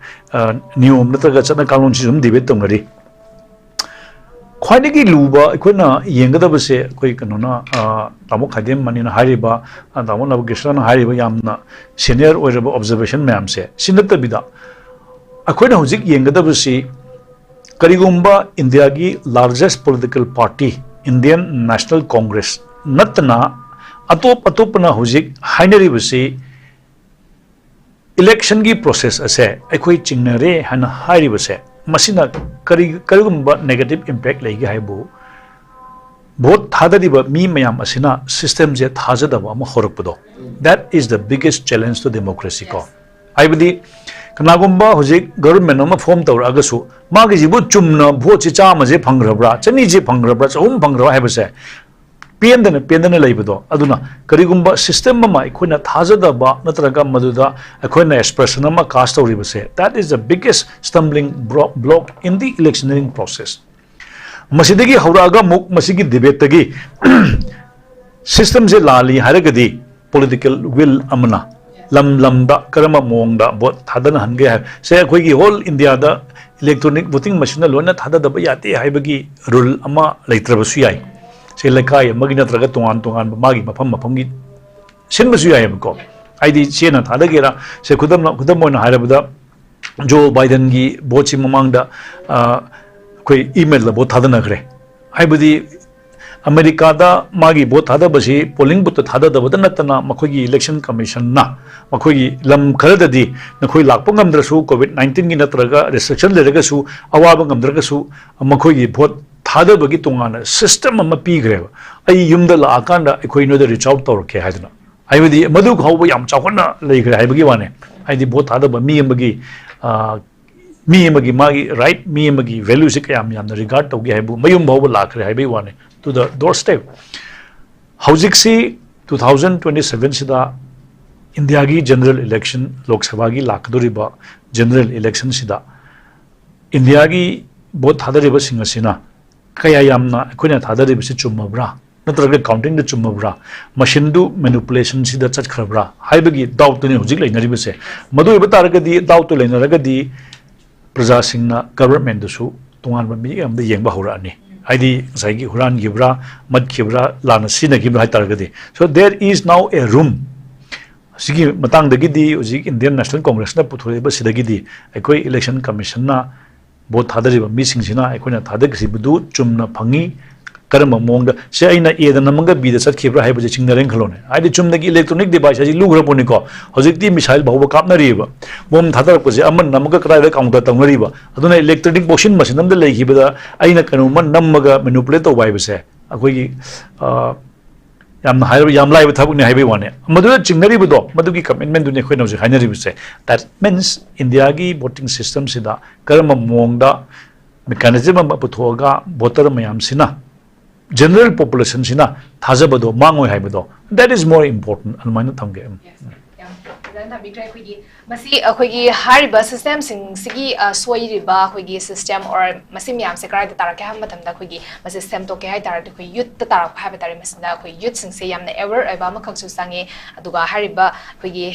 ꯑ, ꯅꯤꯌꯣꯝ ꯅꯠꯇ꯭ꯔꯒ ꯆꯠꯅ ꯀꯥꯡꯂꯣꯟꯁꯤ ꯑꯗꯨꯝ ꯗꯤꯕꯦꯠ ꯇꯧꯅꯔꯤ꯫ ꯈ꯭ꯋꯥꯏꯗꯒꯤ ꯂꯨꯕ ꯑꯩꯈꯣꯏꯅ ꯌꯦꯡꯒꯗꯕꯁꯦ, ꯑꯩꯈꯣꯏ ꯀꯩꯅꯣꯅ, ꯑ, ꯇꯥꯃꯣ ꯈꯥꯏꯗꯦꯝ ꯃꯅꯤꯅ ꯍꯥꯏꯔꯤꯕ, ꯑ, ꯇꯥꯃꯣ ꯅꯕꯀꯤꯁꯅꯅ ꯍꯥꯏꯔꯤꯕ ꯌꯥꯝꯅ ꯁꯦꯅꯤꯌꯔ ꯑꯣꯏꯔꯕ ꯑꯣꯕꯖꯔꯕꯦꯁꯟ ꯃꯌꯥꯝꯁꯦ, ꯁꯤ ꯅꯠꯇꯕꯤꯗ ꯑꯩꯈꯣꯏꯅ ꯍꯧꯖꯤꯛ ꯌꯦꯡꯒꯗꯕꯁꯤ, ꯀꯔꯤꯒꯨꯝꯕ ꯏꯟꯗꯤꯌꯥꯒꯤ largest political party, Indian national Congress ꯅꯠꯇꯅ ꯑꯇꯣꯞ ꯑꯇꯣꯞꯄꯅ ꯍꯧꯖꯤꯛ ꯍꯥꯏꯅꯔꯤꯕꯁꯤ, ꯏꯂꯦꯛꯁꯟꯒꯤ ꯄ꯭ꯔꯣꯁꯦꯁ ꯑꯁꯦ ꯑꯩꯈꯣꯏ ꯆꯤꯡꯅꯔꯦ ꯍꯥꯏꯅ ꯍꯥꯏꯔꯤꯕꯁꯦ, ꯃꯁꯤꯅ ꯀꯔꯤ, ꯀꯔꯤꯒꯨꯝꯕ ꯅꯦꯒꯦꯇꯤꯚ ꯏꯝꯄꯦꯛ ꯂꯩꯒꯦ ꯍꯥꯏꯕꯨ, ꯚꯣꯠ ꯊꯥꯗꯔꯤꯕ ꯃꯤ ꯃꯌꯥꯝ ꯑꯁꯤꯅ ꯁꯤꯁꯇꯦꯝꯁꯦ ꯊꯥꯖꯗꯕ ꯑꯃ ꯍꯧꯔꯛꯄꯗꯣ, that is the biggest challenge to democracy ꯀꯣ꯫ ꯍꯥꯏꯕꯗꯤ, ꯀꯅꯥꯒꯨꯝꯕ ꯍꯧꯖꯤꯛ ꯒꯚꯔꯟꯃꯦꯟ ꯑꯃ ꯐꯣꯔꯝ ꯇꯧꯔꯛꯑꯒꯁꯨ, ꯃꯥꯒꯤꯁꯤꯕꯨ ꯆꯨꯝꯅ ꯚꯣꯠꯁꯤ ꯆꯥꯝꯃꯁꯦ ꯐꯪꯈ꯭ꯔꯕ꯭ꯔꯥ, ꯆꯅꯤꯁꯦ ꯐꯪꯈ꯭ꯔꯕ꯭ꯔꯥ, ꯆꯍꯨꯝ ꯐꯪꯈ꯭ꯔꯕ ꯍꯥꯏꯕꯁꯦ ꯄꯦꯟꯗꯅ, ꯄꯦꯟꯗꯅ ꯂꯩꯕꯗꯣ꯫ ꯑꯗꯨꯅ ꯀꯔꯤꯒꯨꯝꯕ ꯁꯤꯁꯇꯦꯝ ꯑꯃ ꯑꯩꯈꯣꯏꯅ ꯊꯥꯖꯗꯕ ꯅꯠꯇ꯭ꯔꯒ ꯃꯗꯨꯗ ꯑꯩꯈꯣꯏꯅ ꯑꯦꯁꯄ꯭ꯔꯦꯁꯟ ꯑꯃ ꯀꯥꯁ ꯇꯧꯔꯤꯕꯁꯦ, that is the biggest stumbling bro-, block in the electioneering process꯫ ꯃꯁꯤꯗꯒꯤ ꯍꯧꯔꯛꯑꯒ ꯑꯃꯨꯛ ꯃꯁꯤꯒꯤ ꯗꯤꯕꯦꯠꯇꯒꯤ ꯁꯤꯁꯇꯦꯝꯁꯦ ꯂꯥꯜꯂꯤ ꯍꯥꯏꯔꯒꯗꯤ, ꯄꯣꯂꯤꯇꯤꯀꯦꯜ ꯋꯤꯜ ꯑꯃꯅ ꯂꯝ ꯂꯝꯗ ꯀꯔꯝꯕ ꯃꯑꯣꯡꯗ ꯚꯣꯠ ꯊꯥꯗꯅꯍꯟꯒꯦ ꯍꯥꯏꯕꯁꯦ, ꯑꯩꯈꯣꯏꯒꯤ ꯍꯣꯜ ꯏꯟꯗꯤꯌꯥꯗ ꯏꯂꯦꯛꯇ꯭ꯔꯣꯅꯤꯛ ꯚꯣꯇꯤꯡ ꯃꯦꯆꯤꯟꯅ ꯂꯣꯏꯅ ꯊꯥꯗꯗꯕ ꯌꯥꯗꯦ ꯍꯥꯏꯕꯒꯤ ꯔꯨꯜ ꯑꯃ ꯂꯩꯇ꯭ꯔꯕꯁꯨ ꯌꯥꯏ꯫ ꯁꯤ ꯂꯩꯀꯥꯏ ꯑꯃꯒꯤ ꯅꯠꯇ꯭ꯔꯒ ꯇꯣꯉꯥꯟ ꯇꯣꯉꯥꯟꯕ ꯃꯥꯒꯤ ꯃꯐꯝ ꯃꯐꯝꯒꯤ ꯁꯤꯟꯕꯁꯨ ꯌꯥꯏꯑꯕꯀꯣ꯫ ꯍꯥꯏꯗꯤ, ꯆꯦꯅ ꯊꯥꯗꯒꯦꯔꯥ, ꯁꯦ, ꯈꯨꯗꯝ, ꯈꯨꯗꯝ ꯑꯣꯏꯅ ꯍꯥꯏꯔꯕꯗ, ꯖꯣ ꯕꯥꯏꯗꯟꯒꯤ ꯚꯣꯠꯁꯤ ꯃꯃꯥꯡꯗ, ꯑ, ꯑꯩꯈꯣꯏ ꯏꯃꯦꯜꯗ ꯚꯣꯠ ꯊꯥꯗꯅꯈ꯭ꯔꯦ꯫ ꯍꯥꯏꯕꯗꯤ, ꯑꯃꯦꯔꯤꯀꯥꯗ ꯃꯥꯒꯤ ꯚꯣꯠ ꯊꯥꯗꯕꯁꯤ ꯄꯣꯂꯤꯡ ꯕꯨꯠꯇ ꯊꯥꯗꯗꯕꯗ ꯅꯠꯇꯅ ꯃꯈꯣꯏꯒꯤ ꯏꯂꯦꯛꯁꯟ ꯀꯃꯤꯁꯟꯅ ꯃꯈꯣꯏꯒꯤ ꯂꯝ ꯈꯔꯗꯗꯤ ꯅꯈꯣꯏ ꯂꯥꯛꯄ ꯉꯝꯗ꯭ꯔꯁꯨ, ꯀꯣꯚꯤꯗ ꯅꯥꯏꯟꯇꯤꯟꯒꯤ ꯅꯠꯇ꯭ꯔꯒ ꯔꯦꯁꯇ꯭ꯔꯤꯛꯁꯟ ꯂꯩꯔꯒꯁꯨ, ꯑꯋꯥꯕ ꯉꯝꯗ꯭ꯔꯒꯁꯨ ꯃꯈꯣꯏꯒꯤ ꯚꯣꯠ ꯊꯥꯗꯕꯒꯤ ꯇꯣꯉꯥꯟꯅ ꯁꯤꯁꯇꯦꯝ ꯑꯃ ꯄꯤꯈ꯭ꯔꯦꯕ꯫ "ꯑꯩ ꯌꯨꯝꯗ ꯂꯥꯛꯑꯀꯥꯟꯗ ꯑꯩꯈꯣꯏ ꯅꯣꯏꯗ ꯔꯤꯆ ꯑꯥꯎꯠ ꯇꯧꯔꯛꯀꯦ" ꯍꯥꯏꯗꯅ꯫ ꯍꯥꯏꯕꯗꯤ ꯃꯗꯨ ꯐꯥꯎꯕ ꯌꯥꯝ ꯆꯥꯎꯈꯠꯅ ꯂꯩꯈ꯭ꯔꯦ ꯍꯥꯏꯕꯒꯤ ꯋꯥꯅꯤ꯫ ꯍꯥꯏꯗꯤ ꯚꯣꯠ ꯊꯥꯗꯕ ꯃꯤ ꯑꯃꯒꯤ, ꯑ, ꯃꯤ ꯑꯃꯒꯤ ꯃꯥꯒꯤ ꯔꯥꯏꯠ, ꯃꯤ ꯑꯃꯒꯤ ꯚꯦꯂ꯭ꯌꯨꯁꯦ ꯀꯌꯥꯝ ꯌꯥꯝꯅ ꯔꯤꯒꯥꯔꯗ ꯇꯧꯒꯦ ꯍꯥꯏꯕꯨ ꯃꯌꯨꯝ ꯐꯥꯎꯕ ꯂꯥꯛꯈ꯭ꯔꯦ ꯍꯥꯏꯕꯒꯤ ꯋꯥꯅꯤ, to the doorstep꯫ ꯍꯧꯖꯤꯛꯁꯤ ꯇꯨ ꯊꯥꯎꯖꯟ ꯇ꯭ꯋꯦꯟꯇꯤ ꯁꯚꯦꯟꯁꯤꯗ ꯏꯟꯗꯤꯌꯥꯒꯤ ꯖꯦꯅꯔꯦꯜ ꯏꯂꯦꯛꯁꯟ, ꯂꯣꯛ ꯁꯚꯥꯒꯤ ꯂꯥꯛꯀꯗꯧꯔꯤꯕ ꯖꯦꯅꯔꯦꯜ ꯏꯂꯦꯛꯁꯟꯁꯤꯗ ꯏꯟꯗꯤꯌꯥꯒꯤ ꯚꯣꯠ ꯊꯥꯗꯔꯤꯕꯁꯤꯡ ꯑꯁꯤꯅ ꯀꯌꯥ ꯌꯥꯝꯅ ꯑꯩꯈꯣꯏꯅ ꯊꯥꯗꯔꯤꯕꯁꯤ ꯆꯨꯝꯃꯕ꯭ꯔꯥ, ꯅꯠꯇ꯭ꯔꯒ ꯀꯥꯎꯟꯇꯤꯡꯗ ꯆꯨꯝꯃꯕ꯭ꯔꯥ, ꯃꯁꯤꯟꯗꯨ ꯃꯦꯅꯤꯄꯨꯂꯦꯁꯟꯁꯤꯗ ꯆꯠꯈ꯭ꯔꯕ꯭ꯔꯥ ꯍꯥꯏꯕꯒꯤ ꯗꯥꯎꯠꯇꯨꯅꯤ ꯍꯧꯖꯤꯛ ꯂꯩꯅꯔꯤꯕꯁꯦ꯫ ꯃꯗꯨ ꯑꯣꯏꯕ ꯇꯥꯔꯒꯗꯤ, ꯗꯥꯎꯠꯇꯨ ꯂꯩꯅꯔꯒꯗꯤ, ꯄ꯭ꯔꯖꯥꯁꯤꯡꯅ ꯒꯚꯔꯟꯃꯦꯟꯗꯨꯁꯨ ꯇꯣꯉꯥꯟꯕ ꯃꯤꯠꯌꯦꯡ ꯑꯃꯗ ꯌꯦꯡꯕ ꯍꯧꯔꯛꯑꯅꯤ꯫ ꯍꯥꯏꯗꯤ ꯉꯁꯥꯏꯒꯤ ꯍꯨꯔꯥꯟꯈꯤꯕ꯭ꯔꯥ, ꯃꯠꯈꯤꯕ꯭ꯔꯥ, ꯂꯥꯟꯅ ꯁꯤꯖꯤꯟꯅꯈꯤꯕ꯭ꯔꯥ ꯍꯥꯏ ꯇꯥꯔꯒꯗꯤ꯫ So there is now a room꯫ ꯑꯁꯤꯒꯤ ꯃꯇꯥꯡꯗꯒꯤꯗꯤ ꯍꯧꯖꯤꯛ ꯏꯟꯗꯤꯌꯟ ꯅꯦꯁꯅꯦꯜ ꯀꯣꯡꯒ꯭ꯔꯦꯁꯅ ꯄꯨꯊꯣꯔꯛꯏꯕꯁꯤꯗꯒꯤꯗꯤ ꯑꯩꯈꯣꯏ ꯏꯂꯦꯛꯁꯟ ꯀꯃꯤꯁꯟꯅ ꯚꯣꯠ ꯊꯥꯗꯔꯤꯕ ꯃꯤꯁꯤꯡꯁꯤꯅ ꯑꯩꯈꯣꯏꯅ ꯊꯥꯗꯈ꯭ꯔꯤꯕꯗꯨ ꯆꯨꯝꯅ ꯐꯪꯉꯤ, ꯀꯔꯝꯕ ꯃꯑꯣꯡꯗ, ꯁꯦ ꯑꯩꯅ Aꯗ ꯅꯝꯃꯒ Bꯗ ꯆꯠꯈꯤꯕ꯭ꯔꯥ ꯍꯥꯏꯕꯁꯦ ꯆꯤꯡꯅꯔꯦꯅ ꯈꯜꯂꯣꯅꯦ꯫ ꯍꯥꯏꯗꯤ ꯆꯨꯝꯅꯒꯤ ꯏꯂꯦꯛꯇ꯭ꯔꯣꯅꯤꯛ ꯗꯤꯚꯥꯏꯁ ꯍꯥꯏꯁꯤ ꯂꯨꯈ꯭ꯔ ꯄꯣꯠꯅꯤꯀꯣ꯫ ꯍꯧꯖꯤꯛꯇꯤ ꯃꯤꯁꯥꯏꯜ ꯐꯥꯎꯕ ꯀꯥꯞꯅꯔꯤꯕ꯫ ꯕꯣꯝ ꯊꯥꯗꯔꯛꯄꯁꯦ ꯑꯃꯅ ꯅꯝꯃꯒ ꯀꯗꯥꯏꯗ ꯀꯥꯎꯟꯇꯔ ꯇꯧꯅꯔꯤꯕ꯫ ꯑꯗꯨꯅ ꯏꯂꯦꯛꯇ꯭ꯔꯣꯅꯤꯛ ꯕꯣꯛꯁꯤꯟ ꯃꯁꯤꯟ ꯑꯃꯗ ꯂꯩꯈꯤꯕꯗ ꯑꯩꯅ ꯀꯩꯅꯣꯝꯃ ꯅꯝꯃꯒ ꯃꯦꯅꯤꯄꯨꯂꯦꯠ ꯇꯧꯕ ꯍꯥꯏꯕꯁꯦ ꯑꯩꯈꯣꯏꯒꯤ, ꯑ, ꯌꯥꯝꯅ ꯍꯥꯏꯔꯕ, ꯌꯥꯝ ꯂꯥꯏꯕ ꯊꯕꯛꯅꯤ ꯍꯥꯏꯕꯒꯤ ꯋꯥꯅꯤ꯫ ꯃꯗꯨꯗ ꯆꯤꯡꯅꯔꯤꯕꯗꯣ, ꯃꯗꯨꯒꯤ ꯀꯃꯤꯠꯃꯦꯟꯗꯨꯅꯤ ꯑꯩꯈꯣꯏꯅ ꯍꯧꯖꯤꯛ ꯍꯥꯏꯅꯔꯤꯕꯁꯦ꯫ That means ꯏꯟꯗꯤꯌꯥꯒꯤ ꯚꯣꯇꯤꯡ ꯁꯤꯁꯇꯦꯝꯁꯤꯗ ꯀꯔꯝꯕ ꯃꯑꯣꯡꯗ ꯃꯦꯀꯥꯅꯤꯖꯝ ꯑꯃ ꯄꯨꯊꯣꯛꯑꯒ ꯚꯣꯇꯔ ꯃꯌꯥꯝꯁꯤꯅ, ꯖꯦꯅꯔꯦꯜ ꯄꯣꯄꯨꯂꯦꯁꯟꯁꯤꯅ ꯊꯥꯖꯕꯗꯣ ꯃꯥꯡꯉꯣꯏ ꯍꯥꯏꯕꯗꯣ, that is more important, ꯑꯗꯨꯃꯥꯏꯅ ꯊꯝꯒꯦ꯫ ꯎꯝ꯫ Yes, ꯌꯥꯝ ꯐꯖꯅ ꯊꯝꯕꯤꯈ꯭ꯔꯦ꯫ ꯑꯩꯈꯣꯏꯒꯤ ꯃꯁꯤ, ꯑꯩꯈꯣꯏꯒꯤ ꯍꯥꯏꯔꯤꯕ ꯁꯤꯁꯇꯦꯝꯁꯤꯡꯁꯤꯒꯤ, ꯑ, ꯁꯣꯏꯔꯤꯕ ꯑꯩꯈꯣꯏꯒꯤ ꯁꯤꯁꯇꯦꯝ or ꯃꯁꯤ ꯃꯌꯥꯝꯁꯦ ꯀꯗꯥꯏꯗ ꯇꯥꯔꯛꯀꯦ ꯍꯥꯏꯕ ꯃꯇꯝꯗ, ꯑꯩꯈꯣꯏꯒꯤ ꯃꯁꯤ ꯁꯦꯝꯗꯣꯛꯀꯦ ꯍꯥꯏ ꯇꯥꯔꯗꯤ ꯑꯩꯈꯣꯏ ꯌꯨꯠꯇ ꯇꯥꯔꯛꯄ ꯍꯥꯏꯕ ꯇꯥꯔꯦ꯫ ꯃꯁꯤꯗ ꯑꯩꯈꯣꯏ ꯌꯨꯠꯁꯤꯡꯁꯦ ꯌꯥꯝꯅ ꯑꯦꯋꯦꯔ ꯑꯣꯏꯕ ꯑꯃꯈꯛꯁꯨ ꯆꯪꯉꯤ꯫ ꯑꯗꯨꯒ ꯍꯥꯏꯔꯤꯕ ꯑꯩꯈꯣꯏꯒꯤ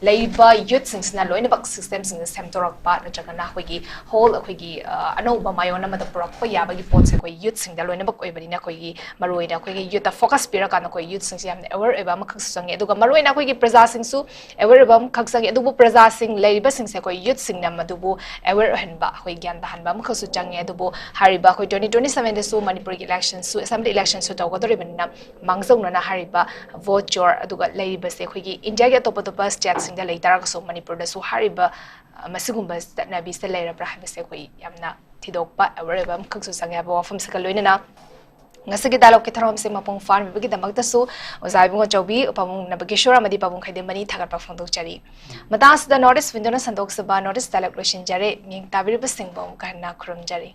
ꯂꯩꯔꯤꯕ ꯌꯨꯠꯁꯤꯡꯁꯤꯅ ꯂꯣꯏꯅꯃꯛ ꯁꯤꯁꯇꯦꯝꯁꯤꯡꯁꯦ ꯁꯦꯝꯗꯣꯔꯛꯄ ꯅꯠꯇ꯭ꯔꯒꯅ ꯑꯩꯈꯣꯏꯒꯤ ꯍꯣꯜ ꯑꯩꯈꯣꯏꯒꯤ ꯑ, ꯑꯅꯧꯕ ꯃꯥꯏꯑꯣꯟ ꯑꯃꯗ ꯄꯨꯔꯛꯄ ꯌꯥꯕꯒꯤ ꯄꯣꯠꯁꯦ ꯑꯩꯈꯣꯏ ꯌꯨꯠꯁꯤꯡꯗ ꯂꯣꯏꯅꯃꯛ ꯑꯣꯏꯕꯅꯤꯅ ꯑꯩꯈꯣꯏꯒꯤ ꯃꯔꯨꯑꯣꯏꯅ ꯑꯩꯈꯣꯏꯒꯤ ꯌꯨꯠꯇ ꯐꯣꯀꯁ ꯄꯤꯔꯀꯥꯟꯗ ꯑꯩꯈꯣꯏ ꯌꯨꯠꯁꯤꯡꯁꯦ ꯌꯥꯝꯅ ꯑꯦꯋꯦꯔ ꯑꯣꯏꯕ ꯑꯃꯈꯛꯁꯨ ꯆꯪꯉꯦ꯫ ꯑꯗꯨꯒ ꯃꯔꯨꯑꯣꯏꯅ ꯑꯩꯈꯣꯏꯒꯤ ꯄ꯭ꯔꯖꯥꯁꯤꯡꯁꯨ ꯑꯦꯋꯦꯔ ꯑꯣꯏꯕ ꯑꯃꯈꯛ ꯆꯪꯉꯦ꯫ ꯑꯗꯨꯕꯨ ꯄ꯭ꯔꯖꯥꯁꯤꯡ ꯂꯩꯔꯤꯕꯁꯤꯡꯁꯦ ꯑꯩꯈꯣꯏ ꯌꯨꯠꯁꯤꯡꯅ ꯃꯗꯨꯕꯨ ꯑꯦꯋꯦꯔ ꯑꯣꯏꯍꯟꯕ, ꯑꯩꯈꯣꯏ ꯒ꯭ꯌꯥꯟ ꯇꯥꯍꯟꯕ ꯑꯃꯈꯛꯁꯨ ꯆꯪꯉꯦ꯫ ꯑꯗꯨꯕꯨ ꯍꯥꯏꯔꯤꯕ ꯑꯩꯈꯣꯏ ꯇ꯭ꯋꯦꯟꯇꯤ ꯇ꯭ꯋꯦꯟꯇꯤ ꯁꯚꯦꯟꯗꯁꯨ ꯃꯅꯤꯄꯨꯔꯒꯤ ꯏꯂꯦꯛꯁꯟꯁꯨ, ꯑꯦꯁꯦꯝꯕ꯭ꯂꯤ ꯏꯂꯦꯛꯁꯟꯁꯨ ꯇꯧꯒꯗꯧꯔꯤꯕꯅꯤꯅ ꯃꯥꯡꯖꯧꯅꯅ ꯍꯥꯏꯔꯤꯕ ꯚꯣꯠ ꯆꯣꯔ ꯑꯗꯨꯒ ꯂꯩꯔꯤꯕꯁꯦ ꯑꯩꯈꯣꯏꯒꯤ ꯏꯟꯗꯤꯌꯥꯒꯤ ꯑꯇꯣꯞ ꯑꯇꯣꯞꯄ ꯁ꯭ꯇꯦꯠꯁꯤꯡꯗ ꯂꯩ ꯇꯥꯔꯒꯁꯨ ꯃꯅꯤꯄꯨꯔꯗꯁꯨ ꯍꯥꯏꯔꯤꯕ ꯑ, ꯃꯁꯤꯒꯨꯝꯕ ꯆꯠꯅꯕꯤꯁꯦ ꯂꯩꯔꯕ꯭ꯔꯥ ꯍꯥꯏꯕꯁꯦ ꯑꯩꯈꯣꯏ ꯌꯥꯝꯅ ꯊꯤꯗꯣꯛꯄ ꯑꯦꯋꯦꯔ ꯑꯣꯏꯕ ꯑꯃꯈꯛꯁꯨ ꯆꯪꯉꯦ ꯍꯥꯏꯕ ꯋꯥꯐꯝꯁꯤꯒ ꯂꯣꯏꯅꯅ ꯉꯁꯤꯒꯤ ꯗꯥꯏꯂꯣꯒꯀꯤ ꯊꯧꯔꯝꯁꯦ ꯃꯄꯨꯡ ꯐꯥꯍꯟꯕꯤꯕꯒꯤꯗꯃꯛꯇꯁꯨ ꯑꯣꯖꯥ ꯏꯕꯨꯡꯉꯣ ꯆꯧꯕꯤ, ꯄꯥꯕꯨꯡ ꯅꯕꯀꯤꯁꯣꯔ ꯑꯃꯗꯤ ꯄꯥꯕꯨꯡ ꯈꯩꯗꯦꯝꯕꯅꯤ ꯊꯥꯒꯠꯄ ꯐꯣꯡꯗꯣꯛꯆꯔꯤ꯫ ꯃꯇꯥꯡ ꯑꯁꯤꯗ ꯅꯣꯔꯠ ꯏꯁ ꯋꯤꯟꯗꯣꯅ ꯁꯟꯗꯣꯛꯆꯕ ꯅꯣꯔꯠ ꯏꯁ ꯗꯥꯏꯂꯣꯒ ꯂꯣꯏꯁꯤꯟꯖꯔꯦ꯫ ꯌꯦꯡ ꯇꯥꯕꯤꯔꯤꯕꯁꯤꯡꯕꯨ ꯑꯃꯨꯛ ꯍꯟꯅ ꯈꯨꯔꯨꯝꯖꯔꯤ꯫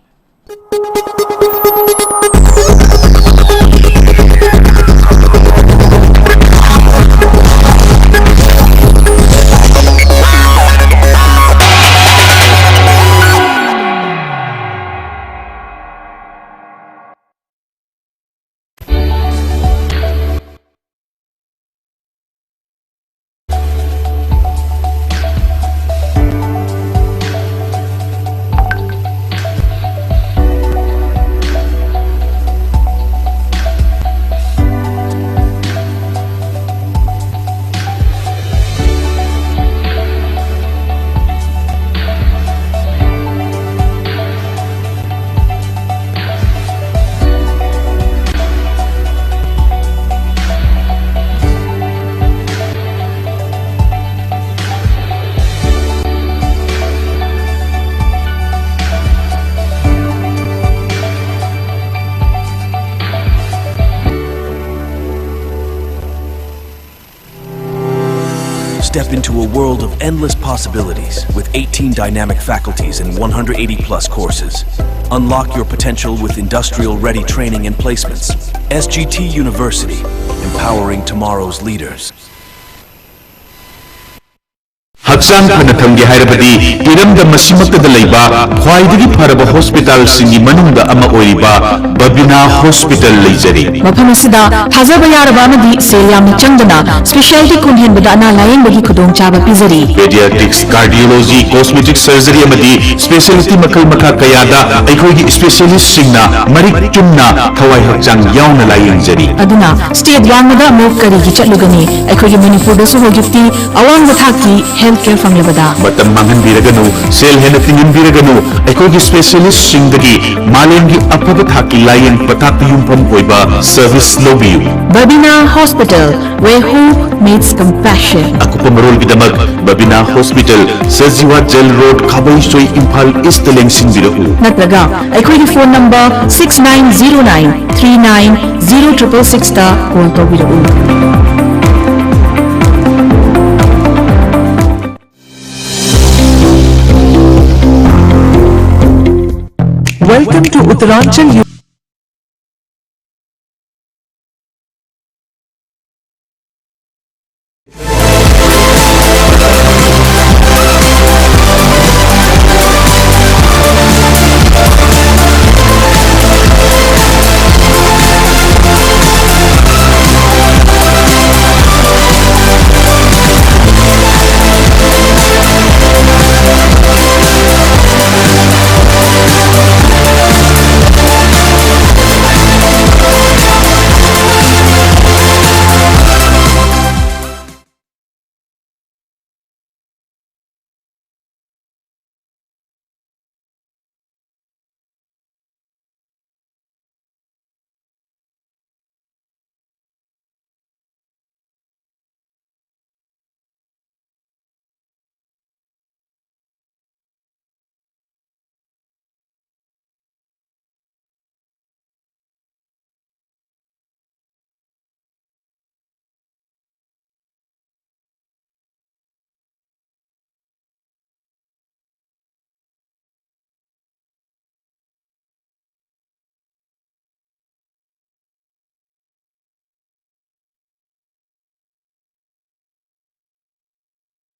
Step into a world of endless possibilities with eighteen dynamic faculties and one hundred eighty plus courses. Unlock your potential with industrial ready training and placements. S G T University, empowering tomorrow's leaders. ꯍꯛꯆꯥꯡ ꯐꯅ ꯊꯝꯒꯦ ꯍꯥꯏꯔꯕꯗꯤ ꯏꯔꯝꯗꯝ ꯑꯁꯤꯃꯛꯇꯗ ꯂꯩꯕ ꯈ꯭ꯋꯥꯏꯗꯒꯤ ꯐꯔꯕ ꯍꯣꯁꯄꯤꯇꯥꯜꯁꯤꯡꯒꯤ ꯃꯅꯨꯡꯗ ꯑꯃ ꯑꯣꯏꯔꯤꯕ ꯕꯕꯤꯅꯥ ꯍꯣꯁꯄꯤꯇꯥꯜ ꯂꯩꯖꯔꯤ꯫ ꯃꯐꯝ ꯑꯁꯤꯗ ꯊꯥꯖꯕ ꯌꯥꯔꯕ ꯑꯃꯗꯤ ꯁꯦꯜ ꯌꯥꯝꯅ ꯆꯪꯗꯅ ꯁ꯭ꯄꯦꯁꯤꯌꯥꯂꯤꯇꯤ ꯀꯨꯟ ꯍꯦꯟꯕꯗ ꯑꯅꯥ ꯂꯥꯌꯦꯡꯕꯒꯤ ꯈꯨꯗꯣꯡꯆꯥꯕ ꯄꯤꯖꯔꯤ꯫ ꯄꯦꯗꯤꯌꯥꯇ꯭ꯔꯤꯛꯁ, ꯀꯥꯔꯗꯤꯑꯣꯂꯣꯖꯤ, ꯀꯣꯁꯃꯦꯇꯤꯛ ꯁꯔꯖꯔꯤ ꯑꯃꯗꯤ ꯁ꯭ꯄꯦꯁꯤꯌꯥꯂꯤꯇꯤ ꯃꯈꯜ ꯃꯈꯥ ꯀꯌꯥꯗ ꯑꯩꯈꯣꯏꯒꯤ ꯁ꯭ꯄꯦꯁꯤꯌꯥꯂꯤꯁꯁꯤꯡꯅ ꯃꯔꯤꯛ ꯆꯨꯝꯅ ꯊꯋꯥꯏ ꯍꯛꯆꯥꯡ ꯌꯥꯎꯅ ꯂꯥꯌꯦꯡꯖꯔꯤ꯫ ꯑꯗꯨꯅ ꯁ꯭ꯇꯦꯠ ꯋꯥꯡꯃꯗ ꯑꯃꯨꯛ ꯀꯔꯤꯒꯤ ꯆꯠꯂꯨꯒꯅꯤ? ꯑꯩꯈꯣꯏꯒꯤ ꯃꯅꯤꯄꯨꯔꯗꯁꯨ ꯍꯧꯖꯤꯛꯇꯤ ꯑꯋꯥꯡꯕ ꯊꯥꯛꯀꯤ ꯍꯦꯜꯊ ꯀꯦꯌꯔ ꯐꯪꯂꯕꯗ꯫ ꯃꯇꯝ ꯃꯥꯡꯍꯟꯕꯤꯔꯒꯅꯨ, ꯁꯦꯜ ꯍꯦꯟꯅ ꯇꯤꯡꯍꯟꯕꯤꯔꯒꯅꯨ, ꯑꯩꯈꯣꯏꯒꯤ ꯁ꯭ꯄꯦꯁꯤꯌꯥꯂꯤꯁ꯭ꯠꯁꯤꯡꯗꯒꯤ ꯃꯥꯂꯦꯝꯒꯤ ꯑꯐꯕ ꯊꯥꯛꯀꯤ ꯂꯥꯌꯦꯡ ꯄꯊꯥꯞꯇ ꯌꯨꯝꯐꯝ ꯑꯣꯏꯕ ꯁꯔꯚꯤꯁ ꯂꯧꯕꯤꯌꯨ꯫ Babina hospital, where hope meets compassion. ꯑꯀꯨꯞꯄ ꯃꯔꯣꯜꯒꯤꯗꯃꯛ Babina hospital, Sajiwa jail road, Khabeisoi, Imphal ꯏꯁ꯭ꯠꯇ ꯂꯦꯡꯁꯤꯟꯕꯤꯔꯛꯎ꯫ ꯅꯠꯇ꯭ꯔꯒ ꯑꯩꯈꯣꯏꯒꯤ phone number six nine zero nine three nine zero triple sixꯇ ꯀꯣꯜ ꯇꯧꯕꯤꯔꯛꯎ꯫ Welcome to Uttaranchal.